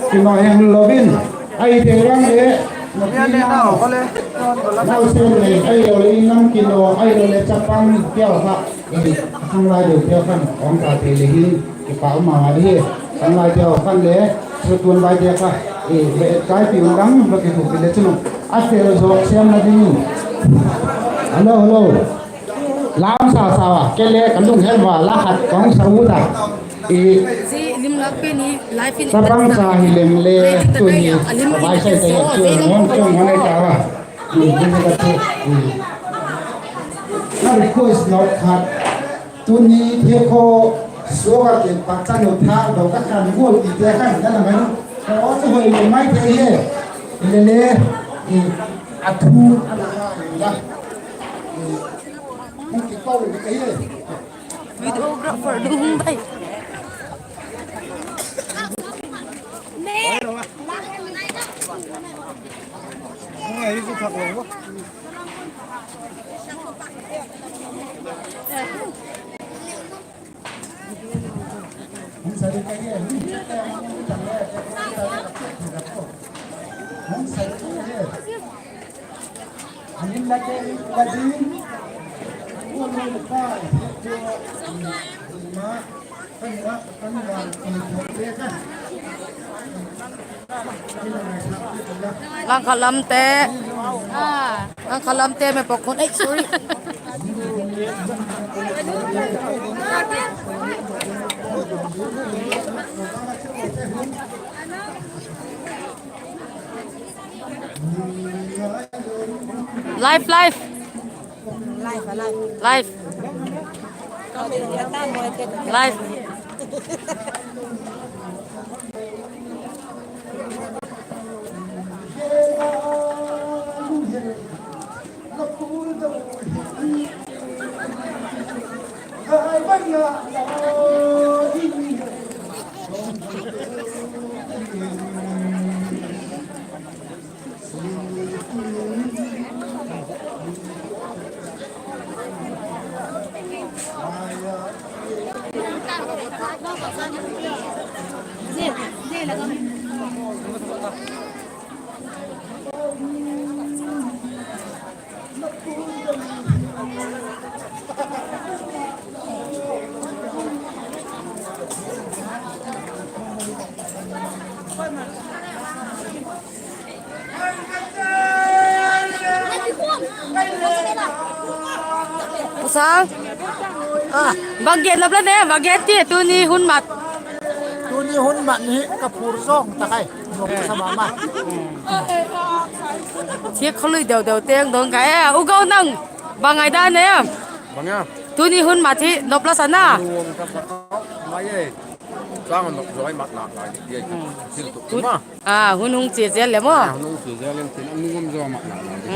kino hem lo bin. Ai te rang le, na pi na. Nau sen le, ai lo le, nam kino, ai lo le, chapang, keu kha. Eh, khang lai deu keu khan, ong ka te le hin, kipak ma ma hi. Khang lai deu khan le, su tuan bai deu kha. Eh, be kai pi ung dang, ba ki thu ki le chunu. A te lo zo, siam na ding. Hello, hello. Lam sa sa wa, ke le ka lung hel wa, la khat kong sa u ta. I, lim lak pe ni, live in, chapang sa hi leng le, tu ni, a lim ka bai sai sai, tu ni, mon chung mon ai ta wa. I, i, i, i. Na request not khat. Tu ni, the ko, so ka ke, pa chan u tha, do ka kan, gol ti te kan, na na mai. Ka o chu hoi le mai te he. I le le, i, a thu, a na ha, i la. I, Videographer dungdai. Langkhat lamte. Ah, langkhat lamte me pok khun. Ei, sorry. Live, live. Live, live. Live. Live. Sang. Ah, bang gen nop la ne, bang gen ti tuni hun mat. Tuni hun mat hi ka phur zawng tak ai. Nuam ka sa ma ma. Thiak khaw lui deu deu teng dong ka e, U Gou nang. Bang ai dan em? Bang a? Tuni hun mat hi nop la sa na? Nuam ka sa mai e. Chang nop zaw i mat nak lai di. Thil tuk ma. A, hun hung chia zel le maw? A, hun hung chia zel in tin a nuam zaw mat nak lai di.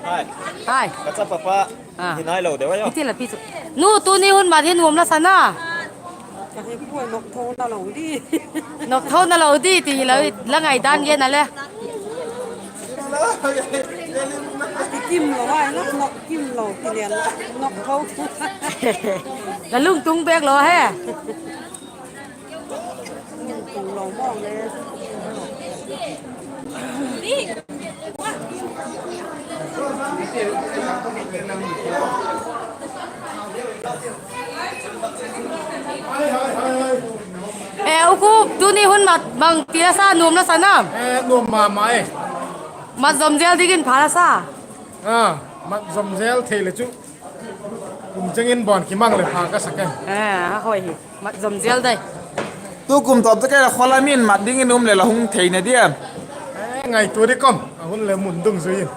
Hai. Hai. Ka chapa pa. A. Hi nai lo deu ai. Iti la pi chu. Nu, tuni hun mat hi nuam la sa na? Ka hi puai, nop tho na lo di. Nop tho na lo di ti hilo, la ngaidan gen a le. Ti kim lo ai, nop, nop kim lo ti le, nop tho. La lungtung bek lo he. E, U Khup, tuni hun mat bang ti la sa, nuam la sa nam? E, nuam ma ma e. Mat zom zel dingin pha la sa? A, mat zom zel thei le chu. Kum cheng in bawn kimang le pha ka sa ke. A, a hoi hi. Mat zom zel dai. Tu kum tawp chu kei la khawlam in mat dingin um le la hung theina diam? E, ngaitua di kom, a hun le mun dungzui in.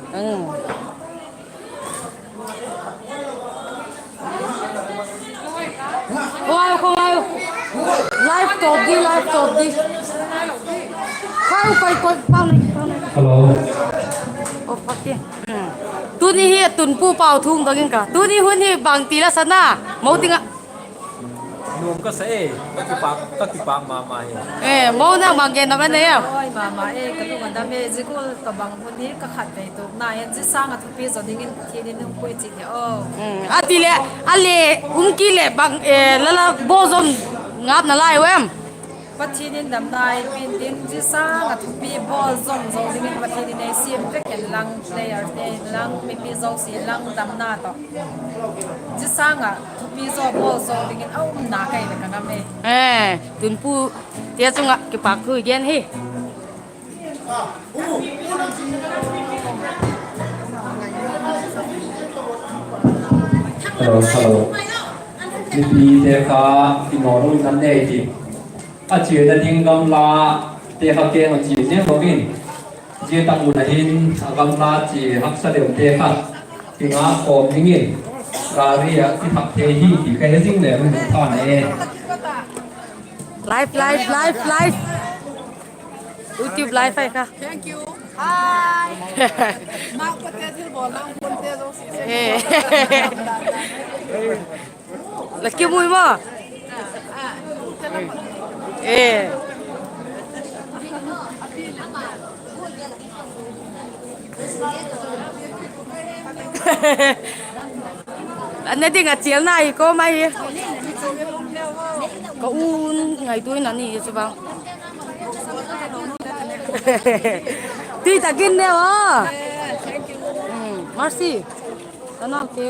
Khawlai, khawlai. Live tawp di, live tawp di. Khau kai koi pau nei, pau nei. Hello. O, pati. Tuni hi a tunpu pau thung dong in ka. Tuni hun hi bang ti la sa na? Mo ting a. Nuam ka sa e, ka kipak, ka kipak ma ma hi. E, mo nang bang gen na ma nei a? Oi, ma ma e, ka lung a dam e, zia gual tawh bang hun hi ka khatvei tuak na, en zia sâng a thupi zaw dingin Pathian in hung pui chi dia aw. A ti le, a le, um ki le bang, e, la la bawl zom ngap na lai u em? Pathian in damna ei pia intin, zia sâng a thupi bawl zom zo dingin Pathian in ei siam vek hen lang, playerte lang, mipi zosia lang damna tawh. Zia sâng a thupi zaw bawl zo dingin a umna kei le ka ngam e. E, tunpute chung ah kipak thu i gen hi. Hello, hello. Mipite kha i nawn lo in an nei ti. A chiana ding gamlate kha keng a chia neu lo in. Zia tak mun a hin a gamla chia haksa deuhte kha kingak khawm dingin gari ah kithak thei hi ti ka he zing le hun than e. Live, live, live, live. YouTube live ai kha. Thank you. Hi. Mak pate thil bawl lang pate zo si se. La kimui maw? E. A ne ding a chialna hi kawm ahi. Ka u ngaitua in a ni chu bang. Tui tak in ne aw. Mercy. Ka naute.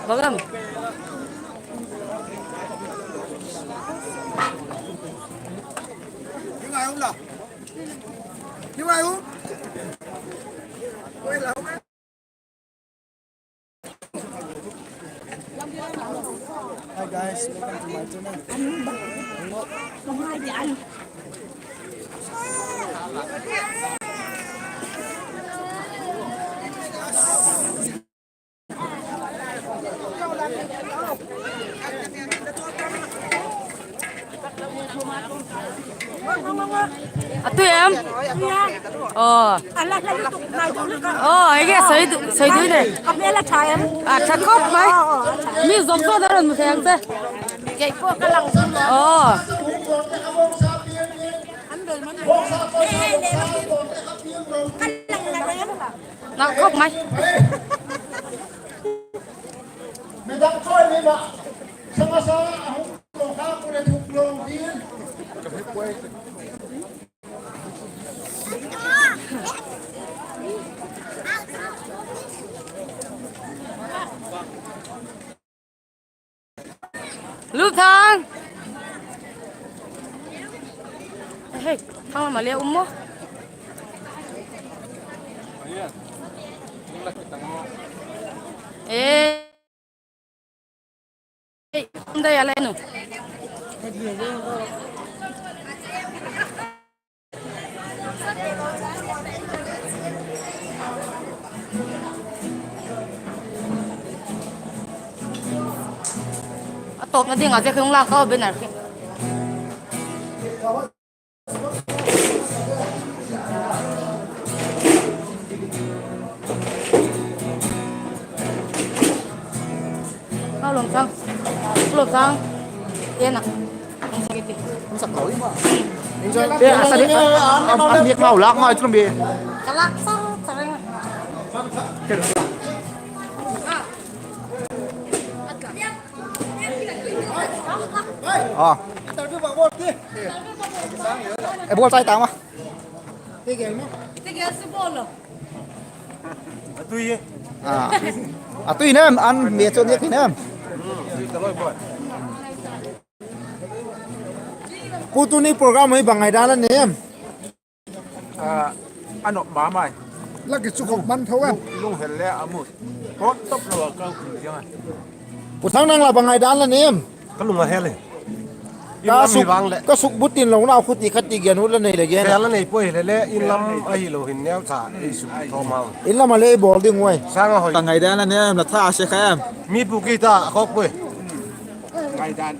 Bang lam. Hi ngai um la. Hi ngai um. A tui em? Aw. Aw, ege, soi du, soi du le. A tha khop mai. Mi zom zo da ron mu thei ang te. Aw. Nal khop mai. Midang choi ni ma. Sama sa a hung lo kha ku le thuk lo din. Lupthang. Hei, thang lam a le um maw? E. Ei, um dai a le nu. A tawpna ding a zia khe hung lak ka banner khe. Hau lom sang. Lom sang. Tiang a. Hung sak kiti. Hung sak kau i ma. Enjoy. Te a sa di. Am, am, am, dik mau lak ngai chu lam bi. Ka lak sang, sang. A. E bol chai ta ma. A. A tui nem, an me chon nek hi nem. Pu tuni program hi bang ngai dan la nem. A, a nop ma mai. La kichu khop man tho em. Lung, lunghel le a mu. Ko top lo ka ku jang a. Pu Thang nang la bang ngai dan la nem. Ka lung a hel e. Ka suk, ka suk butin lo na khuti khati gen u la nei le gen. Hel la nei poi le le in lam a hi lo hin neu cha i suk tho mau. In lam a le bol ding uai. Sang a hoi. Ka ngai dan la nem la tha se kha em. Mi pu ki ta khok poi. Ngai dan.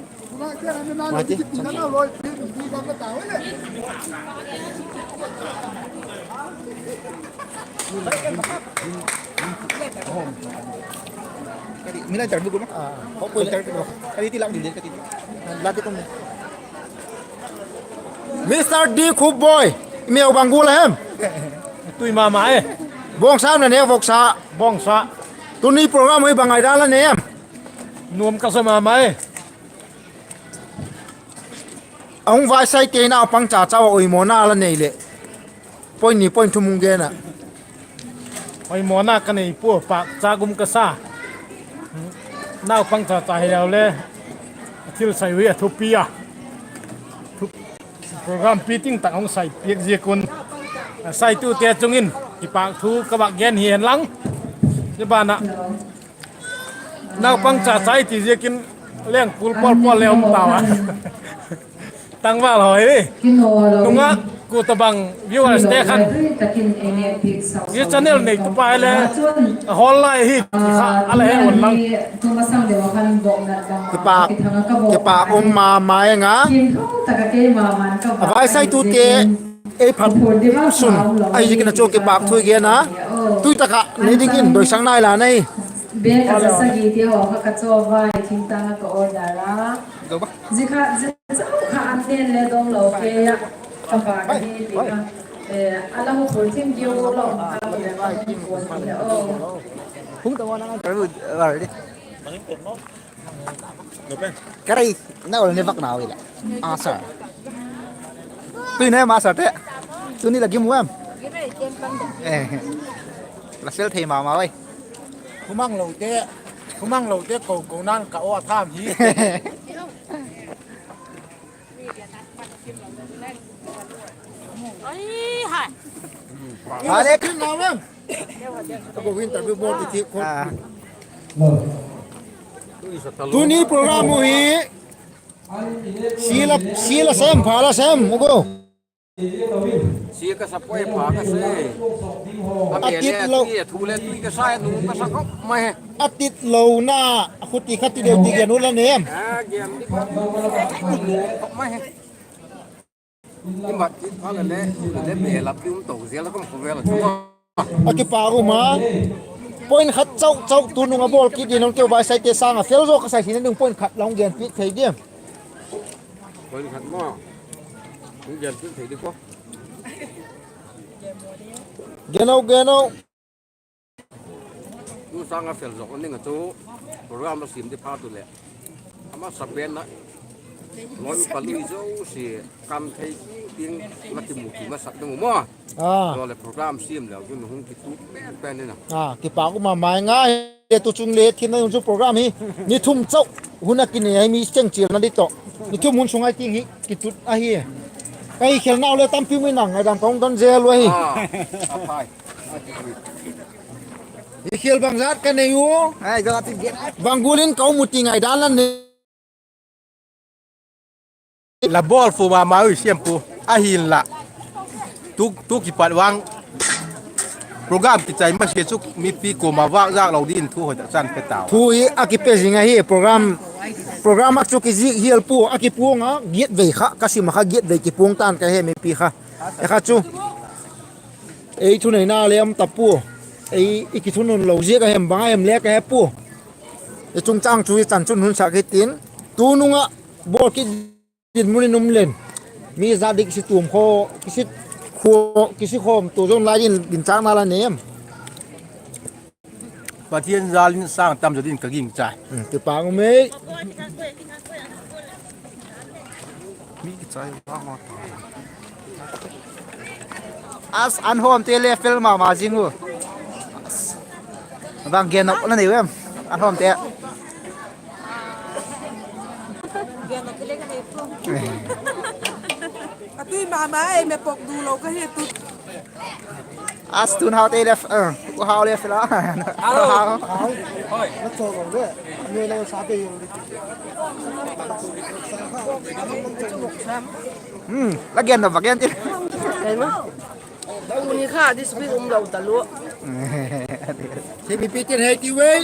Mister D Khupboi, i meu bang gual a hem? Tui ma ma e. Bawngsa na ne voksa. Bawngsa. Tuni program hi bang ngai dan la ne em? Nuam ka sa ma ma e. A hung vaisai te naupang cha chau a oimawna la nei leh. Point ni point thum hung gen a. Oimawna ka nei pua, pâk cha gum ka sa. Naupang cha cha hi leu le. A thil sai ui a thupi a. Thu, program piting tak hung sai piak ziak un. A saitute chung in kipâk thu ka vak gen hi hen lang. Zia ban ah. Naupang cha cha i ti ziakin leng kul pawl pawl le um tau a. Tangval hoi. Nung ah ku tabang viewers te khan. Zia channel neitu pa le a hawl lai hi ti kha a la he un lang. Kipak, kipak um ma ma eng a. A vaisaitute ei phat sun ahi ziakin a chu kipâk thu i gen a. Tui tak ah nei dingin doisak nai la nei. Bag a za sagi ti haw kha ka chaw vai thingtang a ka order a. Zia kha, zia kha an nen le dong lo kei a. Ka va ka hi ti kha. Eh, a la hu phur thim kiu lo ka le ka hung phur thim le o. Hung ta mo na ka ru var di. Ka rei na ol ni vak nau i la. Ah, sir. Tui ne ma sir te. Tuni la gim uam. Eh. La sel thei ma ma oi. Khumang lo te. Khumang lo te ko ko nan ka o tham hi. Ai hai. Ale kin na uam. Ka bo interview bol ti ti ko. Ah. Tuni program u hi, sia la sem, pha la sem, u go. Sia ka sa poi, pha ka sa. A tit lo, a tit lona, a khuti kha ti deu ti gen u la nem. I mat kit phat le le, le be lap ding um to zel a, ka khawvel a chu a. A kipak um a. Point khat chau chau tunung a bawl kit ding hung keu Vaisaite sâng a fel zaw ka sai sina ding point khat la hung gen piak thei diam? Point khat maw? Hung gen piak thei di ko. Gen o, gen o. Tu sâng a fel zaw ding a chu, program a siam di phat u leh, a masa pen a, loi pa lui zosia kam thei ting ting la kimu ki masak ding u maw. A, zaw leh program siam leu chun hung kitup pen pen in a. A, kipak um a, mai ngai le tu chung le thim na yung chu program hi ni thum chau hun a kinei ahi, mi chengchialna di tawh. Ni thum hun sung ai ting hi kitut ahi. Ka hi khelnau le tampi um in a, ngaidam ka hung don zel u ahi. I khel bangzat ka nei u. Bang gual in ka um u ti ngaidan la ne. La bawl fu ma ma ui siam pu. Ahinla, tu, tu kipat vang program kichai masia chu mipi kuama vâk zâk lo dingin thu hoi tak chan pe tau. Thu hi a kipe zing ahi program, program a chu kizik hial pua, a kipuang a giat vei kha, ka sim a kha giat vei kipuang ta'n ka he mipi kha. E kha chu ei thuneina le um ta pua. Ei i kithunun lo ziak a hem bang a hem le ka he pua. I chungchâng chu i chan chun hun sak hitin, tunung ah bawl kit dinmun in um leng, mi zat dik si tuam kha, kisi khawm tu zon lai din ginchâkna la nem. Pathian jal in sâng tam zaw din ka gingcha. Kipak um ei. As, an hawmte le fel ma ma zing u. Bang gen nop la nei u em, an hawmte? A tui ma ma ei, me pok du lo ka hi tu. As, tun hawmte le, u hau le fel a. La gen nop va gen ti. Tuni kha discipline um lo talu. Thimi pi tin hei ti vei.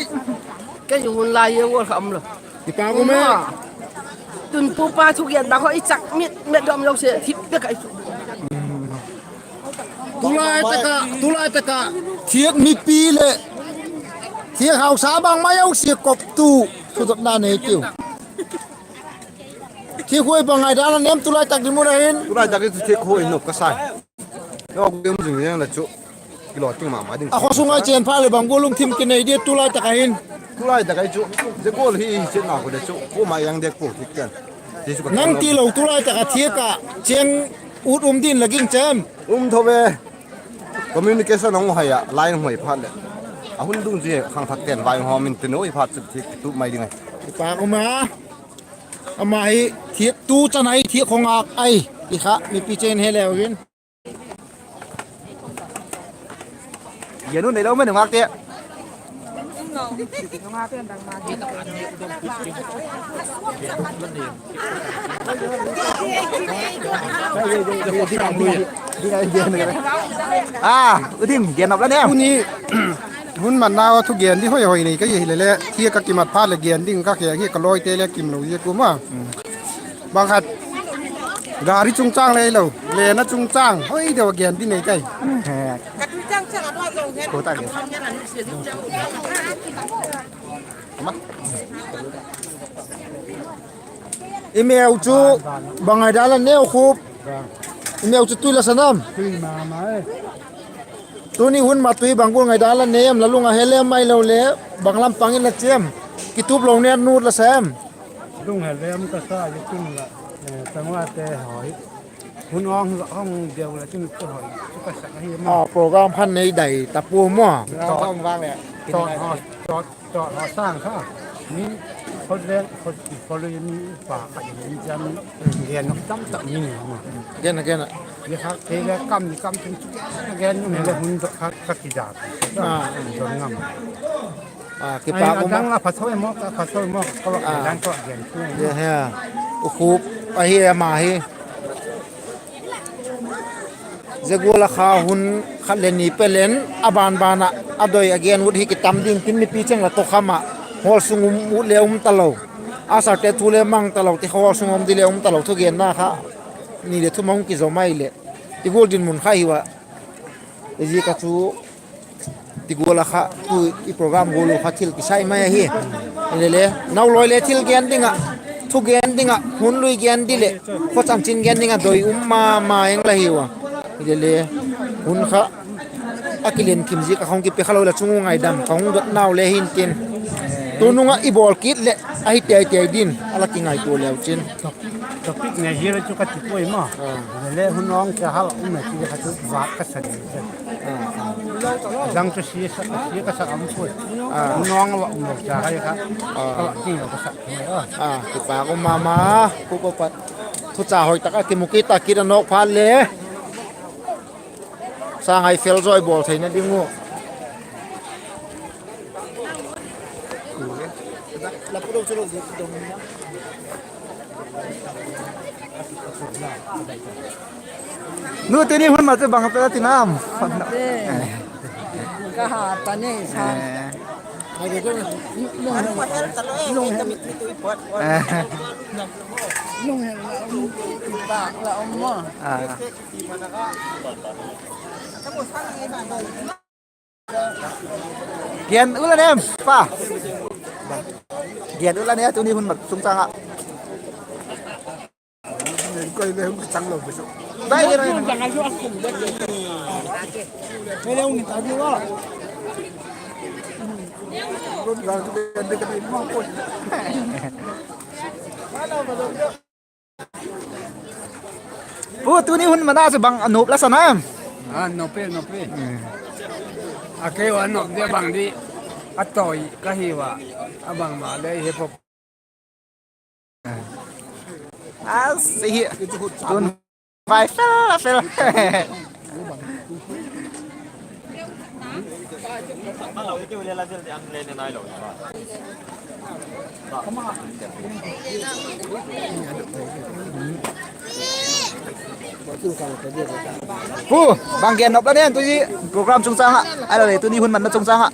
Kei hun lai e wol kha um lo. Kipak um e. Tun pupa thugen ba kha i chak mit met dom lo se thip pe kai chu. Tulai tak ah, tulai tak ah thiak mipi leh thiak hausa bangma zosia koptu thudotna nei tiu. Thiak huai bang ngaidan la nem tulai tak ding mun a hin? Tulai tak i thiak huai nop ka sai. Nop ding zing zing la chu kilo ting ma ma ding. A khaw sung a chêng pha leh bang gual lungthim kinei di tulai tak a hin? Tulai tak a chu zia gual hi hi chetna khu le chu kuama yang dek pua thiak ken. Nang tilo tulai tak a thiak a chêng ut um din la gingcha em? Um tho ve. Communication hung hai a, line hung hai phat leh, a hun dungzui khangthak ten vai hawm in tin ui phat chu thiak tup mai ding ahi. Kipak um a. Ama hi thiak tu chan ahi, thiak khawngak ahi ti kha mipi chêng he leu hin. Gen u neilo me nungakte. A, u Dim, gen nop la ne. Tuni hun matnau a thugen di hoi hoi nei ka hi leh le, thiak ka kimat phat leh gen ding ka khe hi ka lawite le kimlo hi kuama. Bang khat gari chungchâng le lo, lena chungchâng hoi deu a gen di nei kai. I meu chu bang ai dan la neu khup. I meu chu tui la sa nam? Tuni hun ma tui bang gual ngaidan la nei em, la lung a he lem mai lo le, bang lam pang in la chiam? Kitup lo ne nut la sa em? Lung he lem ka sa, i tin la, tangwate hoi. Hun ong hong deu la tin ka hoi chu ka sak ahi ma. Program khan nei dai ta pua maw? Tawt hong vang le. Tawt ho, tawt ho sâng kha. Mi khot le khot, khot le mi pa kha in jam gen nop tam tak mi ni ma. Gen a, gen a. Ni kha te le kam ni kam tin chu gen nop le hun dot kha ka kida. Don ngam. A, kipak um a. Adang la pha tho i maw, ka pha tho i maw, ka lo a dang ka gen thu. He, he. U Khup ahi ama hi. Zia gual a kha hun khat le ni pelen a ban ban ah a doi a gen ut hi kitam ding tin mipi cheng la to kham ah, hall sung um ut le um talo, a sarte thu le mang talo ti kha, hall sung um di le um talo, thugenna kha ni le thum a hung kizo mai leh, ti gual dinmun kha hi ua. Ziak a chu ti gual a kha tu i program gual u kha thil kisai mai ahi. Hile le, naulawi le thil gen ding ah, thugen ding ah, hun lui gen di leh, khaw chanchin gen ding ah doi um ma ma eng la hiu a. Hile le, hun kha a kilen kim ziak a hung kipe kha lo la chung u ngaidam ka hung dot nau le hintin. Tunung ah i bawl kit leh ahi tei tei din a la kingaitua leu chin. Topic nei hi le chu ka ti puai maw. Hile le, hun awng cha hal um e ti kha chu vak ka sa ding chu. Adang chu sia ka sa um puai. Hun awng a va um lo cha hai kha, ka va ti lo ka sa mai a. Kipak um ma ma, Khup apat thucha hoi tak a kimu kit tak kit a nawk phat le Sangai fel zawi bawl theina ding u. Nu, tuni hun mat chu bang pe la ti nam? Ka ha ta nei sa. Lung, lung, lung hen la um, kipak la um maw. Gen u la nem pa. Gen u la ne tuni hun mat chungchâng ah. Koi le hun chang lo chu. Dai le. Pu, tuni hun mat a chu bang a nop la sa nam? A nop e, nop e. A kei a nop dia bang di a toi ka hi ua, a bangma le hi pop. A si hi tun vai fel a fel. Pu, bang gen nop la nen tuni program chungchâng ah, ahilole tuni hun matna chungchâng ah?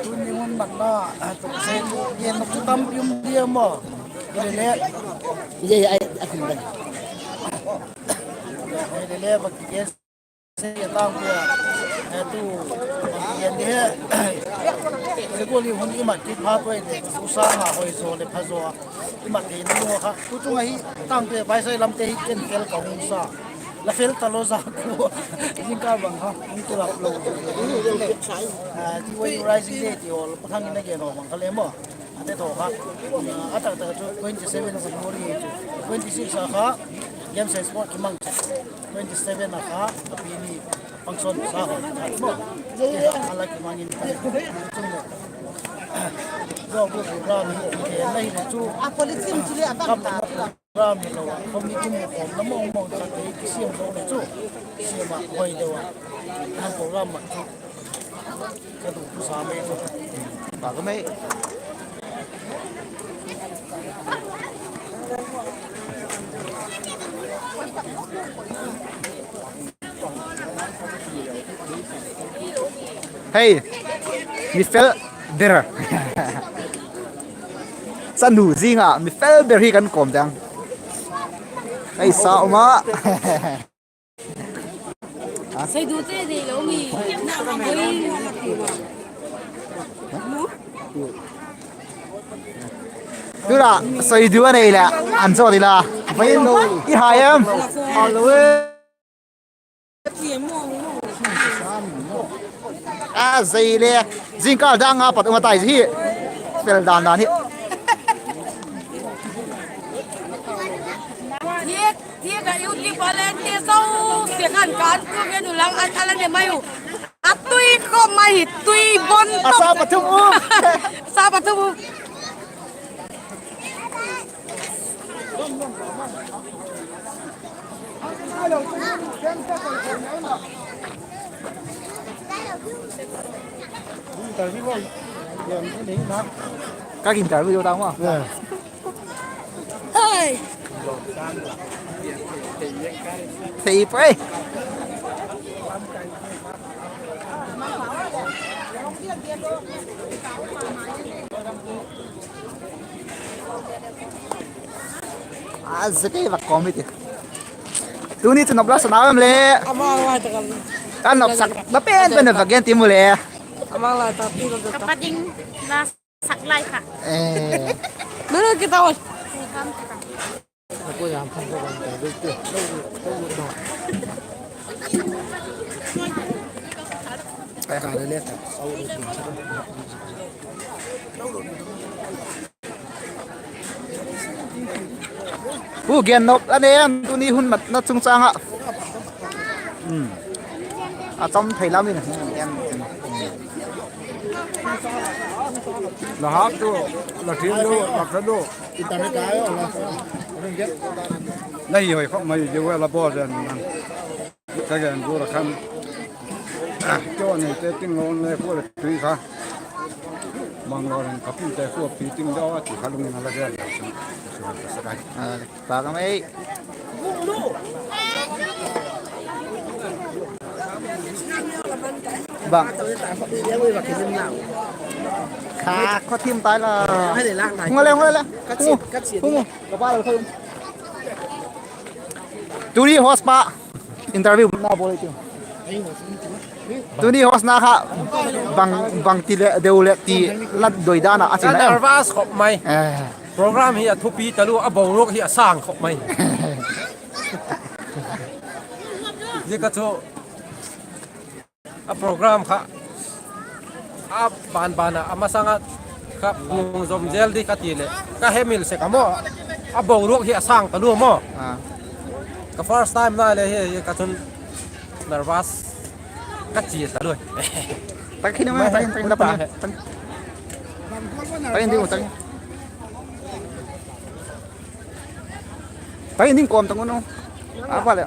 Tuni hun matna, gen nop chu tampi um dia maw. Hilele, hilele, va kigen se tangpi a, tu, kigen di he. Zia gual hi hun i mat kit phat uai le, u sâng a hoi zaw leh pha zaw a i mat theina ding uh kha, tu chung ahi, tangpi a vaisai lamte hi ken fel ka hung sa. La fel talo za ku. Zingkâl bang kha hung kilap lo. Ti uai Rising Day ti haw, Pathang in a gen haw bang kha le maw, a te thaw kha, a tak tak chu twenty seven January chu, twenty six a kha Games and Sport kimang chu, twenty seven a kha a pi ni function sa haw maw, a la kimang in, chung le, zo bu program hi, la hi le chu, a policy chu le a bang ta. Ram hilo a, committee mu khawmna mawngmawng tak ei kisiam zo le chu, siam ah hoi deu a, han program mat chu, ka dupusa mai chu, pa ka mai. Hei, mi fel ber. Chanu zing ah mi fel ber hi kan kawm dang. Hei sa um a. Saidu te nei lo mi. Tura saidu a nei leh an zo ding la. I hai em? A zei le, zingkâl dang a pat um a tai hi. Fel dan dan hi. Thia, thia ka YouTube a lengte zosia khan kan tu gen u lang an a la ne mai u. A tui khawm mai hi, tui bon a sa pathum u. Sa pathum u. Ka interview ta ma. Hei. Thei pai. A zia kei va kawm hi ti. Tuni chu nop la sa na em le. Ka nop sak na pen pen va gen ti mu le. Ka pa ding la sak lai kha. Eh. Nana kita oi. Pu gen nop a ne em tuni hun matna chungchâng ah. A cham thei lam in. La hât tu, la thiam tu, la kha tu. La hi hoi khop mai, zia ua la bawl zen nan. Ka gen gual a khan, keu a neite ting lo le khua le tui kha, bang lo leng ka pute khua pi ting deu a ti kha lungin a la gen. Pa ka mai. Bang. Kha, kho thim tai la. Hung le, hung le. Hung, hung. Ka pa lo kho. Tuni host pa interview na bawl i tiu. Tuni host na kha bang, bang ti le deu le ti la doi dan a a china. Nervous khop mai. Program hi a thupi talu a boruak hi a sâng khop mai. Zia ka chu a program kha a ban ban a, a masang a kha puang zom zel di ka ti leh ka hemil sek a maw. A boruak hi a sâng talu maw. Ka first time na le hi ka chun nervous ka chia talu. Tak khin ma, tak khin, tak khin, tak khin. Tak khin ding, tak khin. Tak khin ding kawm tak un. A pa le.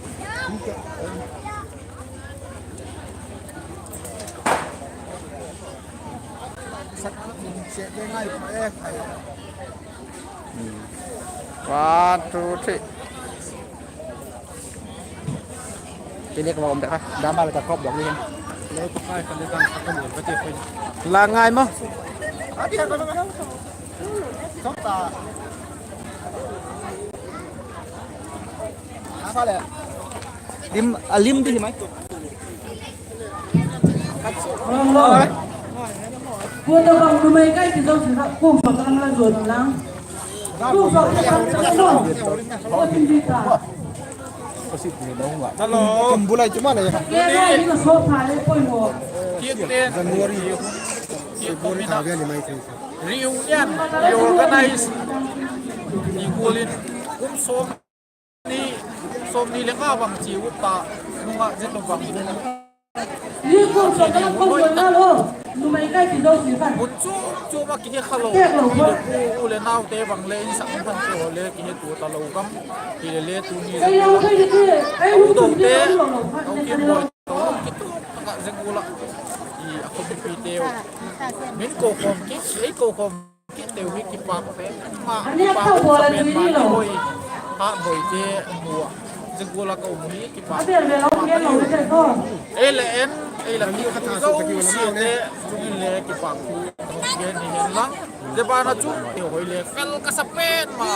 One, two, three. Ti le ka va um ta kha, dam ba le ka kop dok ni hen. La ngai maw. Lim, a lim di mai. Kua ta bang numei kai ti zo si kha, kum pa ka lang la zuan lang. Kum pa ka lang la zuan lang. Ka sin di ta. Hello. Kum bulai chu ma le. Ke rai ni ka so pha le poi mo. January. February tha ve ni mai thei. Reunion, reorganize. I gual in kum sawm ni, sawm ni le nga bang chi u ta, nung ah zia tu bang. Ni kum sawm ka la poi na lo. Numei kai ti zo si kha. Mun chu, chu ma ki he kha lo. Pu le naute bang le in sak bang ko le ki he tu ta lo gam. Ki le le tu ni. Ai lo kai ni ti. Ai u tu te. Au ki mo. Ki tu ka zeng u la. I a khawmpi teu. Min ko khawm ki, ei ko khawm. Kit deu hi kipak pen ma, kipak pen ma, kihoi, hat hoi te mu a. Zia gual a ka um hi kipak. Ei le en, ei la ki khat zosia te, chungin le kipak thu ka hung gen hi hen lang. Zia ban a chu, ei hoi le fel ka sa pen ma,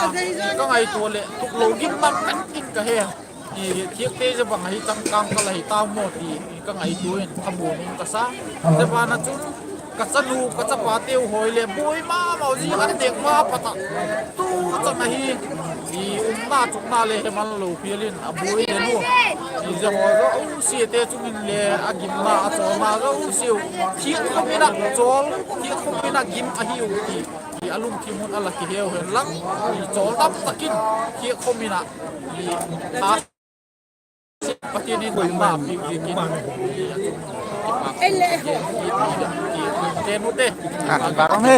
ka ngaitua le, tuk lo gim bang kan tin ka he. I thiakte zia bang ahi changkâng ka la hi tau maw ti ka ngaitua in ka mu nung ka sa. Zia ban a chun ka chanu ka chapate u hoi le buai ma mau zi an dek ma pat a tu chan ahi. I umna chukna le he man lo pial in a buai le nu. I zia haw zosiate chungin le a gimna a chawlna zosiau thiak khawm in a chawl, thiak khawm in a gim ahi u ti. I a lungthim hun a la kiheu hen lang, i chawl dam tak in thiak khawm in a, i a Pathian in damna piak ziakin, i a chung kipak thu ka gen hi ti, ti, ti, ti, te nu te. Ah, kipak um e.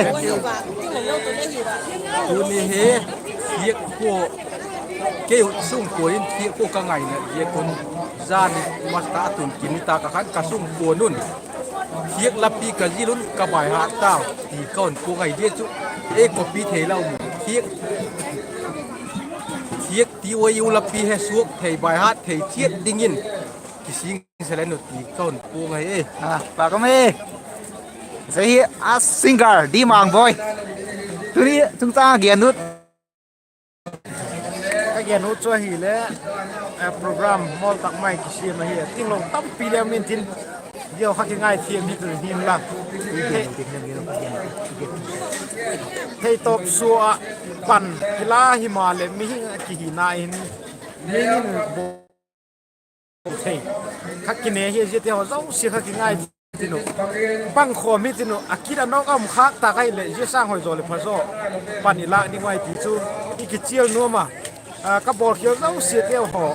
Tuni hi, thiak khua, kei sung khua in thiak khua ka ngaina ziak un, zan in masa a tun kini ta ka khan ka sung khua nun. Thiak lapi ka zil un ka baihat tau ti ka hun puang ahi. Zia chu ei copy thei lo mu. Thiak, thiak ti ua i u lapi he suak thei, baihat thei chiat dingin kising salen u ti ka hun puang ahi e. A, pa ka mai. Zia hi a singer Di Mangboi. Tuni chungchâng a gen ut, ka gen ut chu ahile, eh, program mawl tak mai kisiam ahi, tinglo tampi le um intin, zia kha kingaithiam hi tu hin la. Thei, theitawp sua ah pan kila himaleh mihing a kihina in, mihing in bo thei kha kine hi, ziate haw zosia kha kingai tin u, pang khawm hi tin u, a kit a nawk a um khâk tak ahileh zia sâng hoi zaw leh pha zaw, pan i lâk ding uh ahi ti chu i kichial nuam a. A, ka bawlkhial zosiateu haw,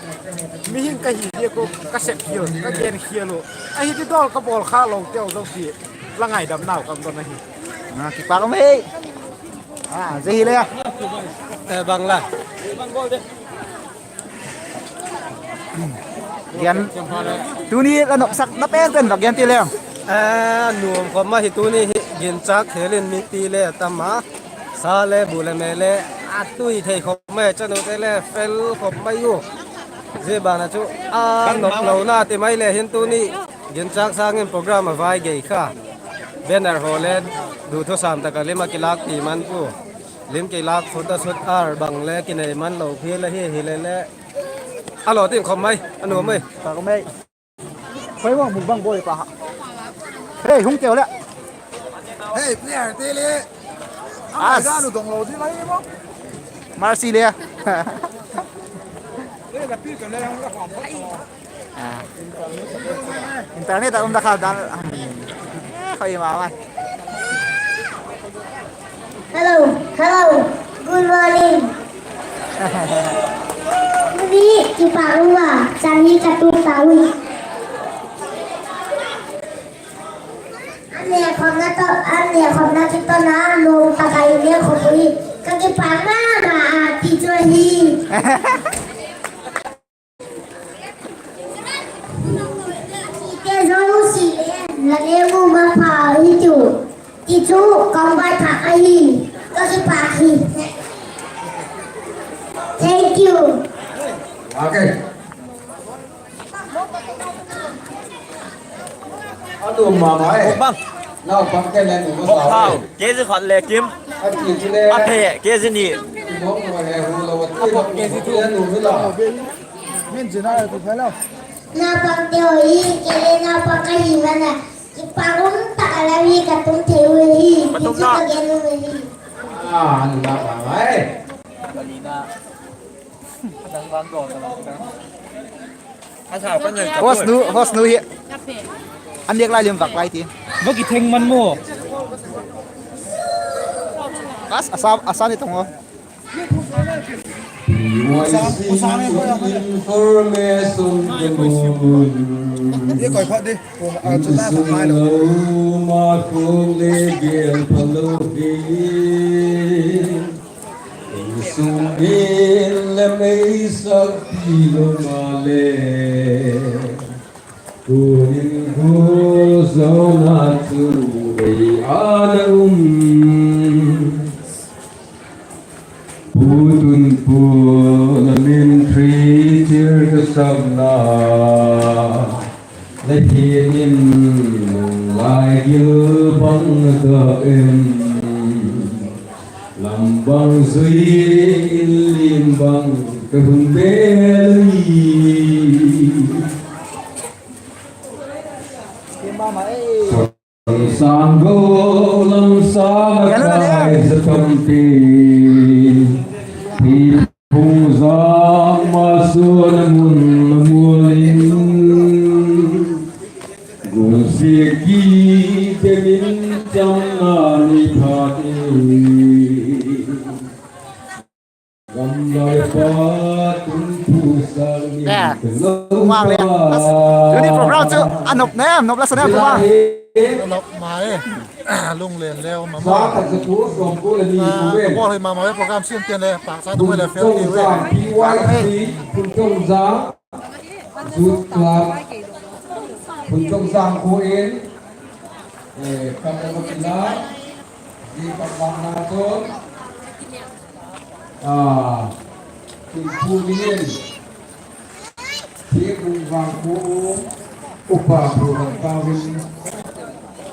mihing ka hi ziak u ka sep khial, ka gen khial u, ahi ti dawl ka bawl khâk loteu zosia la ngaidamnau ka don ahi. A, kipak um e. A, zia hile, bang la. Gen, tuni la nopsakna penpen vak gen ti le. A, nuam khawm ahi tuni hi, ginchâk khêl in mipi le a tam a, sa le bu le me le a tui thei khawm mai, chanute le fel khawm mai u. Zia ban ah chu a nop lona ti mai le hin tuni ginchâk sâng in program a vai gei kha. Banner haw le du thusam tak a lim a kilâkpi man pua. Lim kilâk, photoshoot ar bang le kinei man lo phial ahi, hile le a lo ding khawm mai, a nuam mai. Hoi, mukbang bawi pa. Hei, hung keu le. Hei, player te le. A, dan u dong lo di mai mo. Mercy le. Internet a um da kha dan. Hoi ma ma. Hello, hello, good morning. Tuni kipak um a, chan hi ka tu ta ui. An nekhawmna tawh, an nekhawmna kitawna nuam tak a i nekhawm ui. Ka kipak ma ma a ti chu ahi. Te zosia le la le mu ma pha hi chu, ti chu ka vai thak ahi, ka kipak hi. Thank you. A nuam ma ma e. Naupangte le nuam ma ma e. Kg khat le kim. A phe kg ni. Naupangte haw hi kei le naupang ka hi man a, kipak um tak a la hi ka tum thei u hi, ti chu ka gen u hi. A, a nuam ma ma e. Host nu, host nu hi. An nêk lai lim vak lai ti. Va kitheng man maw. Kas, a sa, a sa ni tong o. Information. Insung in le mei sak ti lo ma le, tun in gu zona chu ei ana um. Pu tun pu, la min three tier ka sakna, la hiat in nung lai gil bang ka em. Lam bang zui in lim bang ka hun bel hi. Sang go lam sa la kai za tampi. Pi phung zang ma su na mun na mual in. Gun sia ki te min chang na ni pha ti. Nè, Pu Mang le. Tuni program chu a nop ne, nop la sa ne Pu Mang. Nop ma e. Lunglen leu ma ma. A, ka bawl hi ma ma e, program siam tian le, paksa tu le fel ti ve. Youth Club, Phun Chong Zang khu in, Ka ka kila, zia ka vâkna chun, a, Thingphu dingin, Thianghlim Vangkhu, Upa Pu Lamtau in,